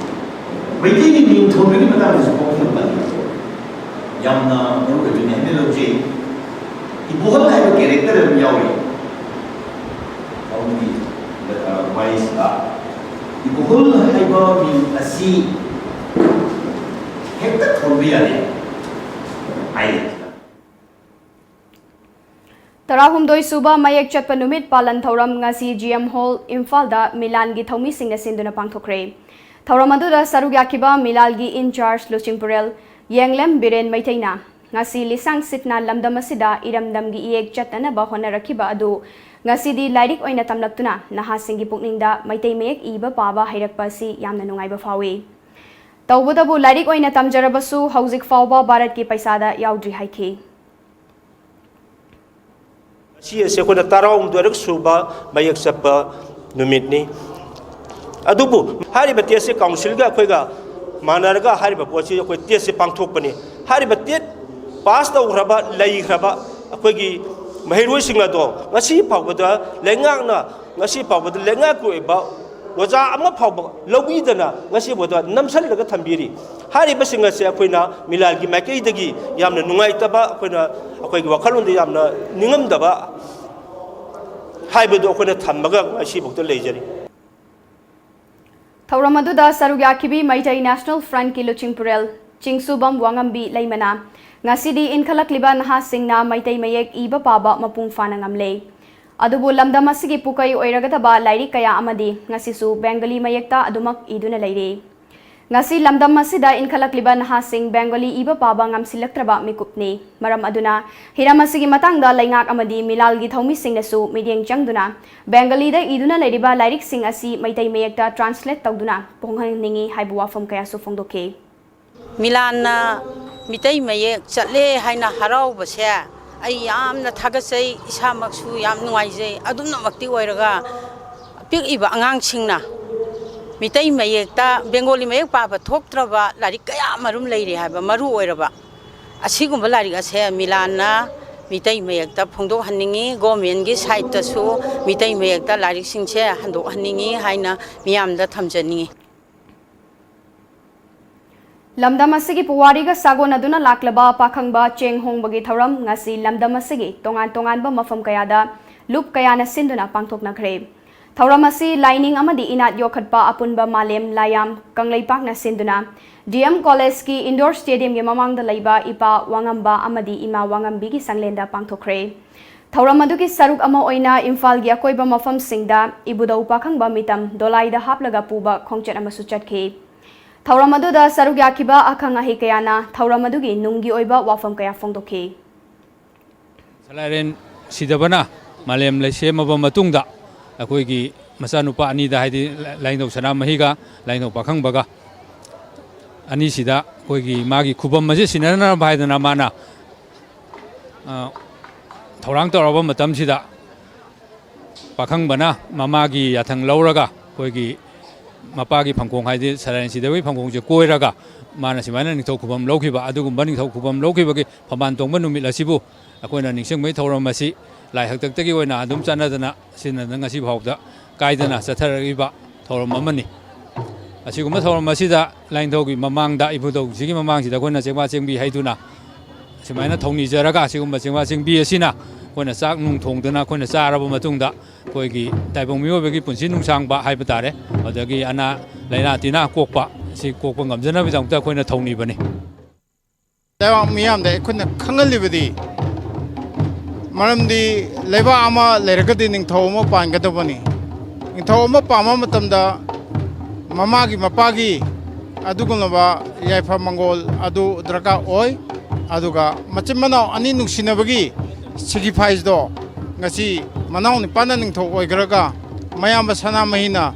ꯃꯩꯇꯩꯒꯤ ꯃꯤꯡ ꯊꯣꯟꯕꯒꯤ ꯃꯇꯥꯡꯗꯁꯨ ꯄꯥꯎꯈꯨꯝ ꯄꯜꯂꯤ꯫ ꯌꯥꯝꯅ ꯃꯔꯨ ꯑꯣꯏꯕꯅꯤ ꯍꯥꯏꯅ ꯂꯧꯖꯩ꯫ ꯏꯕꯣꯍꯜ ꯍꯥꯏꯕ character ꯑꯃ ꯌꯥꯎꯔꯤ꯫ ꯃꯥꯒꯤ ꯋꯥꯔꯤꯁꯤꯗ ꯏꯕꯣꯍꯜ ꯍꯥꯏꯕ ꯃꯤꯡ ꯑꯁꯤ ꯍꯦꯛꯇ ꯊꯣꯟꯕ ꯌꯥꯗꯦ ꯍꯥꯏꯔꯤ꯫ ꯇꯔꯥꯍꯨꯝꯗꯣꯏ ꯁꯨꯕ ꯃꯌꯦꯛ ꯆꯠꯄ ꯅꯨꯃꯤꯠ ꯄꯥꯂꯟ ꯊꯧꯔꯝ ꯉꯁꯤ G M Hall ꯏꯝꯐꯥꯜꯗ ꯃꯤꯂꯥꯟꯒꯤ ꯊꯧꯃꯤꯁꯤꯡꯅ ꯁꯤꯟꯗꯨꯅ ꯄꯥꯡꯊꯣꯛꯈ꯭ꯔꯦ꯫ ꯊꯧꯔꯝ ꯑꯗꯨꯗ ꯁꯔꯨꯛ ꯌꯥꯈꯤꯕ ꯃꯤꯂꯥꯜꯒꯤ in charge ꯂꯨꯆꯤꯡꯄꯨꯔꯦꯜ ꯌꯦꯡꯂꯦꯝ ꯕꯤꯔꯦꯟ ꯃꯩꯇꯩꯅ ꯉꯁꯤ ꯂꯤꯁꯥꯡ ꯁꯤꯠꯅ ꯂꯝꯗꯝ ꯑꯁꯤꯗ ꯏꯔꯝꯗꯝꯒꯤ ꯏꯌꯦꯛ ꯆꯠꯅꯅꯕ ꯍꯣꯠꯅꯔꯛꯈꯤꯕ ꯑꯗꯨ ꯉꯁꯤꯗꯤ ꯂꯥꯏꯔꯤꯛ ꯑꯣꯏꯅ ꯇꯝꯂꯛꯇꯨꯅ ꯅꯍꯥꯁꯤꯡꯒꯤ ꯄꯨꯛꯅꯤꯡꯗ ꯃꯩꯇꯩ ꯃꯌꯦꯛ ꯏꯕ ꯄꯥꯕ ꯍꯩꯔꯛꯄ ꯑꯁꯤ ꯌꯥꯝꯅ ꯅꯨꯡꯉꯥꯏꯕ ꯐꯥꯎꯏ꯫ ꯇꯧꯕꯇꯕꯨ ꯂꯥꯏꯔꯤꯛ ꯑꯣꯏꯅ ꯇꯝꯖꯔꯕꯁꯨ ꯍꯧꯖꯤꯛ ꯐꯥꯎꯕ ꯚꯥꯔꯠꯀꯤ ꯄꯩꯁꯥꯗ ꯌꯥꯎꯗ꯭ꯔꯤ ꯍꯥꯏꯈꯤ꯫ ꯉꯁꯤ ꯑꯁꯤ ꯑꯩꯈꯣꯏꯅ ꯇꯔꯥꯍꯨꯝꯗꯣꯏꯔꯛ ꯁꯨꯕ ꯃꯌꯦꯛ ꯆꯠꯄ ꯅꯨꯃꯤꯠꯅꯤ꯫ ꯑꯗꯨꯕꯨ ꯍꯥꯏꯔꯤꯕ ꯇꯦꯠꯁꯤ ꯀꯥꯎꯟꯁꯤꯜꯒ ꯑꯩꯈꯣꯏꯒ ꯃꯥꯟꯅꯔꯒ ꯍꯥꯏꯔꯤꯕ ꯄꯣꯠꯁꯤ ꯑꯩꯈꯣꯏ ꯇꯦꯠꯁꯤ ꯄꯥꯡꯊꯣꯛꯄꯅꯤ꯫ ꯍꯥꯏꯔꯤꯕ ꯇꯦꯠ ꯄꯥꯁ ꯇꯧꯈ꯭ꯔꯕ, ꯂꯩꯈ꯭ꯔꯕ ꯑꯩꯈꯣꯏꯒꯤ ꯃꯍꯩꯔꯣꯏꯁꯤꯡ ꯑꯗꯣ ꯉꯁꯤ ꯐꯥꯎꯕꯗ ꯂꯩꯉꯥꯛꯅ, ꯉꯁꯤ ꯐꯥꯎꯕꯗ ꯂꯩꯉꯥꯛꯀꯤ ꯑꯣꯏꯕ ꯑꯣꯖꯥ ꯑꯃ ꯐꯥꯎꯕ ꯂꯧꯕꯤꯗꯅ ꯉꯁꯤ ꯐꯥꯎꯕꯗ ꯅꯝꯁꯤꯜꯂꯒ ꯊꯝꯕꯤꯔꯤ꯫ ꯍꯥꯏꯔꯤꯕꯁꯤꯡ ꯑꯁꯦ ꯑꯩꯈꯣꯏꯅ ꯃꯤꯂꯥꯜꯒꯤ ꯃꯥꯏꯀꯩꯗꯒꯤ ꯌꯥꯝꯅ ꯅꯨꯡꯉꯥꯏꯇꯕ, ꯑꯩꯈꯣꯏꯅ, ꯑꯩꯈꯣꯏꯒꯤ ꯋꯥꯈꯜꯂꯣꯟꯗ ꯌꯥꯝꯅ ꯅꯤꯡꯉꯝꯗꯕ ꯍꯥꯏꯕꯗꯨ ꯑꯩꯈꯣꯏꯅ ꯊꯝꯃꯒ ꯉꯁꯤꯐꯥꯎꯗ ꯂꯩꯖꯔꯤ꯫ ꯊꯧꯔꯝ ꯑꯗꯨꯗ ꯁꯔꯨꯛ ꯌꯥꯈꯤꯕꯤ ꯃꯩꯇꯩ National Frontꯀꯤ ꯂꯨꯆꯤꯡꯄꯨꯔꯦꯜ ꯆꯤꯡꯁꯨꯕꯝ ꯋꯥꯉꯝꯕꯤ ꯂꯩꯃꯅ ꯉꯁꯤꯗꯤ ꯏꯟꯈꯠꯂꯛꯂꯤꯕ ꯅꯍꯥꯁꯤꯡꯅ ꯃꯩꯇꯩ ꯃꯌꯦꯛ ꯏꯕ ꯄꯥꯕ ꯃꯄꯨꯡ ꯐꯥꯅ ꯉꯝꯂꯦ꯫ ꯑꯗꯨꯕꯨ ꯂꯝꯗꯝ ꯑꯁꯤꯒꯤ ꯄꯨꯀꯩ ꯑꯣꯏꯔꯒꯗꯕ ꯂꯥꯏꯔꯤꯛ ꯀꯌꯥ ꯑꯃꯗꯤ ꯉꯁꯤꯁꯨ ꯕꯦꯡꯒꯂꯤ ꯃꯌꯦꯛꯇ ꯑꯗꯨꯃꯛ ꯏꯗꯨꯅ ꯂꯩꯔꯤ꯫ ꯉꯁꯤ ꯂꯝꯗꯝ ꯑꯁꯤꯗ ꯏꯟꯈꯠꯂꯛꯂꯤꯕ ꯅꯍꯥꯁꯤꯡ ꯕꯦꯡꯒꯂꯤ ꯏꯕ ꯄꯥꯕ ꯉꯝꯁꯤꯜꯂꯛꯇ꯭ꯔꯕ ꯃꯤꯀꯨꯞꯅꯤ꯫ ꯃꯔꯝ ꯑꯗꯨꯅ ꯍꯤꯔꯝ ꯑꯁꯤꯒꯤ ꯃꯇꯥꯡꯗ ꯂꯩꯉꯥꯛ ꯑꯃꯗꯤ ꯃꯤꯂꯥꯜꯒꯤ ꯊꯧꯃꯤꯁꯤꯡꯅꯁꯨ ꯃꯤꯠꯌꯦꯡ ꯆꯪꯗꯨꯅ ꯕꯦꯡꯒꯂꯤꯗ ꯏꯗꯨꯅ ꯂꯩꯔꯤꯕ ꯂꯥꯏꯔꯤꯛꯁꯤꯡ ꯑꯁꯤ ꯃꯩꯇꯩ ꯃꯌꯦꯛꯇ translate ꯇꯧꯗꯨꯅ ꯐꯣꯡꯍꯟꯅꯤꯡꯏ ꯍꯥꯏꯕ ꯋꯥꯐꯝ ꯀꯌꯥꯁꯨ ꯐꯣꯡꯗꯣꯛꯈꯤ꯫ ꯃꯤꯂꯥꯟꯅ ꯃꯤꯇꯩ ꯃꯌꯦꯛ ꯆꯠꯂꯦ ꯍꯥꯏꯅ ꯍꯔꯥꯎꯕꯁꯦ ꯑꯩ ꯌꯥꯝꯅ ꯊꯥꯒꯠꯆꯩ, ꯏꯁꯥꯃꯛꯁꯨ ꯌꯥꯝ ꯅꯨꯡꯉꯥꯏꯖꯩ꯫ ꯑꯗꯨꯝꯅꯃꯛꯇꯤ ꯑꯣꯏꯔꯒ ꯄꯤꯛꯏꯕ ꯑꯉꯥꯡꯁꯤꯡꯅ ꯃꯤꯇꯩ ꯃꯌꯦꯛꯇ ꯕꯦꯡꯒꯣꯂꯤ ꯃꯌꯦꯛ ꯄꯥꯕ ꯊꯣꯛꯇ꯭ꯔꯕ ꯂꯥꯏꯔꯤꯛ ꯀꯌꯥ ꯑꯃꯔꯨꯝ ꯂꯩꯔꯤ ꯍꯥꯏꯕ ꯃꯔꯨ ꯑꯣꯏꯔꯕ ꯑꯁꯤꯒꯨꯝꯕ ꯂꯥꯏꯔꯤꯛ ꯑꯁꯦ ꯃꯤꯂꯥꯟꯅ ꯃꯤꯇꯩ ꯃꯌꯦꯛꯇ ꯐꯣꯡꯗꯣꯛꯍꯟꯅꯤꯡꯉꯤ, ꯒꯣꯔꯃꯦꯟꯒꯤ ꯁꯥꯏꯠꯇꯁꯨ ꯃꯤꯇꯩ ꯃꯌꯦꯛꯇ ꯂꯥꯏꯔꯤꯛꯁꯤꯡꯁꯦ ꯍꯟꯗꯣꯛꯍꯟꯅꯤꯡꯉꯤ ꯍꯥꯏꯅ ꯃꯤꯌꯥꯝꯗ ꯊꯝꯖꯅꯤꯡꯉꯤ꯫ ꯂꯝꯗꯝ ꯑꯁꯤꯒꯤ ꯄꯨꯋꯥꯔꯤꯒ ꯁꯥꯒꯣꯟꯅꯗꯨꯅ ꯂꯥꯛꯂꯕ ꯄꯥꯈꯪꯕ ꯆꯦꯡ ꯍꯣꯡꯕꯒꯤ ꯊꯧꯔꯝ ꯉꯁꯤ ꯂꯝꯗꯝ ꯑꯁꯤꯒꯤ ꯇꯣꯉꯥꯟ ꯇꯣꯉꯥꯟꯕ ꯃꯐꯝ ꯀꯌꯥꯗ ꯂꯨꯞ ꯀꯌꯥꯅ ꯁꯤꯟꯗꯨꯅ ꯄꯥꯡꯊꯣꯛꯅꯈ꯭ꯔꯦ꯫ ꯊꯧꯔꯝ ꯑꯁꯤ ꯂꯥꯏꯅꯤꯡ ꯑꯃꯗꯤ ꯏꯅꯥꯠ ꯌꯣꯛꯈꯠꯄ ꯑꯄꯨꯟꯕ ꯃꯥꯂꯦꯝ ꯂꯥꯏꯌꯥꯝ ꯀꯪꯂꯩꯄꯥꯛꯅ ꯁꯤꯟꯗꯨꯅ D M Collegeꯀꯤ indoor stadiumꯒꯤ ꯃꯃꯥꯡꯗ ꯂꯩꯕ ꯏꯄꯥ ꯋꯥꯉꯝꯕ ꯑꯃꯗꯤ ꯏꯃꯥ ꯋꯥꯉꯝꯕꯤꯒꯤ ꯁꯪꯂꯦꯟꯗ ꯄꯥꯡꯊꯣꯛꯈ꯭ꯔꯦ꯫ ꯊꯧꯔꯝ ꯑꯗꯨꯒꯤ ꯁꯔꯨꯛ ꯑꯃ ꯑꯣꯏꯅ ꯏꯝꯐꯥꯜꯒꯤ ꯑꯀꯣꯏꯕ ꯃꯐꯝꯁꯤꯡꯗ ꯏꯕꯨꯙꯧ ꯄꯥꯈꯪꯕ ꯃꯤꯇꯝ ꯗꯣꯂꯥꯏꯗ ꯍꯥꯞꯂꯒ ꯄꯨꯕ ꯈꯣꯡꯆꯠ ꯑꯃꯁꯨ ꯆꯠꯈꯤ꯫ ꯊꯧꯔꯝ ꯑꯗꯨꯗ ꯁꯔꯨꯛ ꯌꯥꯈꯤꯕ ꯑꯈꯪ ꯑꯍꯩ ꯀꯌꯥꯅ ꯊꯧꯔꯝ ꯑꯗꯨꯒꯤ ꯅꯨꯡꯒꯤ ꯑꯣꯏꯕ ꯋꯥꯐꯝ ꯀꯌꯥ ꯐꯣꯡꯗꯣꯛꯈꯤ꯫ ꯁꯂꯥꯏꯔꯦꯟ ꯁꯤꯗꯕꯅ ꯃꯥꯂꯦꯝ ꯂꯩꯁꯦꯝꯃꯕ ꯃꯇꯨꯡꯗ ꯑꯩꯈꯣꯏꯒꯤ ꯃꯆꯥꯅꯨꯄꯥ ꯑꯅꯤꯗ, ꯍꯥꯏꯗꯤ ꯂꯥꯏꯅꯤꯡꯊꯧ ꯁꯅꯥꯃꯍꯤꯒ ꯂꯥꯏꯅꯤꯡꯊꯧ ꯄꯥꯈꯪꯕꯒ ꯑꯅꯤꯁꯤꯗ ꯑꯩꯈꯣꯏꯒꯤ ꯃꯥꯒꯤ ꯈꯨꯕꯝ ꯑꯁꯤ ꯁꯤꯟꯅꯅꯕ ꯍꯥꯏꯗꯅ ꯃꯥꯅ, ꯑ, ꯊꯧꯔꯥꯡ ꯇꯧꯔꯕ ꯃꯇꯝꯁꯤꯗ ꯄꯥꯈꯪꯕꯅ ꯃꯃꯥꯒꯤ ꯌꯥꯊꯪ ꯂꯧꯔꯒ ꯑꯩꯈꯣꯏꯒꯤ ꯃꯄꯥꯒꯤ ꯐꯪꯈꯣꯡ, ꯍꯥꯏꯗꯤ ꯁꯂꯥꯏꯔꯦꯟ ꯁꯤꯗꯕꯒꯤ ꯐꯪꯈꯣꯡꯁꯦ ꯀꯣꯏꯔꯒ ꯃꯥꯅ ꯁꯨꯃꯥꯏꯅ ꯅꯤꯡꯊꯧ ꯈꯨꯕꯝ ꯂꯧꯈꯤꯕ, ꯑꯗꯨꯒꯨꯝꯕ ꯅꯤꯡꯊꯧ ꯈꯨꯕꯝ ꯂꯧꯈꯤꯕꯒꯤ ꯐꯝꯕꯥꯜ ꯇꯣꯡꯕ ꯅꯨꯃꯤꯠ ꯑꯁꯤꯕꯨ ꯑꯩꯈꯣꯏꯅ ꯅꯤꯡꯁꯤꯡꯕꯒꯤ ꯊꯧꯔꯝ ꯑꯁꯤ ꯂꯥꯏ ꯍꯥꯛꯇꯛꯇꯒꯤ ꯑꯣꯏꯅ ꯑꯗꯨꯝ ꯆꯠꯅꯗꯅ ꯁꯤꯖꯤꯟꯅꯗꯅ ꯉꯁꯤ ꯐꯥꯎꯗ ꯀꯥꯏꯗꯅ ꯆꯠꯊꯔꯛꯂꯤꯕ ꯊꯧꯔꯝ ꯑꯃꯅꯤ꯫ ꯑꯁꯤꯒꯨꯝꯕ ꯊꯧꯔꯝ ꯑꯁꯤꯗ ꯂꯥꯏꯅꯤꯡꯊꯧꯒꯤ ꯃꯃꯥꯡꯗ, ꯏꯕꯨꯙꯧꯁꯤꯒꯤ ꯃꯃꯥꯡꯁꯤꯗ ꯑꯩꯈꯣꯏꯅ ꯆꯦꯡꯕꯥ ꯆꯦꯡꯕꯤ ꯍꯩꯗꯨꯅ ꯁꯨꯃꯥꯏꯅ ꯊꯧꯅꯤꯖꯔꯒ, ꯑꯁꯤꯒꯨꯝꯕ ꯆꯦꯡꯕꯥ ꯆꯦꯡꯕꯤ ꯑꯁꯤꯅ ꯑꯩꯈꯣꯏꯅ ꯆꯥꯛ ꯅꯨꯡ ꯊꯣꯡꯗꯅ ꯑꯩꯈꯣꯏꯅ ꯆꯥꯔꯕ ꯃꯇꯨꯡꯗ ꯑꯩꯈꯣꯏꯒꯤ ꯇꯥꯏꯕꯪ ꯃꯤꯑꯣꯏꯕꯒꯤ ꯄꯨꯟꯁꯤ ꯅꯨꯡꯁꯥꯡꯕ ꯍꯥꯏꯕ ꯇꯥꯔꯦ, ꯑꯗꯒꯤ ꯑꯅꯥ ꯂꯥꯏꯅꯥ ꯇꯤꯟꯅꯥ ꯀꯣꯛꯄ, ꯁꯤ ꯀꯣꯛꯄ ꯉꯝꯖꯅꯕꯒꯤꯗꯃꯛꯇ ꯑꯩꯈꯣꯏꯅ ꯊꯧꯅꯤꯕꯅꯤ꯫ ꯂꯩꯕꯥꯛ ꯃꯤꯌꯥꯝꯗ ꯑꯩꯈꯣꯏꯅ ꯈꯪꯍꯜꯂꯤꯕꯗꯤ, ꯃꯔꯝꯗꯤ ꯂꯩꯕꯥꯛ ꯑꯃ ꯂꯩꯔꯒꯗꯤ ꯅꯤꯡꯊꯧ ꯑꯃ ꯄꯥꯟꯒꯗꯕꯅꯤ꯫ ꯅꯤꯡꯊꯧ ꯑꯃ ꯄꯥꯟꯕ ꯃꯇꯝꯗ ꯃꯃꯥꯒꯤ ꯃꯄꯥꯒꯤ ꯑꯗꯨꯒꯨꯝꯂꯕ ꯌꯥꯏꯐ ꯃꯪꯒꯣꯜ ꯑꯗꯨ ꯗꯔꯀꯥꯔ ꯑꯣꯏ꯫ ꯑꯗꯨꯒ ꯃꯆꯤꯟ ꯃꯅꯥꯎ ꯑꯅꯤ ꯅꯨꯡꯁꯤꯅꯕꯒꯤ ꯁꯦꯀ꯭ꯔꯤꯐꯥꯏꯁꯇꯣ ꯉꯁꯤ ꯃꯅꯥꯎ ꯅꯤꯄꯥꯅ ꯅꯤꯡꯊꯧ ꯑꯣꯏꯈ꯭ꯔꯒ ꯃꯌꯥꯝꯕ ꯁꯅꯥꯃꯍꯤꯅ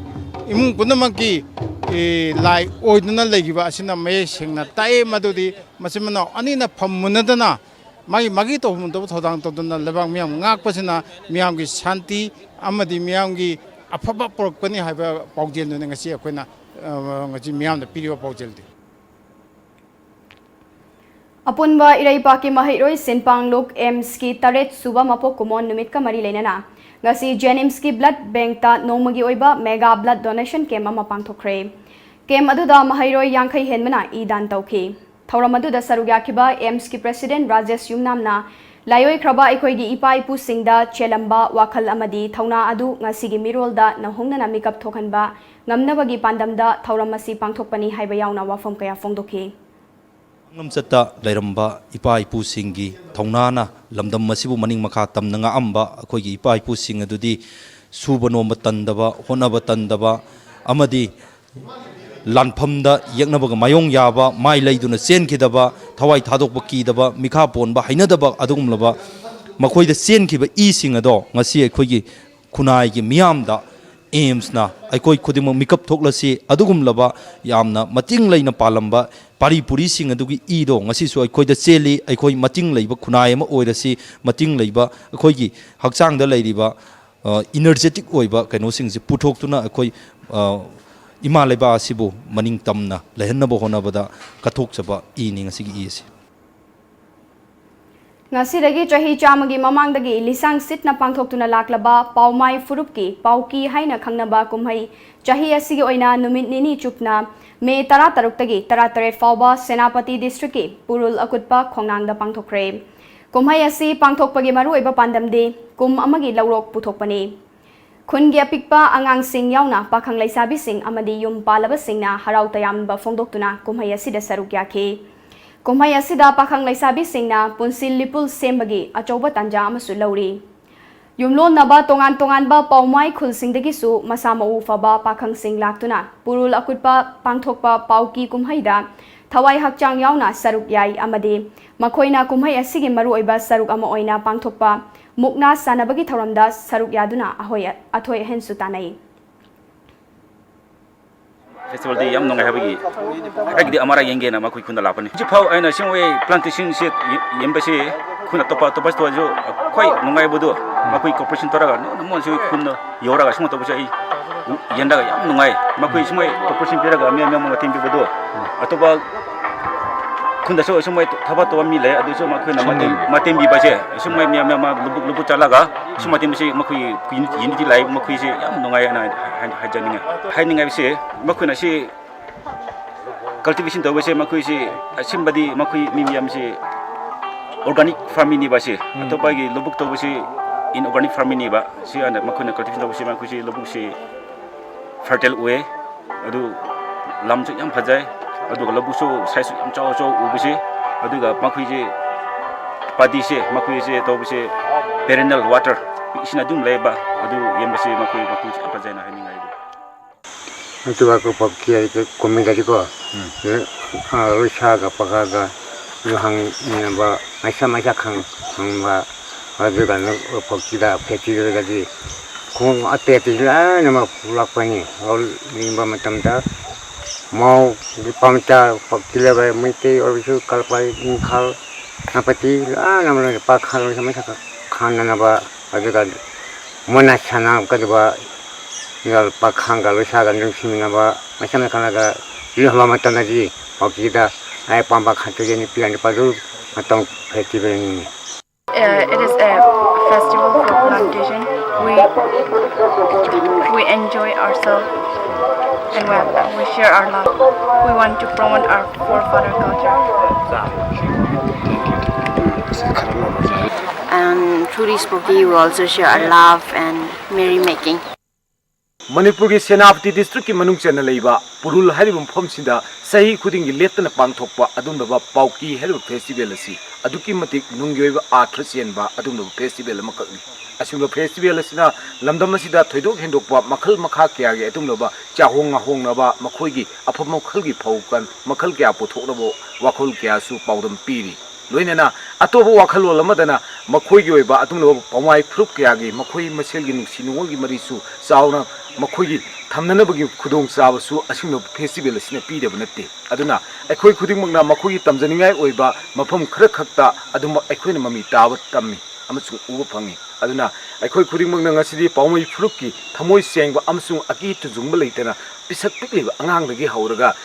ꯏꯃꯨꯡ ꯄꯨꯝꯅꯃꯛꯀꯤ, ꯑꯦ, ꯂꯥꯏ ꯑꯣꯏꯗꯨꯅ ꯂꯩꯈꯤꯕ ꯑꯁꯤꯅ ꯃꯌꯦꯛ ꯁꯦꯡꯅ ꯇꯥꯛꯑꯦ꯫ ꯃꯗꯨꯗꯤ ꯃꯆꯤꯟ ꯃꯅꯥꯎ ꯑꯅꯤꯅ ꯐꯝ ꯃꯨꯟꯅꯗꯅ ꯃꯥꯒꯤ ꯃꯥꯒꯤ ꯇꯧꯐꯝ ꯊꯣꯛꯄ ꯊꯧꯗꯥꯡ ꯇꯧꯗꯨꯅ ꯂꯩꯕꯥꯛ ꯃꯤꯌꯥꯝ ꯉꯥꯛꯄꯁꯤꯅ ꯃꯤꯌꯥꯝꯒꯤ ꯁꯥꯟꯇꯤ ꯑꯃꯗꯤ ꯃꯤꯌꯥꯝꯒꯤ ꯑꯐꯕ ꯄꯨꯔꯛꯄꯅꯤ ꯍꯥꯏꯕ ꯄꯥꯎꯖꯦꯜꯗꯨꯅꯤ ꯉꯁꯤ ꯑꯩꯈꯣꯏꯅ, ꯑ, ꯉꯁꯤ ꯃꯤꯌꯥꯝꯗ ꯄꯤꯔꯤꯕ ꯄꯥꯎꯖꯦꯜꯗꯤ꯫ ꯑꯄꯨꯟꯕ ꯏꯔꯩꯄꯥꯛꯀꯤ ꯃꯍꯩꯔꯣꯏ ꯁꯤꯟꯄꯥꯡꯂꯨꯞ ꯑꯦꯝꯁꯀꯤ ꯇꯔꯦꯠ ꯁꯨꯕ ꯃꯄꯣꯛ ꯀꯨꯝꯑꯣꯟ ꯅꯨꯃꯤꯠꯀ ꯃꯔꯤ ꯂꯩꯅꯅ ꯉꯁꯤ ꯖꯦꯅꯤꯝꯁꯀꯤ ꯕ꯭ꯂꯗ ꯕꯦꯡꯛꯇ ꯅꯣꯡꯃꯒꯤ ꯑꯣꯏꯕ ꯃꯦꯒꯥ ꯕ꯭ꯂꯗ ꯗꯣꯅꯦꯁꯟ ꯀꯦꯝꯞ ꯑꯃ ꯄꯥꯡꯊꯣꯛꯈ꯭ꯔꯦ꯫ ꯀꯦꯝꯞ ꯑꯗꯨꯗ ꯃꯍꯩꯔꯣꯏ ꯌꯥꯡꯈꯩ ꯍꯦꯟꯕꯅ ꯏ ꯗꯥꯟ ꯇꯧꯈꯤ꯫ ꯊꯧꯔꯝ ꯑꯗꯨꯗ ꯁꯔꯨꯛ ꯌꯥꯈꯤꯕ ꯑꯦꯝꯁꯀꯤ ꯄ꯭ꯔꯦꯁꯤꯗꯦꯟꯠ ꯔꯥꯖꯦꯁ ꯌꯨꯝꯅꯥꯝꯅ ꯂꯥꯏꯑꯣꯏꯈ꯭ꯔꯕ ꯑꯩꯈꯣꯏꯒꯤ ꯏꯄꯥ ꯏꯄꯨꯁꯤꯡꯗ ꯆꯦꯜꯂꯝꯕ ꯋꯥꯈꯜ ꯑꯃꯗꯤ ꯊꯧꯅꯥ ꯑꯗꯨ ꯉꯁꯤꯒꯤ ꯃꯤꯔꯣꯜꯗ ꯅꯧꯍꯧꯅꯅ ꯃꯤꯀꯞ ꯊꯣꯛꯍꯟꯕ ꯉꯝꯅꯕꯒꯤ ꯄꯥꯟꯗꯝꯗ ꯊꯧꯔꯝ ꯑꯁꯤ ꯄꯥꯡꯊꯣꯛꯄꯅꯤ ꯍꯥꯏꯕ ꯌꯥꯎꯅ ꯋꯥꯐꯝ ꯀꯌꯥ ꯐꯣꯡꯗꯣꯛꯈꯤ꯫ ꯃꯥꯡꯂꯝꯆꯠꯇ ꯂꯩꯔꯝꯕ ꯏꯄꯥ ꯏꯄꯨꯁꯤꯡꯒꯤ ꯊꯧꯅꯥꯅ ꯂꯝꯗꯝ ꯑꯁꯤꯕꯨ ꯃꯅꯤꯡ ꯃꯈꯥ ꯇꯝꯅ ꯉꯥꯛꯑꯝꯕ ꯑꯩꯈꯣꯏꯒꯤ ꯏꯄꯥ ꯏꯄꯨꯁꯤꯡ ꯑꯗꯨꯗꯤ ꯁꯨꯕ ꯅꯣꯝꯕ ꯇꯟꯗꯕ, ꯍꯣꯠꯅꯕ ꯇꯟꯗꯕ ꯑꯃꯗꯤ ꯂꯥꯟꯐꯝꯗ ꯌꯦꯛꯅꯕꯒ ꯃꯥꯌꯣꯡ ꯌꯥꯕ, ꯃꯥꯏ ꯂꯩꯗꯨꯅ ꯆꯦꯟꯈꯤꯗꯕ, ꯊꯋꯥꯏ ꯊꯥꯗꯣꯛꯄ ꯀꯤꯗꯕ, ꯃꯤꯈꯥ ꯄꯣꯟꯕ ꯍꯩꯅꯗꯕ ꯑꯗꯨꯒꯨꯝꯂꯕ ꯃꯈꯣꯏꯗ ꯆꯦꯟꯈꯤꯕ ꯏꯁꯤꯡ ꯑꯗꯣ ꯉꯁꯤ ꯑꯩꯈꯣꯏꯒꯤ ꯈꯨꯟꯅꯥꯏꯒꯤ ꯃꯤꯌꯥꯝꯗ ꯑꯦꯝꯁꯅ ꯑꯩꯈꯣꯏ ꯈꯨꯗꯤꯡꯃꯛ ꯃꯤꯀꯞ ꯊꯣꯛꯂꯁꯤ꯫ ꯑꯗꯨꯒꯨꯝꯂꯕ ꯌꯥꯝꯅ ꯃꯇꯤꯡ ꯂꯩꯅ ꯄꯥꯜꯂꯝꯕ ꯄꯥꯔꯤ ꯄꯨꯔꯤꯁꯤꯡ ꯑꯗꯨꯒꯤ ꯏꯗꯣ ꯉꯁꯤꯁꯨ ꯑꯩꯈꯣꯏꯗ ꯆꯦꯜꯂꯤ꯫ ꯑꯩꯈꯣꯏ ꯃꯇꯤꯡ ꯂꯩꯕ ꯈꯨꯟꯅꯥꯏ ꯑꯃ ꯑꯣꯏꯔꯁꯤ꯫ ꯃꯇꯤꯡ ꯂꯩꯕ ꯑꯩꯈꯣꯏꯒꯤ ꯍꯛꯆꯥꯡꯗ ꯂꯩꯔꯤꯕ, ꯑ, ꯏꯅꯔꯖꯦꯇꯤꯛ ꯑꯣꯏꯕ ꯀꯩꯅꯣꯁꯤꯡꯁꯦ ꯄꯨꯊꯣꯛꯇꯨꯅ ꯑꯩꯈꯣꯏ, ꯑ, ꯏꯃꯥ ꯂꯩꯕꯥꯛ ꯑꯁꯤꯕꯨ ꯃꯅꯤꯡ ꯇꯝꯅ ꯂꯩꯍꯟꯅꯕ ꯍꯣꯠꯅꯕꯗ ꯀꯠꯊꯣꯛꯆꯕ ꯏꯅꯤ ꯉꯁꯤꯒꯤ ꯏ ꯑꯁꯤ꯫ ꯉꯁꯤꯗꯒꯤ ꯆꯍꯤ ꯆꯥꯝꯃꯒꯤ ꯃꯃꯥꯡꯗꯒꯤ ꯂꯤꯁꯥꯡ ꯁꯤꯠꯅ ꯄꯥꯡꯊꯣꯛꯇꯨꯅ ꯂꯥꯛꯂꯕ ꯄꯥꯎꯃꯥꯏ ꯐꯨꯔꯨꯞꯀꯤ ꯄꯥꯎꯀꯤ ꯍꯥꯏꯅ ꯈꯪꯅꯕ ꯀꯨꯝꯍꯩ ꯆꯍꯤ ꯑꯁꯤꯒꯤ ꯑꯣꯏꯅ ꯅꯨꯃꯤꯠ ꯅꯤꯅꯤ ꯆꯨꯞꯅ ꯃꯦ ꯇꯔꯥꯇꯔꯨꯛꯇꯒꯤ ꯇꯔꯥꯇꯔꯦꯠ ꯐꯥꯎꯕ ꯁꯦꯅꯥꯄꯇꯤ ꯗꯤꯁꯇ꯭ꯔꯤꯛꯀꯤ ꯄꯨꯔꯨꯜ ꯑꯀꯨꯠꯄ ꯈꯣꯡꯅꯥꯡꯗ ꯄꯥꯡꯊꯣꯛꯈ꯭ꯔꯦ꯫ ꯀꯨꯝꯍꯩ ꯑꯁꯤ ꯄꯥꯡꯊꯣꯛꯄꯒꯤ ꯃꯔꯨꯑꯣꯏꯕ ꯄꯥꯟꯗꯝꯗꯤ ꯀꯨꯝ ꯑꯃꯒꯤ ꯂꯧꯔꯣꯛ ꯄꯨꯊꯣꯛꯄꯅꯤ꯫ ꯈꯨꯟꯒꯤ ꯑꯄꯤꯛꯄ ꯑꯉꯥꯡꯁꯤꯡ ꯌꯥꯎꯅ ꯄꯥꯈꯪ ꯂꯩꯁꯥꯕꯤꯁꯤꯡ ꯑꯃꯗꯤ ꯌꯨꯝ ꯄꯥꯜꯂꯕꯁꯤꯡꯅ ꯍꯔꯥꯎ ꯇꯌꯥꯝꯕ ꯐꯣꯡꯗꯣꯛꯇꯨꯅ ꯀꯨꯝꯍꯩ ꯑꯁꯤꯗ ꯁꯔꯨꯛ ꯌꯥꯈꯤ꯫ ꯀꯨꯝꯍꯩ ꯑꯁꯤꯗ ꯄꯥꯈꯪ ꯂꯩꯁꯥꯕꯤꯁꯤꯡꯅ ꯄꯨꯟꯁꯤ ꯂꯤꯄꯨꯜ ꯁꯦꯝꯕꯒꯤ ꯑꯆꯧꯕ ꯇꯥꯟꯖꯥ ꯑꯃꯁꯨ ꯂꯧꯔꯤ꯫ ꯌꯨꯝꯂꯣꯟꯅꯕ ꯇꯣꯉꯥꯟ ꯇꯣꯉꯥꯟꯕ ꯄꯥꯎꯃꯥꯏ ꯈꯨꯜꯁꯤꯡꯗꯒꯤꯁꯨ ꯃꯁꯥ ꯃꯎ ꯐꯕ ꯄꯥꯈꯪꯁꯤꯡ ꯂꯥꯛꯇꯨꯅ ꯄꯨꯔꯨꯜ ꯑꯀꯨꯠꯄ ꯄꯥꯡꯊꯣꯛꯄ ꯄꯥꯎꯀꯤ ꯀꯨꯝꯍꯩꯗ ꯊꯋꯥꯏ ꯍꯛꯆꯥꯡ ꯌꯥꯎꯅ ꯁꯔꯨꯛ ꯌꯥꯏ ꯑꯃꯗꯤ ꯃꯈꯣꯏꯅ ꯀꯨꯝꯍꯩ ꯑꯁꯤꯒꯤ ꯃꯔꯨꯑꯣꯏꯕ ꯁꯔꯨꯛ ꯑꯃ ꯑꯣꯏꯅ ꯄꯥꯡꯊꯣꯛꯄ ꯃꯨꯛꯅꯥ ꯁꯥꯟꯅꯕꯒꯤ ꯊꯧꯔꯝꯗ ꯁꯔꯨꯛ ꯌꯥꯗꯨꯅ ꯑꯍꯣꯏ-, ꯑꯊꯣꯏ ꯑꯍꯦꯟꯁꯨ ꯇꯥꯟꯅꯩ꯫ ꯐꯦꯁꯇꯤꯚꯦꯜꯗꯤ ꯌꯥꯝ ꯅꯨꯡꯉꯥꯏ ꯍꯥꯏꯕꯒꯤ ꯍꯥꯏꯕꯗꯤ ꯑꯃꯔꯛ ꯌꯦꯡꯒꯦꯅ ꯃꯈꯣꯏ ꯈꯨꯟꯗ ꯂꯥꯛꯄꯅꯤ꯫ ꯍꯧꯖꯤꯛ ꯐꯥꯎ ꯑꯩꯅ ꯁꯤꯒꯨꯝꯕ ꯄ꯭ꯂꯥꯟꯇꯦꯁꯟꯁꯦ ꯌꯦ-, ꯌꯦꯡꯕꯁꯦ ꯈꯨꯟ ꯑꯇꯣꯞꯄ ꯑꯇꯣꯞꯄꯁꯨ ꯑꯣꯏꯔꯁꯨ ꯈ꯭ꯋꯥꯏ ꯅꯨꯡꯉꯥꯏꯕꯗꯣ ꯃꯈꯣꯏ ꯀꯣꯑꯣꯄꯔꯦꯁꯟ ꯇꯧꯔꯒ ꯅꯣꯡꯃ ꯅꯣꯡꯃꯁꯨ ꯈꯨꯟꯗ ꯌꯧꯔꯒ ꯁꯨꯝꯕ ꯇꯧꯕꯁꯦ ꯑꯩ ꯌꯦꯡꯂꯒ ꯌꯥꯝ ꯅꯨꯡꯉꯥꯏ꯫ ꯃꯈꯣꯏ ꯁꯨꯃꯥꯏ ꯀꯣꯑꯣꯄꯔꯦꯁꯟ ꯄꯤꯔꯒ ꯃꯤ ꯑꯃ ꯑꯃ ꯃꯇꯦꯡ ꯄꯤꯕꯗꯣ ꯑꯇꯣꯞꯄ ꯈꯨꯟꯗꯁꯨ ꯑꯁꯨꯃꯥꯏ ꯊꯕꯛ ꯇꯧꯕ ꯃꯤ ꯂꯩ, ꯑꯗꯨꯁꯨ ꯃꯈꯣꯏꯅ ꯃꯇꯦꯡ, ꯃꯇꯦꯡ ꯄꯤꯕꯁꯦ ꯑꯁꯨꯃꯥꯏ ꯃꯤ ꯑꯃ ꯑꯃ ꯂꯧꯕꯨꯛ, ꯂꯧꯕꯨꯛ ꯆꯠꯂꯒ ꯁꯨꯝ ꯃꯇꯦꯡ ꯄꯤꯕꯁꯦ ꯃꯈꯣꯏ ꯌꯨꯅꯤꯇꯤ, ꯌꯨꯅꯤꯇꯤ ꯂꯩ, ꯃꯈꯣꯏꯁꯦ ꯌꯥꯝ ꯅꯨꯡꯉꯥꯏ ꯍꯥꯏꯅ ꯍꯥꯏ-, ꯍꯥꯏꯖꯅꯤꯡꯉꯦ꯫ ꯍꯥꯏꯅꯤꯡꯉꯥꯏꯕꯁꯦ ꯃꯈꯣꯏꯅ ꯁꯤ ꯀꯜꯇꯤꯚꯦꯁꯟ ꯇꯧꯕꯁꯦ ꯃꯈꯣꯏꯁꯦ ꯑꯁꯦꯡꯕꯗꯤ ꯃꯈꯣꯏ ꯃꯤ ꯃꯌꯥꯝꯁꯦ ꯑꯣꯔꯒꯥꯅꯤꯛ ꯐꯥꯔꯃꯤꯡꯅꯤꯕ ꯁꯤ꯫ ꯎꯝ꯫ ꯑꯇꯣꯞꯄꯒꯤ ꯂꯧꯕꯨꯛ ꯇꯧꯕꯁꯤ ꯏꯟꯑꯣꯔꯒꯥꯅꯤꯛ ꯐꯥꯔꯃꯤꯡꯅꯤꯕ꯫ ꯁꯤ ꯑꯅ ꯃꯈꯣꯏꯅ ꯀꯜꯇꯤꯚꯦꯁꯟ ꯇꯧꯕꯁꯤ ꯃꯈꯣꯏꯁꯤ ꯂꯧꯕꯨꯛꯁꯤ ꯐꯔꯇꯥꯏꯜ ꯑꯣꯏꯌꯦ꯫ ꯑꯗꯨ ꯂꯝꯁꯨ ꯌꯥꯝ ꯐꯖꯩ꯫ ꯑꯗꯨꯒ ꯂꯧꯕꯨꯛꯁꯨ ꯁꯥꯏꯖꯁꯨ ꯌꯥꯝ ꯆꯥꯎ ꯆꯥꯎ ꯎꯕꯁꯤ꯫ ꯑꯗꯨꯒ ꯃꯈꯣꯏꯁꯤ ꯄꯥꯗꯤꯁꯦ, ꯃꯈꯣꯏꯁꯦ ꯇꯧꯕꯁꯦ perennial water, ꯏꯁꯤꯡ ꯑꯗꯨꯝ ꯂꯩꯕ, ꯑꯗꯨ ꯌꯦꯡꯕꯁꯦ ꯃꯈꯣꯏ, ꯃꯈꯣꯏꯁꯦ ꯌꯥꯝ ꯐꯖꯩꯅ ꯍꯥꯏꯅꯤꯡꯉꯥꯏ꯫ ꯑꯗꯨꯒ ꯄꯥꯎꯀꯤ ꯍꯥꯏꯗꯤ ꯀꯨꯝꯃꯤꯗꯗꯤꯀꯣ, ꯎꯝ꯫ ꯑ, ꯂꯣꯏꯁꯥꯒ ꯄꯥꯈꯥꯒ ꯂꯨꯍꯣꯡꯃꯤꯟꯅꯕ, ꯃꯩꯁꯥ ꯃꯩꯁꯥ ꯈꯪ-, ꯈꯪꯕ, ꯑꯗꯨꯒ ꯅꯨ-, ꯄꯥꯎꯀꯤꯗ ꯐꯦꯁꯇꯤꯚꯦꯜꯗꯗꯤ ꯈꯣꯡ ꯑꯇꯦꯛ ꯑꯇꯦꯛ ꯂꯣꯏꯅꯃꯛ ꯄꯨꯔꯛꯄꯅꯤ꯫ ꯂꯧ ꯂꯤꯡꯕ ꯃꯇꯝꯗ ꯃꯧ, ꯅꯨꯄꯥ ꯃꯆꯥ, ꯄꯥꯎꯀꯤ ꯂꯩꯕ ꯃꯩꯇꯩ ꯑꯣꯏꯔꯁꯨ, ꯀꯜꯄꯥꯏ, ꯏꯝꯐꯥꯜ, ꯁꯦꯅꯥꯄꯇꯤ, ꯂꯣꯏꯅꯃꯛ ꯄꯥꯈꯪ ꯂꯣꯏꯁꯥ ꯃꯩꯁꯥ ꯈꯪꯅꯅꯕ, ꯑꯗꯨꯒ ꯃꯣꯏꯅ ꯁꯥꯟꯅꯒꯗꯕ ꯄꯥꯈꯪꯒ ꯂꯣꯏꯁꯥꯒ ꯅꯨꯡꯁꯤꯅꯕ, ꯃꯁꯝꯅ ꯈꯪꯂꯒ ꯂꯨꯍꯣꯡꯕ ꯃꯇꯝꯗꯗꯤ ꯄꯥꯎꯀꯤꯗ ꯑꯩ ꯑꯄꯥꯝꯕ ꯈꯟꯇꯣꯛꯑꯦ, ꯅꯨꯄꯤ ꯅꯨꯄꯥꯗꯨ ꯃꯇꯝ ꯐꯦꯁꯇꯤꯚꯦꯜꯅꯤ꯫ Uh, it is a festival for plantation. We, we enjoy ourselves and we, we share our love. We want to promote our forefather culture. And through this movie, we also share our love and merrymaking. ꯃꯅꯤꯄꯨꯔꯒꯤ ꯁꯦꯅꯥꯄꯇꯤ ꯗꯤꯁꯇ꯭ꯔꯤꯛꯀꯤ ꯃꯅꯨꯡ ꯆꯟꯅ ꯂꯩꯕ ꯄꯨꯔꯨꯜ ꯍꯥꯏꯔꯤꯕ ꯃꯐꯝꯁꯤꯗ ꯆꯍꯤ ꯈꯨꯗꯤꯡꯒꯤ ꯂꯦꯞꯇꯅ ꯄꯥꯡꯊꯣꯛꯄ ꯑꯗꯨꯒꯨꯝꯂꯕ ꯄꯥꯎꯀꯤ ꯍꯥꯏꯔꯤꯕ ꯐꯦꯁꯇꯤꯚꯦꯜ ꯑꯁꯤ ꯑꯗꯨꯛꯀꯤ ꯃꯇꯤꯛ ꯅꯨꯡꯒꯤ ꯑꯣꯏꯕ ꯑꯥꯔꯊ ꯆꯦꯟꯕ ꯑꯗꯨꯒꯨꯝꯂꯕ ꯐꯦꯁꯇꯤꯚꯦꯜ ꯑꯃꯈꯛꯅꯤ꯫ ꯑꯁꯤꯒꯨꯝꯕ ꯐꯦꯁꯇꯤꯚꯦꯜ ꯑꯁꯤꯅ ꯂꯝꯗꯝ ꯑꯁꯤꯗ ꯊꯣꯏꯗꯣꯛ ꯍꯦꯟꯗꯣꯛꯄ ꯃꯈꯜ ꯃꯈꯥ ꯀꯌꯥꯒꯤ ꯑꯗꯨꯒꯨꯝꯂꯕ ꯆꯥꯍꯣꯡ ꯉꯥꯍꯣꯡꯅꯕ, ꯃꯈꯣꯏꯒꯤ ꯑꯐꯕ ꯃꯈꯜꯒꯤ ꯐꯧ ꯀꯟ-, ꯃꯈꯜ ꯀꯌꯥ ꯄꯨꯊꯣꯛꯅꯕ ꯋꯥꯈꯜ ꯀꯌꯥꯁꯨ ꯄꯥꯎꯗꯝ ꯄꯤꯔꯤ꯫ ꯂꯣꯏꯅꯅ ꯑꯇꯣꯞꯄ ꯋꯥꯈꯜꯂꯣꯟ ꯑꯃꯗꯅ ꯃꯈꯣꯏꯒꯤ ꯑꯣꯏꯕ ꯑꯗꯨꯒꯨꯝꯂꯕ ꯄꯥꯎꯃꯥꯏ ꯐꯨꯔꯨꯞ ꯀꯌꯥꯒꯤ ꯃꯈꯣꯏ ꯃꯁꯦꯜꯒꯤ ꯅꯨꯡꯁꯤ ꯅꯨꯡꯉꯣꯜꯒꯤ ꯃꯔꯤꯁꯨ ꯆꯥꯎꯅ ꯃꯈꯣꯏꯒꯤ ꯊꯝꯅꯅꯕꯒꯤ ꯈꯨꯗꯣꯡꯆꯥꯕꯁꯨ ꯑꯁꯤꯒꯨꯝꯂꯕ ꯐꯦꯁꯇꯤꯚꯦꯜ ꯑꯁꯤꯅ ꯄꯤꯗꯕ ꯅꯠꯇꯦ꯫ ꯑꯗꯨꯅ ꯑꯩꯈꯣꯏ ꯈꯨꯗꯤꯡꯃꯛꯅ ꯃꯈꯣꯏꯒꯤ ꯇꯝꯖꯅꯤꯡꯉꯥꯏ ꯑꯣꯏꯕ ꯃꯐꯝ ꯈꯔꯈꯛꯇ ꯑꯗꯨꯃꯛ ꯑꯩꯈꯣꯏꯅ ꯃꯃꯤ ꯇꯥꯕ ꯇꯝꯃꯤ ꯑꯃꯁꯨꯡ ꯎꯕ ꯐꯪꯉꯤ꯫ ꯑꯗꯨꯅ ꯑꯩꯈꯣꯏ ꯈꯨꯗꯤꯡꯃꯛꯅ ꯉꯁꯤꯗꯤ ꯄꯥꯎꯃꯩ ꯐꯨꯔꯨꯞꯀꯤ ꯊꯃꯣꯏ ꯁꯦꯡꯕ ꯑꯃꯁꯨꯡ ꯑꯀꯤ ꯇꯨꯖꯨꯡꯕ ꯂꯩꯇꯅ ꯄꯤꯁꯛ ꯄꯤꯛꯂꯤꯕ ꯑꯉꯥꯡꯗꯒꯤ ꯍꯧꯔꯒ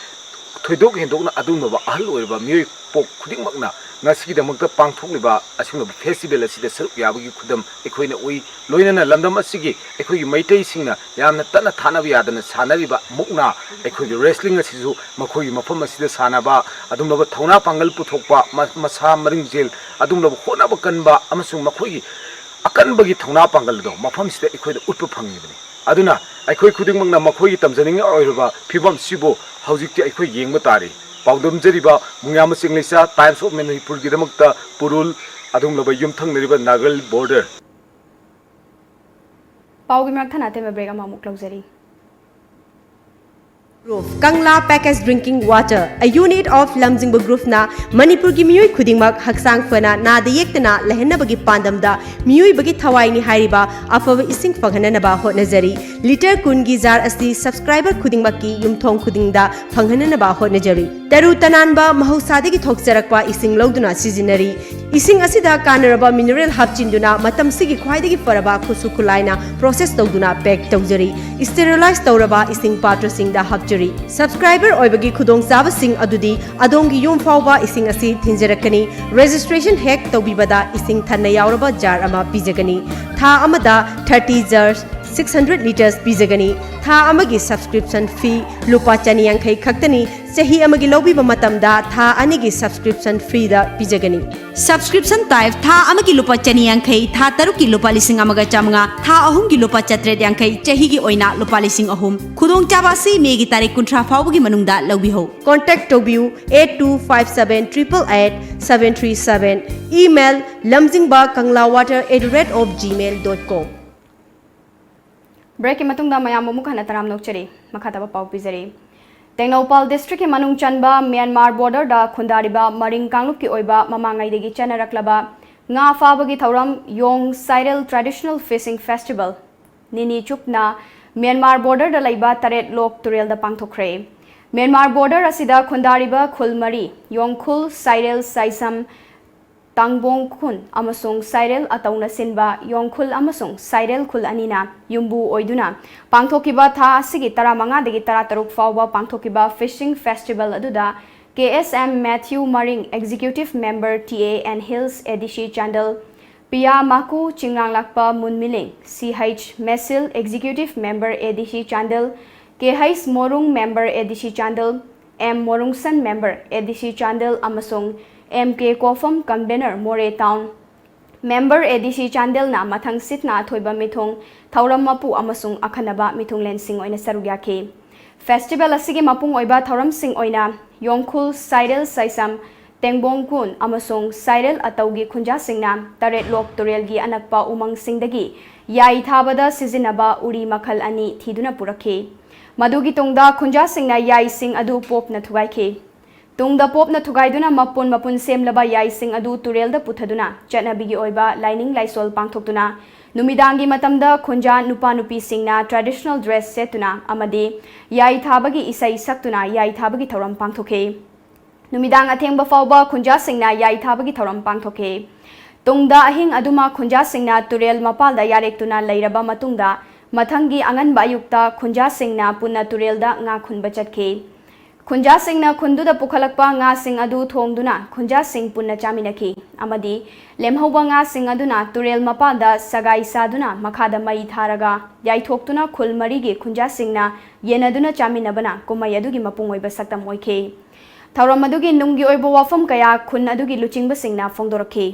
ꯊꯣꯏꯗꯣꯛ ꯍꯦꯟꯗꯣꯛꯅ ꯑꯗꯨꯒꯨꯝꯂꯕ ꯑꯍꯜ ꯑꯣꯏꯔꯕ ꯃꯤꯑꯣꯏ ꯄꯣꯛ ꯈꯨꯗꯤꯡꯃꯛꯅ ꯉꯁꯤꯒꯤꯗꯃꯛꯇ ꯄꯥꯡꯊꯣꯛꯂꯤꯕ ꯑꯁꯤꯒꯨꯝꯂꯕ ꯐꯦꯁꯇꯤꯚꯦꯜ ꯑꯁꯤꯗ ꯁꯔꯨꯛ ꯌꯥꯕꯒꯤ ꯈꯨꯗꯝ ꯑꯩꯈꯣꯏꯅ ꯎꯏ꯫ ꯂꯣꯏꯅꯅ ꯂꯝꯗꯝ ꯑꯁꯤꯒꯤ ꯑꯩꯈꯣꯏꯒꯤ ꯃꯩꯇꯩꯁꯤꯡꯅ ꯌꯥꯝꯅ ꯇꯠꯅ ꯊꯥꯅꯕ ꯌꯥꯗꯅ ꯁꯥꯟꯅꯔꯤꯕ ꯃꯨꯛꯅꯥ, ꯑꯩꯈꯣꯏꯒꯤ wrestling ꯑꯁꯤꯁꯨ ꯃꯈꯣꯏꯒꯤ ꯃꯐꯝ ꯑꯁꯤꯗ ꯁꯥꯟꯅꯕ, ꯑꯗꯨꯒꯨꯝꯂꯕ ꯊꯧꯅꯥ ꯄꯥꯡꯒꯜ ꯄꯨꯊꯣꯛꯄ, ꯃ-, ꯃꯁꯥ ꯃꯔꯤꯡꯖꯦꯜ, ꯑꯗꯨꯒꯨꯝꯂꯕ ꯍꯣꯠꯅꯕ ꯀꯟꯕ ꯑꯃꯁꯨꯡ ꯃꯈꯣꯏꯒꯤ ꯑꯀꯟꯕꯒꯤ ꯊꯧꯅꯥ ꯄꯥꯡꯒꯜ ꯑꯗꯣ ꯃꯐꯝꯁꯤꯗ ꯑꯩꯈꯣꯏꯗ ꯎꯠꯄ ꯐꯪꯉꯤꯕꯅꯤ꯫ ꯑꯗꯨꯅ ꯑꯩꯈꯣꯏ ꯈꯨꯗꯤꯡꯃꯛꯅ ꯃꯈꯣꯏꯒꯤ ꯇꯝꯖꯅꯤꯡꯉꯥꯏ ꯑꯣꯏꯔꯕ ꯐꯤꯕꯝꯁꯤꯕꯨ ꯍꯧꯖꯤꯛꯇꯤ ꯑꯩꯈꯣꯏ ꯌꯦꯡꯕ ꯇꯥꯔꯤ꯫ ꯄꯥꯎꯗꯝꯖꯔꯤꯕ ꯃꯨꯡꯌꯥꯝ ꯃꯁꯤꯡ ꯂꯩꯁꯥ Times of ꯃꯅꯤꯄꯨꯔꯒꯤꯗꯃꯛꯇ ꯄꯨꯔꯨꯜ ꯑꯗꯨꯒꯨꯝꯂꯕ ꯌꯨꯝꯊꯪꯅꯔꯤꯕ ꯅꯥꯒꯜ border꯫ ꯄꯥꯎꯒꯤ ꯃꯔꯛ ꯊꯠꯅ ꯑꯇꯦꯟꯕ break ꯑꯃꯃꯨꯛ ꯂꯧꯖꯔꯤ꯫ Group, Kangla Packaged Drinking Water, a unit of ꯂꯝꯖꯤꯡꯕ Groupꯅ ꯃꯅꯤꯄꯨꯔꯒꯤ ꯃꯤꯑꯣꯏ ꯈꯨꯗꯤꯡꯃꯛ ꯍꯛꯆꯥꯡ ꯐꯅ ꯅꯥꯗ ꯌꯦꯛꯇꯅ ꯂꯩꯍꯟꯅꯕꯒꯤ ꯄꯥꯟꯗꯝꯗ ꯃꯤꯑꯣꯏꯕꯒꯤ ꯊꯋꯥꯏꯅꯤ ꯍꯥꯏꯔꯤꯕ ꯑꯐꯕ ꯏꯁꯤꯡ ꯐꯪꯍꯟꯅꯅꯕ ꯍꯣꯠꯅꯖꯔꯤ꯫ Litre ꯀꯨꯟꯒꯤ jar ꯑꯁꯤ subscriber ꯈꯨꯗꯤꯡꯃꯛꯀꯤ ꯌꯨꯝꯊꯣꯡ ꯈꯨꯗꯤꯡꯗ ꯐꯪꯍꯟꯅꯅꯕ ꯍꯣꯠꯅꯖꯔꯤ꯫ ꯇꯔꯨ ꯇꯅꯥꯟꯕ ꯃꯍꯧꯁꯥꯗꯒꯤ ꯊꯣꯛꯆꯔꯛꯄ ꯏꯁꯤꯡ ꯂꯧꯗꯨꯅ ꯁꯤꯖꯤꯟꯅꯔꯤ꯫ ꯏꯁꯤꯡ ꯑꯁꯤꯗ ꯀꯥꯟꯅꯔꯕ mineral ꯍꯥꯞꯆꯤꯟꯗꯨꯅ ꯃꯇꯝꯁꯤꯒꯤ ꯈ꯭ꯋꯥꯏꯗꯒꯤ ꯐꯔꯕ ꯈꯨꯠꯁꯨ ꯈꯨꯠꯂꯥꯏꯅ process ꯇꯧꯗꯨꯅ pack ꯇꯧꯖꯔꯤ꯫ Sterilize ꯇꯧꯔꯕ ꯏꯁꯤꯡ ꯄꯥꯇ꯭ꯔꯁꯤꯡꯗ ꯍꯥꯞꯆꯔꯤ꯫ Subscriber ꯑꯣꯏꯕꯒꯤ ꯈꯨꯗꯣꯡꯆꯥꯕꯁꯤꯡ ꯑꯗꯨꯗꯤ ꯑꯗꯣꯝꯒꯤ ꯌꯨꯝ ꯐꯥꯎꯕ ꯏꯁꯤꯡ ꯑꯁꯤ ꯊꯤꯟꯖꯔꯛꯀꯅꯤ꯫ Registration ꯍꯦꯛ ꯇꯧꯕꯤꯕꯗ ꯏꯁꯤꯡ ꯊꯟꯅ ꯌꯥꯎꯔꯕ jar ꯑꯃ ꯄꯤꯖꯒꯅꯤ꯫ ꯊꯥ ꯑꯃꯗ thirty jars, six hundred litres ꯄꯤꯖꯒꯅꯤ꯫ ꯊꯥ ꯑꯃꯒꯤ subscription fee ꯂꯨꯄꯥ ꯆꯅꯤ ꯌꯥꯡꯈꯩ ꯈꯛꯇꯅꯤ꯫ ꯆꯍꯤ ꯑꯃꯒꯤ ꯂꯧꯕꯤꯕ ꯃꯇꯝꯗ ꯊꯥ ꯑꯅꯤꯒꯤ subscription freeꯗ ꯄꯤꯖꯒꯅꯤ꯫ Subscription type ꯊꯥ ꯑꯃꯒꯤ ꯂꯨꯄꯥ ꯆꯅꯤ ꯌꯥꯡꯈꯩ, ꯊꯥ ꯇꯔꯨꯛꯀꯤ ꯂꯨꯄꯥ ꯂꯤꯁꯤꯡ ꯑꯃꯒ ꯆꯥꯃꯉꯥ, ꯊꯥ ꯑꯍꯨꯝꯒꯤ ꯂꯨꯄꯥ ꯆꯥꯇ꯭ꯔꯦꯠ ꯌꯥꯡꯈꯩ, ꯆꯍꯤꯒꯤ ꯑꯣꯏꯅ ꯂꯨꯄꯥ ꯂꯤꯁꯤꯡ ꯑꯍꯨꯝ꯫ ꯈꯨꯗꯣꯡꯆꯥꯕ ꯑꯁꯤ ꯃꯦꯒꯤ ꯇꯥꯔꯤꯛ ꯀꯨꯟꯊ꯭ꯔꯥ ꯐꯥꯎꯕꯒꯤ ꯃꯅꯨꯡꯗ ꯂꯧꯕꯤꯍꯧ꯫ Contact ꯇꯧꯕꯤꯌꯨ eight two five seven triple eight seven three seven, email lamjingba kangla water at the rate of gmail dot com꯫ Breakꯀꯤ ꯃꯇꯨꯡꯗ ꯃꯌꯥꯝ ꯑꯃꯨꯛ ꯍꯟꯅ ꯇꯔꯥꯝꯅ ꯑꯣꯛꯆꯔꯤ꯫ ꯃꯈꯥ ꯇꯥꯕ ꯄꯥꯎ ꯄꯤꯖꯔꯤ꯫ ꯇꯦꯡꯅꯧꯄꯥꯜ districtꯀꯤ ꯃꯅꯨꯡ ꯆꯟꯕ ꯃ꯭ꯌꯥꯟꯃꯥꯔ borderꯗ ꯈꯨꯟꯗꯥꯔꯤꯕ ꯃꯔꯤꯡ ꯀꯥꯡꯂꯨꯞꯀꯤ ꯑꯣꯏꯕ ꯃꯃꯥꯡꯉꯩꯗꯒꯤ ꯆꯠꯅꯔꯛꯂꯕ ꯉꯥ ꯐꯥꯕꯒꯤ ꯊꯧꯔꯝ ꯌꯣꯡ ꯁꯥꯏꯔꯦꯜ Traditional Fishing Festival ꯅꯤꯅꯤ ꯆꯨꯞꯅ ꯃ꯭ꯌꯥꯟꯃꯥꯔ borderꯗ ꯂꯩꯕ ꯇꯔꯦꯠ ꯂꯣꯛ ꯇꯨꯔꯦꯜꯗ ꯄꯥꯡꯊꯣꯛꯈ꯭ꯔꯦ꯫ ꯃ꯭ꯌꯥꯟꯃꯥꯔ border ꯑꯁꯤꯗ ꯈꯨꯟꯗꯥꯔꯤꯕ ꯈꯨꯜ ꯃꯔꯤ, ꯌꯣꯡꯈꯨꯜ, ꯁꯥꯏꯔꯦꯜ, ꯁꯥꯏꯁꯝ, ꯇꯥꯡꯕꯣꯡ ꯈꯨꯟ ꯑꯃꯁꯨꯡ ꯁꯥꯏꯔꯦꯜ ꯑꯇꯧꯅ ꯁꯤꯟꯕ ꯌꯣꯡꯈꯨꯜ ꯑꯃꯁꯨꯡ ꯁꯥꯏꯔꯦꯜ ꯈꯨꯜ ꯑꯅꯤꯅ ꯌꯨꯝꯕꯨ ꯑꯣꯏꯗꯨꯅ ꯄꯥꯡꯊꯣꯛꯈꯤꯕ ꯊꯥ ꯑꯁꯤꯒꯤ ꯇꯔꯥꯃꯉꯥꯗꯒꯤ ꯇꯔꯥꯇꯔꯨꯛ ꯐꯥꯎꯕ ꯄꯥꯡꯊꯣꯛꯈꯤꯕ fishing festival ꯑꯗꯨꯗ K S M Matthew Maring, Executive Member T A and Hills A D C Chandel, Piya Maku, ꯆꯤꯡꯉꯥꯡꯂꯥꯛꯄ ꯃꯨꯟꯃꯤꯂꯤꯡ, C H Mesil, Executive Member A D C Chandel, K H Morung, Member A D C Chandel, M Morungsan, Member A D C Chandel ꯑꯃꯁꯨꯡ M K Kofam, Convener, Moreh Town, Member A D C Chandelꯅ ꯃꯊꯪ ꯁꯤꯠꯅ ꯑꯊꯣꯏꯕ ꯃꯤꯊꯨꯡ, ꯊꯧꯔꯝ ꯃꯄꯨ ꯑꯃꯁꯨꯡ ꯑꯈꯟꯅꯕ ꯃꯤꯊꯨꯡꯂꯦꯟꯁꯤꯡ ꯑꯣꯏꯅ ꯁꯔꯨꯛ ꯌꯥꯈꯤ꯫ ꯐꯦꯁꯇꯤꯚꯦꯜ ꯑꯁꯤꯒꯤ ꯃꯄꯨꯡ ꯑꯣꯏꯕ ꯊꯧꯔꯝꯁꯤꯡ ꯑꯣꯏꯅ ꯌꯣꯡꯈꯨꯜ, ꯁꯥꯏꯔꯦꯜ ꯁꯥꯏꯁꯝ, ꯇꯦꯡꯕꯣꯡ ꯀꯨꯟ ꯑꯃꯁꯨꯡ ꯁꯥꯏꯔꯦꯜ ꯑꯇꯧꯒꯤ ꯈꯨꯟꯖꯥꯁꯤꯡꯅ ꯇꯔꯦꯠꯂꯣꯛ ꯇꯨꯔꯦꯜꯒꯤ ꯑꯅꯛꯄ ꯎꯃꯪꯁꯤꯡꯗꯒꯤ ꯌꯥꯏ ꯊꯥꯕꯗ ꯁꯤꯖꯤꯟꯅꯕ ꯎꯔꯤ ꯃꯈꯜ ꯑꯅꯤ ꯊꯤꯗꯨꯅ ꯄꯨꯔꯛꯈꯤ꯫ ꯃꯗꯨꯒꯤ ꯇꯨꯡꯗ ꯈꯨꯟꯖꯥꯁꯤꯡꯅ ꯌꯥꯏꯁꯤꯡ ꯑꯗꯨ ꯄꯣꯞꯅ ꯊꯨꯒꯥꯏꯈꯤ꯫ ꯇꯨꯡꯗ ꯄꯣꯞꯅ ꯊꯨꯒꯥꯏꯗꯨꯅ ꯃꯄꯨꯟ ꯃꯄꯨꯟ ꯁꯦꯝꯂꯕ ꯌꯥꯏꯁꯤꯡ ꯑꯗꯨ ꯇꯨꯔꯦꯜꯗ ꯄꯨꯊꯗꯨꯅ ꯆꯠꯅꯕꯤꯒꯤ ꯑꯣꯏꯕ ꯂꯥꯏꯅꯤꯡ ꯂꯥꯏꯁꯣꯜ ꯄꯥꯡꯊꯣꯛꯇꯨꯅ, ꯅꯨꯃꯤꯗꯥꯡꯒꯤ ꯃꯇꯝꯗ ꯈꯨꯟꯖꯥ ꯅꯨꯄꯥ ꯅꯨꯄꯤꯁꯤꯡꯅ traditional dress ꯁꯦꯠꯇꯨꯅ ꯑꯃꯗꯤ ꯌꯥꯏ ꯊꯥꯕꯒꯤ ꯏꯁꯩ ꯁꯛꯇꯨꯅ ꯌꯥꯏ ꯊꯥꯕꯒꯤ ꯊꯧꯔꯝ ꯄꯥꯡꯊꯣꯛꯈꯤ꯫ ꯅꯨꯃꯤꯗꯥꯡ ꯑꯊꯦꯡꯕ ꯐꯥꯎꯕ ꯈꯨꯟꯖꯥꯁꯤꯡꯅ ꯌꯥꯏ ꯊꯥꯕꯒꯤ ꯊꯧꯔꯝ ꯄꯥꯡꯊꯣꯛꯈꯤ꯫ ꯇꯨꯡꯗ ꯑꯍꯤꯡ ꯑꯗꯨꯃ ꯈꯨꯟꯖꯥꯁꯤꯡꯅ ꯇꯨꯔꯦꯜ ꯃꯄꯥꯜꯗ ꯌꯥꯔꯦꯛꯇꯨꯅ ꯂꯩꯔꯕ ꯃꯇꯨꯡꯗ, ꯃꯊꯪꯒꯤ ꯑꯉꯟꯕ ꯑꯌꯨꯛꯇ ꯈꯨꯟꯖꯥꯁꯤꯡꯅ ꯄꯨꯟꯅ ꯇꯨꯔꯦꯜꯗ ꯉꯥ ꯈꯨꯟꯕ ꯆꯠꯈꯤ꯫ ꯈꯨꯟꯖꯥꯁꯤꯡꯅ ꯈꯨꯟꯗꯨꯗ ꯄꯨꯈꯠꯂꯛꯄ ꯉꯥꯁꯤꯡ ꯑꯗꯨ ꯊꯣꯡꯗꯨꯅ ꯈꯨꯟꯖꯥꯁꯤꯡ ꯄꯨꯟꯅ ꯆꯥꯃꯤꯟꯅꯈꯤ ꯑꯃꯗꯤ ꯂꯦꯝꯍꯧꯕ ꯉꯥꯁꯤꯡ ꯑꯗꯨꯅ ꯇꯨꯔꯦꯜ ꯃꯄꯥꯜꯗ ꯁꯒꯥꯏ ꯁꯥꯗꯨꯅ ꯃꯈꯥꯗ ꯃꯩ ꯊꯥꯔꯒ ꯌꯥꯏꯊꯣꯛꯇꯨꯅ ꯈꯨꯜ ꯃꯔꯤꯒꯤ ꯈꯨꯟꯖꯥꯁꯤꯡꯅ ꯌꯦꯟꯅꯗꯨꯅ ꯆꯥꯃꯤꯟꯅꯕꯅ ꯀꯨꯝꯍꯩ ꯑꯗꯨꯒꯤ ꯃꯄꯨꯡ ꯑꯣꯏꯕ ꯁꯛꯇꯝ ꯑꯣꯏꯈꯤ꯫ ꯊꯧꯔꯝ ꯑꯗꯨꯒꯤ ꯅꯨꯡꯒꯤ ꯑꯣꯏꯕ ꯋꯥꯐꯝ ꯀꯌꯥ ꯈꯨꯟ ꯑꯗꯨꯒꯤ ꯂꯨꯆꯤꯡꯕꯁꯤꯡꯅ ꯐꯣꯡꯗꯣꯔꯛꯈꯤ꯫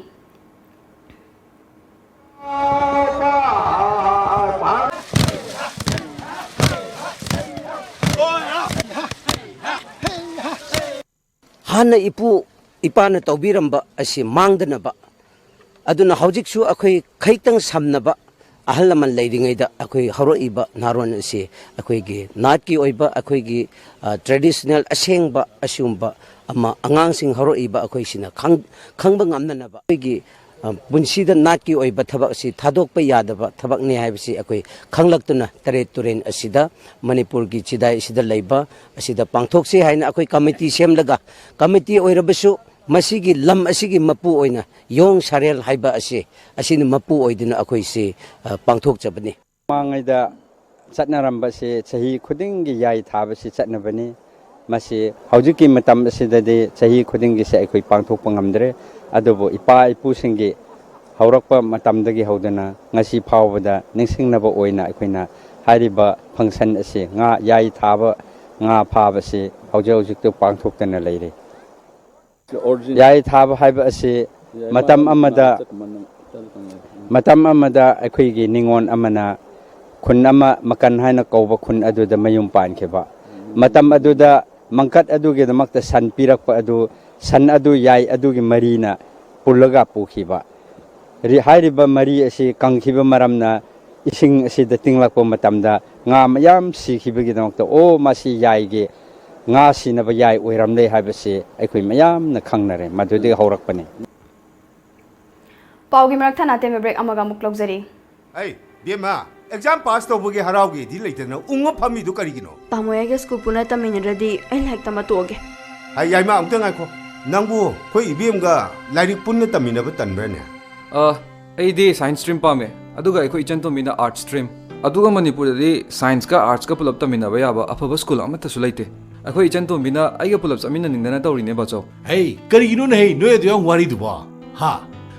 ꯍꯥꯟꯅ ꯏꯄꯨ ꯏꯄꯥꯅ ꯇꯧꯕꯤꯔꯝꯕ ꯑꯁꯤ ꯃꯥꯡꯗꯅꯕ, ꯑꯗꯨꯅ ꯍꯧꯖꯤꯛꯁꯨ ꯑꯩꯈꯣꯏ ꯈꯩꯇꯪ ꯁꯝꯅꯕ ꯑꯍꯜ ꯂꯃꯟ ꯂꯩꯔꯤꯉꯩꯗ ꯑꯩꯈꯣꯏ ꯍꯧꯔꯛꯏꯕ ꯅꯍꯥꯔꯣꯟ ꯑꯁꯤ ꯑꯩꯈꯣꯏꯒꯤ ꯅꯥꯠꯀꯤ ꯑꯣꯏꯕ, ꯑꯩꯈꯣꯏꯒꯤ ꯇ꯭ꯔꯦꯗꯤꯁꯅꯦꯜ ꯑꯁꯦꯡꯕ ꯑꯁꯤꯒꯨꯝꯕ ꯑꯃ ꯑꯉꯥꯡꯁꯤꯡ ꯍꯧꯔꯛꯏꯕ ꯑꯩꯈꯣꯏꯁꯤꯅ ꯈꯪ-, ꯈꯪꯕ ꯉꯝꯅꯅꯕ ꯑꯩꯈꯣꯏꯒꯤ ꯄꯨꯟꯁꯤꯗ ꯅꯥꯠꯀꯤ ꯑꯣꯏꯕ ꯊꯕꯛ ꯑꯁꯤ ꯊꯥꯗꯣꯛꯄ ꯌꯥꯗꯕ ꯊꯕꯛꯅꯤ ꯍꯥꯏꯕꯁꯤ ꯑꯩꯈꯣꯏ ꯈꯪꯂꯛꯇꯨꯅ ꯇꯔꯦꯠ ꯇꯨꯔꯦꯟ ꯑꯁꯤꯗ, ꯃꯅꯤꯄꯨꯔꯒꯤ ꯆꯤꯗꯥꯏ ꯑꯁꯤꯗ ꯂꯩꯕ ꯑꯁꯤꯗ ꯄꯥꯡꯊꯣꯛꯁꯤ ꯍꯥꯏꯅ ꯑꯩꯈꯣꯏ ꯀꯃꯤꯇꯤ ꯁꯦꯝꯂꯒ, ꯀꯃꯤꯇꯤ ꯑꯣꯏꯔꯕꯁꯨ ꯃꯁꯤꯒꯤ ꯂꯝ ꯑꯁꯤꯒꯤ ꯃꯄꯨ ꯑꯣꯏꯅ ꯌꯣꯡ ꯁꯥꯔꯦꯜ ꯍꯥꯏꯕ ꯑꯁꯤ, ꯑꯁꯤꯅ ꯃꯄꯨ ꯑꯣꯏꯗꯨꯅ ꯑꯩꯈꯣꯏꯁꯤ, ꯑ, ꯄꯥꯡꯊꯣꯛꯆꯕꯅꯤ꯫ ꯃꯃꯥꯡꯉꯩꯗ ꯆꯠꯅꯔꯝꯕꯁꯦ ꯆꯍꯤ ꯈꯨꯗꯤꯡꯒꯤ ꯌꯥꯏ ꯊꯥꯕꯁꯤ ꯆꯠꯅꯕꯅꯤ꯫ ꯃꯁꯤ ꯍꯧꯖꯤꯛꯀꯤ ꯃꯇꯝ ꯑꯁꯤꯗꯗꯤ ꯆꯍꯤ ꯈꯨꯗꯤꯡꯒꯤꯁꯦ ꯑꯩꯈꯣꯏ ꯄꯥꯡꯊꯣꯛꯄ ꯉꯝꯗ꯭ꯔꯦ꯫ ꯑꯗꯨꯕꯨ ꯏꯄꯥ ꯏꯄꯨꯁꯤꯡꯒꯤ ꯍꯧꯔꯛꯄ ꯃꯇꯝꯗꯒꯤ ꯍꯧꯗꯨꯅ ꯉꯁꯤ ꯐꯥꯎꯕꯗ ꯅꯤꯡꯁꯤꯡꯅꯕ ꯑꯣꯏꯅ ꯑꯩꯈꯣꯏꯅ ꯍꯥꯏꯔꯤꯕ function ꯑꯁꯤ, ꯉꯥ ꯌꯥꯏ ꯊꯥꯕ, ꯉꯥ ꯐꯥꯕꯁꯤ ꯍꯧꯖꯤꯛ ꯍꯧꯖꯤꯛꯇ ꯄꯥꯡꯊꯣꯛꯇꯅ ꯂꯩꯔꯤ꯫ ꯌꯥꯏ ꯊꯥꯕ ꯍꯥꯏꯕ ꯑꯁꯤ ꯃꯇꯝ ꯑꯃꯗ, ꯃꯇꯝ ꯑꯃꯗ ꯑꯩꯈꯣꯏꯒꯤ ꯅꯤꯉꯣꯜ ꯑꯃꯅ ꯈꯨꯟ ꯑꯃ, ꯃꯀꯟ ꯍꯥꯏꯅ ꯀꯧꯕ ꯈꯨꯟ ꯑꯗꯨꯗ ꯃꯌꯨꯝ ꯄꯥꯟꯈꯤꯕ꯫ ꯃꯇꯝ ꯑꯗꯨꯗ ꯃꯪꯀꯠ ꯑꯗꯨꯒꯤꯗꯃꯛꯇ ꯁꯟ ꯄꯤꯔꯛꯄ ꯑꯗꯨ, ꯁꯟ ꯑꯗꯨ ꯌꯥꯏ ꯑꯗꯨꯒꯤ ꯃꯔꯤꯅ ꯄꯨꯜꯂꯒ ꯄꯨꯈꯤꯕ꯫ ꯔꯤ-, ꯍꯥꯏꯔꯤꯕ ꯃꯔꯤ ꯑꯁꯤ ꯀꯪꯈꯤꯕ ꯃꯔꯝꯅ ꯏꯁꯤꯡ ꯑꯁꯤꯗ ꯇꯤꯡꯂꯛꯄ ꯃꯇꯝꯗ ꯉꯥ ꯃꯌꯥꯝ ꯁꯤꯈꯤꯕꯒꯤꯗꯃꯛꯇ, "ꯑꯣ, ꯃꯁꯤ ꯌꯥꯏꯒꯤ, ꯉꯥ ꯁꯤꯅꯕ ꯌꯥꯏ ꯑꯣꯏꯔꯝꯂꯦ" ꯍꯥꯏꯕꯁꯤ ꯑꯩꯈꯣꯏ ꯃꯌꯥꯝꯅ ꯈꯪꯅꯔꯦ꯫ ꯃꯗꯨꯗꯒꯤ ꯍꯧꯔꯛꯄꯅꯤ꯫ ꯄꯥꯎꯒꯤ ꯃꯔꯛ ꯊꯠꯅ ꯑꯇꯦꯟꯕ break ꯑꯃꯒ ꯑꯃꯨꯛ ꯂꯧꯖꯔꯤ꯫ ꯑꯩ, ꯕꯦꯝꯃ, exam pass ꯇꯧꯕꯒꯤ ꯍꯔꯥꯎꯒꯦꯗꯤ ꯂꯩꯇꯅ ꯎꯪꯉ ꯐꯝꯃꯤꯗꯨ ꯀꯔꯤꯒꯤꯅꯣ? ꯇꯥꯃꯣ, ꯑꯩꯒ school ꯄꯨꯟꯅ ꯇꯝꯃꯤꯟꯅꯗ꯭ꯔꯗꯤ ꯑꯩ ꯂꯥꯏꯔꯤꯛ ꯇꯝꯕ ꯇꯣꯛꯑꯒꯦ꯫ ꯍꯥꯏ, ꯌꯥꯏꯃ, ꯑꯃꯨꯛꯇ ꯉꯥꯏꯈꯣ꯫ ꯅꯪꯕꯨ ꯑꯩꯈꯣꯏ ꯏꯕꯦꯝꯒ ꯂꯥꯏꯔꯤꯛ ꯄꯨꯟꯅ ꯇꯝꯃꯤꯟꯅꯕ ꯇꯟꯕ꯭ꯔꯅꯦ? ꯑ, ꯑꯩꯗꯤ science stream ꯄꯥꯝꯃꯦ, ꯑꯗꯨꯒ ꯑꯩꯈꯣꯏ ꯏꯆꯟ ꯇꯣꯝꯕꯤꯅ arts stream꯫ ꯑꯗꯨꯒ ꯃꯅꯤꯄꯨꯔꯗꯗꯤ science ꯀ arts ꯀ ꯄꯨꯂꯞ ꯇꯝꯃꯤꯟꯅꯕ ꯌꯥꯕ ꯑꯐꯕ school ꯑꯃꯠꯇꯁꯨ ꯂꯩꯇꯦ꯫ ꯑꯩꯈꯣꯏ ꯏꯆꯟ ꯇꯣꯝꯕꯤꯅ ꯑꯩꯒ ꯄꯨꯂꯞ ꯆꯠꯃꯤꯟꯅꯅꯤꯡꯗꯅ ꯇꯧꯔꯤꯅꯦ, ꯕꯥꯆꯧ꯫ ꯍꯩ, ꯀꯔꯤꯒꯤꯅꯣꯅꯦ ꯍꯩ, ꯅꯣꯏ ꯑꯗꯨ ꯌꯥꯝ ꯋꯥꯔꯤꯗꯨꯕꯣ? ꯍꯥ?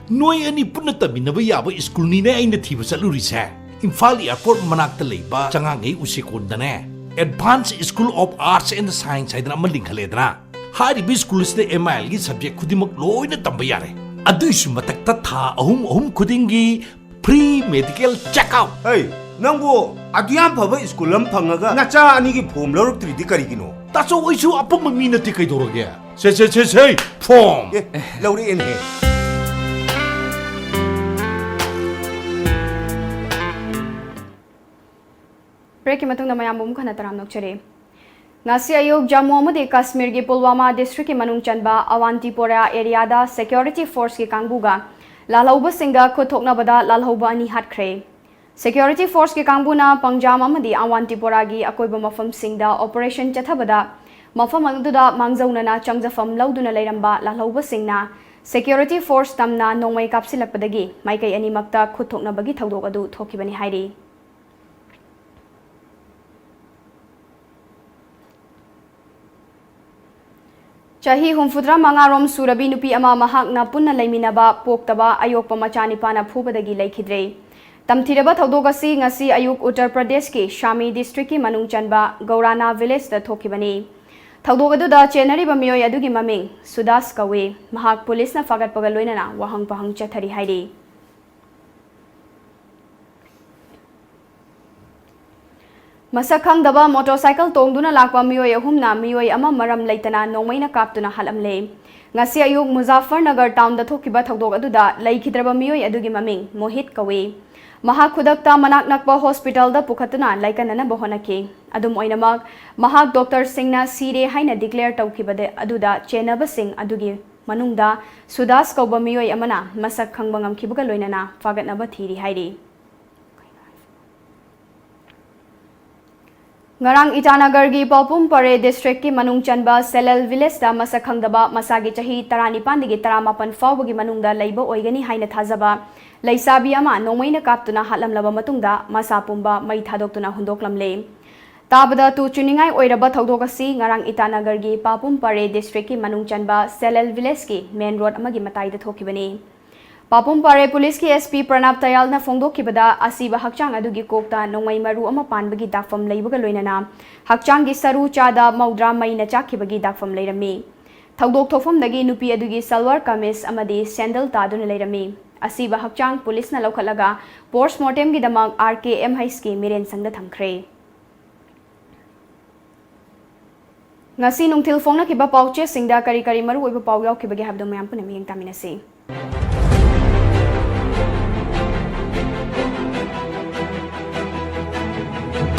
ꯅꯣꯏ ꯑꯅꯤ ꯄꯨꯟꯅ ꯇꯝꯃꯤꯟꯅꯕ ꯌꯥꯕ school ꯅꯤꯅꯦ ꯑꯩꯅ ꯊꯤꯕ ꯆꯠꯂꯨꯔꯤꯁꯦ꯫ ꯏꯝꯐꯥꯜ airport ꯃꯅꯥꯛꯇ ꯂꯩꯕ ꯆꯉꯥꯡꯉꯩ ꯎꯆꯦꯀꯣꯟꯗꯅꯦ, Advanced School of Arts and Science ꯍꯥꯏꯗꯅ ꯑꯃ ꯂꯤꯡꯈꯠꯂꯦꯗꯅ꯫ ꯍꯥꯏꯔꯤꯕ school ꯑꯁꯤꯗ M I L ꯒꯤ subject ꯈꯨꯗꯤꯡꯃꯛ ꯂꯣꯏꯅ ꯇꯝꯕ ꯌꯥꯔꯦ꯫ ꯑꯗꯨꯏꯁꯨ ꯃꯊꯛꯇ ꯊꯥ ꯑꯍꯨꯝ ꯑꯍꯨꯝ ꯈꯨꯗꯤꯡꯒꯤ free medical check up꯫ ꯍꯩ, ꯅꯪꯕꯨ ꯑꯗꯨ ꯌꯥꯝ ꯐꯕ school ꯑꯃ ꯐꯪꯉꯒ ꯅꯆꯥ ꯑꯅꯤꯒꯤ form ꯂꯧꯔꯛꯇ꯭ꯔꯤꯗꯤ ꯀꯔꯤꯒꯤꯅꯣ? ꯇꯥꯆꯧ, ꯑꯩꯁꯨ ꯑꯄꯪꯕ ꯃꯤ ꯅꯠꯇꯦ, ꯀꯩꯗꯧꯔꯒꯦ? ꯁꯦ, ꯁꯦ, ꯁꯦ, ꯁꯦ, form! ꯑꯦ, ꯂꯧꯔꯛꯑꯦꯅꯦꯍꯦ꯫ Break ꯀꯤ ꯃꯇꯨꯡꯗ ꯃꯌꯥꯝꯕꯨ ꯑꯃꯨꯛ ꯍꯟꯅ ꯇꯔꯥꯝꯅ ꯑꯣꯛꯆꯔꯤ꯫ ꯉꯁꯤ ꯑꯌꯨꯛ ꯖꯝꯃꯨ ꯑꯃꯗꯤ ꯀꯥꯁꯃꯤꯔꯒꯤ ꯄꯨꯜꯋꯥꯃꯥ district ꯀꯤ ꯃꯅꯨꯡ ꯆꯟꯕ ꯑꯋꯥꯟꯇꯤꯄꯣꯔꯥ area ꯗ security force ꯀꯤ ꯀꯥꯡꯕꯨꯒ ꯂꯥꯜꯍꯧꯕꯁꯤꯡꯒ ꯈꯨꯠ ꯊꯣꯛꯅꯕꯗ ꯂꯥꯜꯍꯧꯕ ꯑꯅꯤ ꯍꯥꯠꯈ꯭ꯔꯦ꯫ Security force ꯀꯤ ꯀꯥꯡꯕꯨꯅ ꯄꯪꯖꯥꯝ ꯑꯃꯗꯤ ꯑꯋꯥꯟꯇꯤꯄꯣꯔꯥꯒꯤ ꯑꯀꯣꯏꯕ ꯃꯐꯝꯁꯤꯡꯗ operation ꯆꯠꯊꯕꯗ, ꯃꯐꯝ ꯑꯗꯨꯗ ꯃꯥꯡꯖꯧꯅꯅ ꯆꯪꯖꯐꯝ ꯂꯧꯗꯨꯅ ꯂꯩꯔꯝꯕ ꯂꯥꯜꯍꯧꯕꯁꯤꯡꯅ security force ꯇꯝꯅ ꯅꯣꯡꯃꯩ ꯀꯥꯞꯁꯤꯜꯂꯛꯄꯗꯒꯤ ꯃꯥꯏꯀꯩ ꯑꯅꯤꯃꯛꯇ ꯈꯨꯠ ꯊꯣꯛꯅꯕꯒꯤ ꯊꯧꯗꯣꯛ ꯑꯗꯨ ꯊꯣꯛꯈꯤꯕꯅꯤ ꯍꯥꯏꯔꯤ꯫ ꯆꯍꯤ ꯍꯨꯝꯐꯨꯇꯔꯥ ꯃꯉꯥ ꯔꯣꯝ ꯁꯨꯔꯕꯤ ꯅꯨꯄꯤ ꯑꯃ ꯃꯍꯥꯛꯅ ꯄꯨꯟꯅ ꯂꯩꯃꯤꯟꯅꯕ ꯄꯣꯛꯇꯕ ꯑꯌꯣꯛꯄ ꯃꯆꯥꯅꯤꯄꯥꯅ ꯐꯨꯕꯗꯒꯤ ꯂꯩꯈꯤꯗ꯭ꯔꯦ꯫ ꯇꯝꯊꯤꯔꯕ ꯊꯧꯗꯣꯛ ꯑꯁꯤ ꯉꯁꯤ ꯑꯌꯨꯛ ꯎꯠꯇꯔ ꯄ꯭ꯔꯗꯦꯁꯀꯤ ꯁꯥꯃꯤ district ꯀꯤ ꯃꯅꯨꯡ ꯆꯟꯕ ꯒꯧꯔꯥꯅꯥ village ꯗ ꯊꯣꯛꯈꯤꯕꯅꯤ꯫ ꯊꯧꯗꯣꯛ ꯑꯗꯨꯗ ꯆꯦꯟꯅꯔꯤꯕ ꯃꯤꯑꯣꯏ ꯑꯗꯨꯒꯤ ꯃꯃꯤꯡ ꯁꯨꯗꯥꯁ ꯀꯧꯏ꯫ ꯃꯍꯥꯛ ꯄꯨꯂꯤꯁꯅ ꯐꯥꯒꯠꯄꯒ ꯂꯣꯏꯅꯅ ꯋꯥꯍꯪ ꯄꯥꯎꯍꯪ ꯆꯠꯊꯔꯤ ꯍꯥꯏꯔꯤ꯫ ꯃꯁꯛ ꯈꯪꯗꯕ ꯃꯣꯇꯣꯔꯁꯥꯏꯀꯜ ꯇꯣꯡꯗꯨꯅ ꯂꯥꯛꯄ ꯃꯤꯑꯣꯏ ꯑꯍꯨꯝꯅ ꯃꯤꯑꯣꯏ ꯑꯃ ꯃꯔꯝ ꯂꯩꯇꯅ ꯅꯣꯡꯃꯩꯅ ꯀꯥꯞꯇꯨꯅ ꯍꯥꯠꯂꯝꯂꯦ꯫ ꯉꯁꯤ ꯑꯌꯨꯛ ꯃꯨꯖꯥꯐꯔꯅꯒꯔ ꯇꯥꯎꯟꯗ ꯊꯣꯛꯈꯤꯕ ꯊꯧꯗꯣꯛ ꯑꯗꯨꯗ ꯂꯩꯈꯤꯗ꯭ꯔꯕ ꯃꯤꯑꯣꯏ ꯑꯗꯨꯒꯤ ꯃꯃꯤꯡ ꯃꯣꯍꯤꯠ ꯀꯧꯏ꯫ ꯃꯍꯥꯛ ꯈꯨꯗꯛꯇ ꯃꯅꯥꯛ ꯅꯛꯄ ꯍꯣꯁꯄꯤꯇꯥꯜꯗ ꯄꯨꯈꯠꯇꯨꯅ ꯂꯥꯏꯀꯠꯅꯅꯕ ꯍꯣꯠꯅꯈꯤ꯫ ꯑꯗꯨꯝ ꯑꯣꯏꯅꯃꯛ, ꯃꯍꯥꯛ ꯗꯣꯛꯇꯔꯁꯤꯡꯅ ꯁꯤꯔꯦ ꯍꯥꯏꯅ ꯗꯤꯀ꯭ꯂꯦꯌꯔ ꯇꯧꯈꯤꯕꯗ ꯑꯗꯨꯗ ꯆꯦꯟꯅꯕꯁꯤꯡ ꯑꯗꯨꯒꯤ ꯃꯅꯨꯡꯗ ꯁꯨꯗꯥꯁ ꯀꯧꯕ ꯃꯤꯑꯣꯏ ꯑꯃꯅ ꯃꯁꯛ ꯈꯪꯕ ꯉꯝꯈꯤꯕꯒ ꯂꯣꯏꯅꯅ ꯐꯥꯒꯠꯅꯕ ꯊꯤꯔꯤ ꯍꯥꯏꯔꯤ꯫ ꯉꯔꯥꯡ ꯏꯇꯥꯅꯒꯔꯒꯤ ꯄꯥꯎꯄꯨꯝ ꯄꯔꯦ ꯗꯤꯁꯇ꯭ꯔꯤꯛꯀꯤ ꯃꯅꯨꯡ ꯆꯟꯕ ꯁꯦꯂꯦꯜ ꯚꯤꯂꯦꯖꯇ ꯃꯁꯛ ꯈꯪꯗꯕ ꯃꯁꯥꯒꯤ ꯆꯍꯤ ꯇꯔꯥꯅꯤꯄꯥꯟꯗꯒꯤ ꯇꯔꯥꯃꯥꯄꯟ ꯐꯥꯎꯕꯒꯤ ꯃꯅꯨꯡꯗ ꯂꯩꯕ ꯑꯣꯏꯒꯅꯤ ꯍꯥꯏꯅ ꯊꯥꯖꯕ ꯂꯩꯁꯥꯕꯤ ꯑꯃ ꯅꯣꯡꯃꯩꯅ ꯀꯥꯞꯇꯨꯅ ꯍꯥꯠꯂꯝꯂꯕ ꯃꯇꯨꯡꯗ ꯃꯁꯥ ꯄꯨꯝꯕ ꯃꯩ ꯊꯥꯗꯣꯛꯇꯨꯅ ꯍꯨꯟꯗꯣꯛꯂꯝꯂꯦ꯫ ꯇꯥꯕꯗ ꯇꯨ ꯆꯨꯅꯤꯡꯉꯥꯏ ꯑꯣꯏꯔꯕ ꯊꯧꯗꯣꯛ ꯑꯁꯤ ꯉꯔꯥꯡ ꯏꯇꯥꯅꯒꯔꯒꯤ ꯄꯥꯄꯨꯝ ꯄꯔꯦ ꯗꯤꯁꯇ꯭ꯔꯤꯛꯀꯤ ꯃꯅꯨꯡ ꯆꯟꯕ ꯁꯦꯂꯦꯜ ꯚꯤꯂꯦꯖꯀꯤ ꯃꯦꯟ ꯔꯣꯗ ꯑꯃꯒꯤ ꯃꯇꯥꯏꯗ ꯊꯣꯛꯈꯤꯕꯅꯤ꯫ ꯄꯥꯄꯨꯝ ꯄꯥꯔꯦ ꯄꯨꯂꯤꯁꯀꯤ SP ꯄ꯭ꯔꯅꯥꯕ ꯇꯌꯥꯜꯅ ꯐꯣꯡꯗꯣꯛꯈꯤꯕꯗ, ꯑꯁꯤꯕ ꯍꯛꯆꯥꯡ ꯑꯗꯨꯒꯤ ꯀꯣꯛꯇ ꯅꯣꯡꯃꯩ ꯃꯔꯨ ꯑꯃ ꯄꯥꯟꯕꯒꯤ ꯗꯥꯛꯐꯝ ꯂꯩꯕꯒ ꯂꯣꯏꯅꯅ ꯍꯛꯆꯥꯡꯒꯤ ꯁꯔꯨ ꯆꯥꯗ ꯃꯧꯗ꯭ꯔꯥ ꯃꯩꯅ ꯆꯥꯛꯈꯤꯕꯒꯤ ꯗꯥꯛꯐꯝ ꯂꯩꯔꯝꯃꯤ꯫ ꯊꯧꯗꯣꯛ ꯊꯣꯛꯐꯝꯗꯒꯤ ꯅꯨꯄꯤ ꯑꯗꯨꯒꯤ ꯁꯜꯋꯥꯔ ꯀꯃꯤꯖ ꯑꯃꯗꯤ ꯁꯦꯟꯗꯜ ꯇꯥꯗꯨꯅ ꯂꯩꯔꯝꯃꯤ꯫ ꯑꯁꯤꯕ ꯍꯛꯆꯥꯡ ꯄꯨꯂꯤꯁꯅ ꯂꯧꯈꯠꯂꯒ ꯄꯣꯁ꯭ꯠꯃꯣꯔꯇꯦꯝꯒꯤꯗꯃꯛ RKMHꯀꯤ ꯃꯤꯔꯦꯟꯁꯪꯗ ꯊꯝꯈ꯭ꯔꯦ꯫ ꯉꯁꯤ ꯅꯨꯡꯊꯤꯜ ꯐꯣꯡꯅꯈꯤꯕ ꯄꯥꯎꯆꯦꯁꯤꯡꯗ ꯀꯔꯤ ꯀꯔꯤ ꯃꯔꯨꯑꯣꯏꯕ ꯄꯥꯎ ꯌꯥꯎꯈꯤꯕꯒꯦ ꯍꯥꯏꯕꯗꯨ ꯃꯌꯥꯝ ꯄꯨꯟꯅ ꯃꯤꯠꯌꯦꯡ ꯇꯥꯃꯤꯟꯅꯁꯤ꯫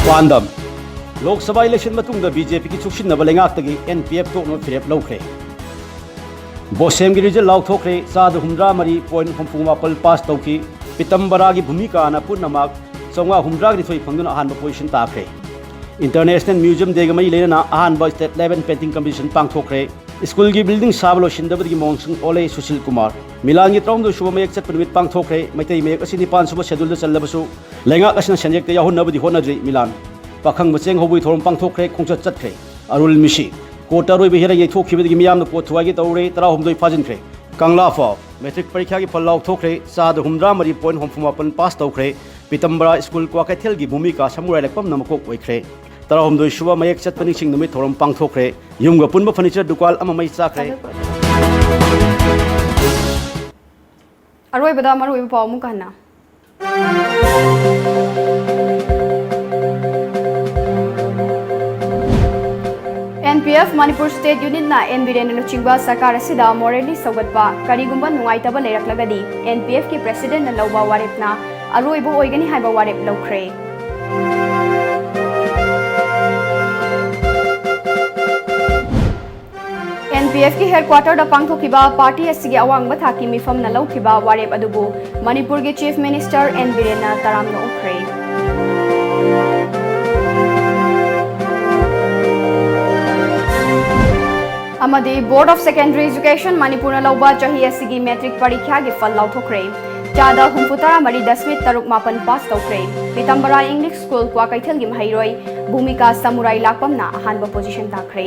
ꯄꯥꯟꯗꯝ: ꯂꯣꯛ ꯁꯚꯥ ꯏꯂꯦꯛꯁꯟ ꯃꯇꯨꯡꯗ BJPꯒꯤ ꯆꯨꯛꯁꯤꯟꯅꯕ ꯂꯩꯉꯥꯛꯇꯒꯤ NPF ꯇꯣꯛꯅꯕ ꯐꯤꯔꯦꯞ ꯂꯧꯈ꯭ꯔꯦ꯫ ꯕꯣꯁꯦꯝꯒꯤ ꯔꯤꯖꯜ ꯂꯥꯎꯊꯣꯛꯈ꯭ꯔꯦ, ꯆꯥꯗ ꯍꯨꯝꯗ꯭ꯔꯥ ꯃꯔꯤ ꯄꯣꯏꯟ ꯍꯨꯝꯐꯨ ꯃꯥꯄꯜ ꯄꯥꯁ ꯇꯧꯈꯤ꯫ ꯄꯤꯇꯝꯕꯔꯥꯒꯤ ꯚꯨꯃꯤꯀꯥꯅ ꯄꯨꯟꯅꯃꯛ ꯆꯥꯝꯃꯉꯥ ꯍꯨꯝꯗ꯭ꯔꯥ ꯅꯤꯊꯣꯏ ꯐꯪꯗꯨꯅ ꯑꯍꯥꯟꯕ ꯄꯣꯖꯤꯁꯟ ꯇꯥꯈ꯭ꯔꯦ꯫ International Museum Dayꯒ ꯃꯔꯤ ꯂꯩꯅꯅ ꯑꯍꯥꯟꯕ State Level Painting Competition ꯄꯥꯡꯊꯣꯛꯈ꯭ꯔꯦ꯫ ꯁ꯭ꯀꯨꯜꯒꯤ ꯕꯤꯜꯗꯤꯡ ꯁꯥꯕ ꯂꯣꯏꯁꯤꯟꯗꯕꯗꯒꯤ ꯃꯣꯟꯁꯨꯟ ꯑꯣꯜꯂꯦ ꯁꯨꯁꯤꯜ ꯀꯨꯃꯥꯔ꯫ ꯃꯤꯂꯥꯟꯒꯤ ꯇꯔꯥꯍꯨꯝꯗꯣꯏ ꯁꯨꯕ ꯃꯌꯦꯛ ꯆꯠꯄ ꯅꯨꯃꯤꯠ ꯄꯥꯡꯊꯣꯛꯈ꯭ꯔꯦ꯫ ꯃꯩꯇꯩ ꯃꯌꯦꯛ ꯑꯁꯤ ꯅꯤꯄꯥꯟ ꯁꯨꯕ ꯁꯦꯗꯨꯜꯗ ꯆꯜꯂꯕꯁꯨ ꯂꯩꯉꯥꯛ ꯑꯁꯤꯅ ꯁꯦꯟꯌꯦꯛꯇ ꯌꯥꯎꯍꯟꯅꯕꯗꯤ ꯍꯣꯠꯅꯗ꯭ꯔꯤ꯫ ꯃꯤꯂꯥꯟ꯫ ꯄꯥꯈꯪ ꯃꯆꯦꯡ ꯍꯧꯕꯒꯤ ꯊꯧꯔꯝ ꯄꯥꯡꯊꯣꯛꯈ꯭ꯔꯦ, ꯈꯣꯡꯆꯠ ꯆꯠꯈ꯭ꯔꯦ꯫ ꯑꯔꯨꯜ ꯃꯤꯁꯤ꯫ ꯀꯣꯔꯠꯇ ꯑꯔꯣꯏꯕ ꯍꯤꯌꯥꯔꯤꯡ ꯌꯩꯊꯣꯛꯈꯤꯕꯗꯒꯤ ꯃꯤꯌꯥꯝꯅ ꯀꯣꯔꯠ ꯊꯨꯒꯥꯏꯒꯦ ꯇꯧꯔꯦ, ꯇꯔꯥꯍꯨꯝꯗꯣꯏ ꯐꯥꯖꯤꯟꯈ꯭ꯔꯦ꯫ ꯀꯪꯂꯥ ꯐꯥꯎ꯫ ꯃꯦꯇ꯭ꯔꯤꯛ ꯄꯔꯤꯈ꯭ꯌꯥꯒꯤ ꯐꯜ ꯂꯥꯎꯊꯣꯛꯈ꯭ꯔꯦ, ꯆꯥꯗ ꯍꯨꯝꯗ꯭ꯔꯥ ꯃꯔꯤ ꯄꯣꯏꯟ ꯍꯨꯝꯐꯨ ꯃꯥꯄꯟ ꯄꯥꯁ ꯇꯧꯈ꯭ꯔꯦ꯫ ꯄꯤꯇꯝꯕꯔꯥ ꯁ꯭ꯀꯨꯜ ꯀ꯭ꯋꯥꯀꯩꯊꯦꯜꯒꯤ ꯚꯨꯃꯤꯀꯥ ꯁꯃꯨꯔꯥꯏ ꯂꯩꯄꯝꯅ ꯃꯀꯣꯛ ꯑꯣꯏꯈ꯭ꯔꯦ꯫ ꯇꯔꯥꯍꯨꯝꯗꯣꯏ ꯁꯨꯕ ꯃꯌꯦꯛ ꯆꯠꯄ ꯅꯤꯡꯁꯤꯡ ꯅꯨꯃꯤꯠ ꯊꯧꯔꯝ ꯄꯥꯡꯊꯣꯛꯈ꯭ꯔꯦ꯫ ꯌꯨꯝꯒ ꯄꯨꯟꯕ ꯐꯔꯅꯤꯆꯔ ꯗꯨꯀꯥꯟ ꯑꯃ ꯃꯩ ꯆꯥꯈ꯭ꯔꯦ꯫ ꯑꯔꯣꯏꯕꯗ ꯃꯔꯨꯑꯣꯏꯕ ꯄꯥꯎ ꯑꯃꯨꯛ ꯍꯟꯅ꯫ ꯑꯦꯐ ꯃꯅꯤꯄꯨꯔ ꯁ꯭ꯇꯦꯠ ꯌꯨꯅꯤꯠꯅ ꯑꯦꯟ ꯕꯤꯔꯦꯟꯅ ꯂꯨꯆꯤꯡꯕ ꯁꯔꯀꯥꯔ ꯑꯁꯤꯗ ꯃꯣꯔꯦꯜꯂꯤ ꯁꯧꯒꯠꯄ, ꯀꯔꯤꯒꯨꯝꯕ ꯅꯨꯡꯉꯥꯏꯇꯕ ꯂꯩꯔꯛꯂꯒꯗꯤ ꯑꯦꯟ ꯄꯤ ꯑꯦꯐꯀꯤ ꯄ꯭ꯔꯦꯁꯤꯗꯦꯟꯠꯅ ꯂꯧꯕ ꯋꯥꯔꯦꯞꯅ ꯑꯔꯣꯏꯕ ꯑꯣꯏꯒꯅꯤ ꯍꯥꯏꯕ ꯋꯥꯔꯦꯞ ꯂꯧꯈ꯭ꯔꯦ꯫ ꯑꯦꯟ ꯄꯤ ꯑꯦꯐꯀꯤ ꯍꯦꯗꯀ꯭ꯋꯥꯇꯔꯗ ꯄꯥꯡꯊꯣꯛꯈꯤꯕ ꯄꯥꯔꯇꯤ ꯑꯁꯤꯒꯤ ꯑꯋꯥꯡꯕ ꯊꯥꯛꯀꯤ ꯃꯤꯐꯝꯅ ꯂꯧꯈꯤꯕ ꯋꯥꯔꯦꯞ ꯑꯗꯨꯕꯨ ꯃꯅꯤꯄꯨꯔꯒꯤ ꯆꯤꯐ ꯃꯤꯅꯤꯁꯇꯔ ꯑꯦꯟ ꯕꯤꯔꯦꯟꯅ ꯇꯔꯥꯝꯅ ꯑꯣꯛꯈ꯭ꯔꯦ꯫ ꯑꯃꯗꯤ Board of Secondary Education ꯃꯅꯤꯄꯨꯔꯅ ꯂꯧꯕ ꯆꯍꯤ ꯑꯁꯤꯒꯤ ꯃꯦꯇ꯭ꯔꯤꯛ ꯄꯔꯤꯈ꯭ꯌꯥꯒꯤ ꯐꯜ ꯂꯥꯎꯊꯣꯛꯈ꯭ꯔꯦ꯫ ꯆꯥꯗ ꯍꯨꯝꯐꯨ ꯇꯔꯥ ꯃꯔꯤ ꯗꯁꯃꯤꯛ ꯇꯔꯨꯛ ꯃꯥꯄꯟ ꯄꯥꯁ ꯇꯧꯈ꯭ꯔꯦ꯫ ꯄꯤꯇꯝꯕꯔꯥ ꯏꯪꯂꯤꯁ ꯁ꯭ꯀꯨꯜ ꯀ꯭ꯋꯥꯀꯩꯊꯦꯜꯒꯤ ꯃꯍꯩꯔꯣꯏ ꯚꯨꯃꯤꯀꯥ ꯁꯃꯨꯔꯥꯏ ꯂꯥꯛꯄꯝꯅ ꯑꯍꯥꯟꯕ ꯄꯣꯖꯤꯁꯟ ꯇꯥꯈ꯭ꯔꯦ꯫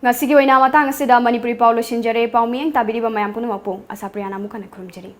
ꯉꯁꯤꯒꯤ ꯑꯣꯏꯅ ꯃꯇꯥꯡ ꯑꯁꯤꯗ ꯃꯅꯤꯄꯨꯔꯤ ꯄꯥꯎ ꯂꯣꯏꯁꯤꯟꯖꯔꯦ꯫ ꯄꯥꯎ ꯃꯤꯠꯌꯦꯡ ꯇꯥꯕꯤꯔꯤꯕ ꯃꯌꯥꯝ ꯄꯨꯝꯅꯃꯛꯄꯨ ꯑꯁꯥꯄ꯭ꯔꯤꯌꯥꯅ ꯑꯃꯨꯛ ꯍꯟꯅ ꯈꯨꯔꯨꯝꯖꯔꯤ꯫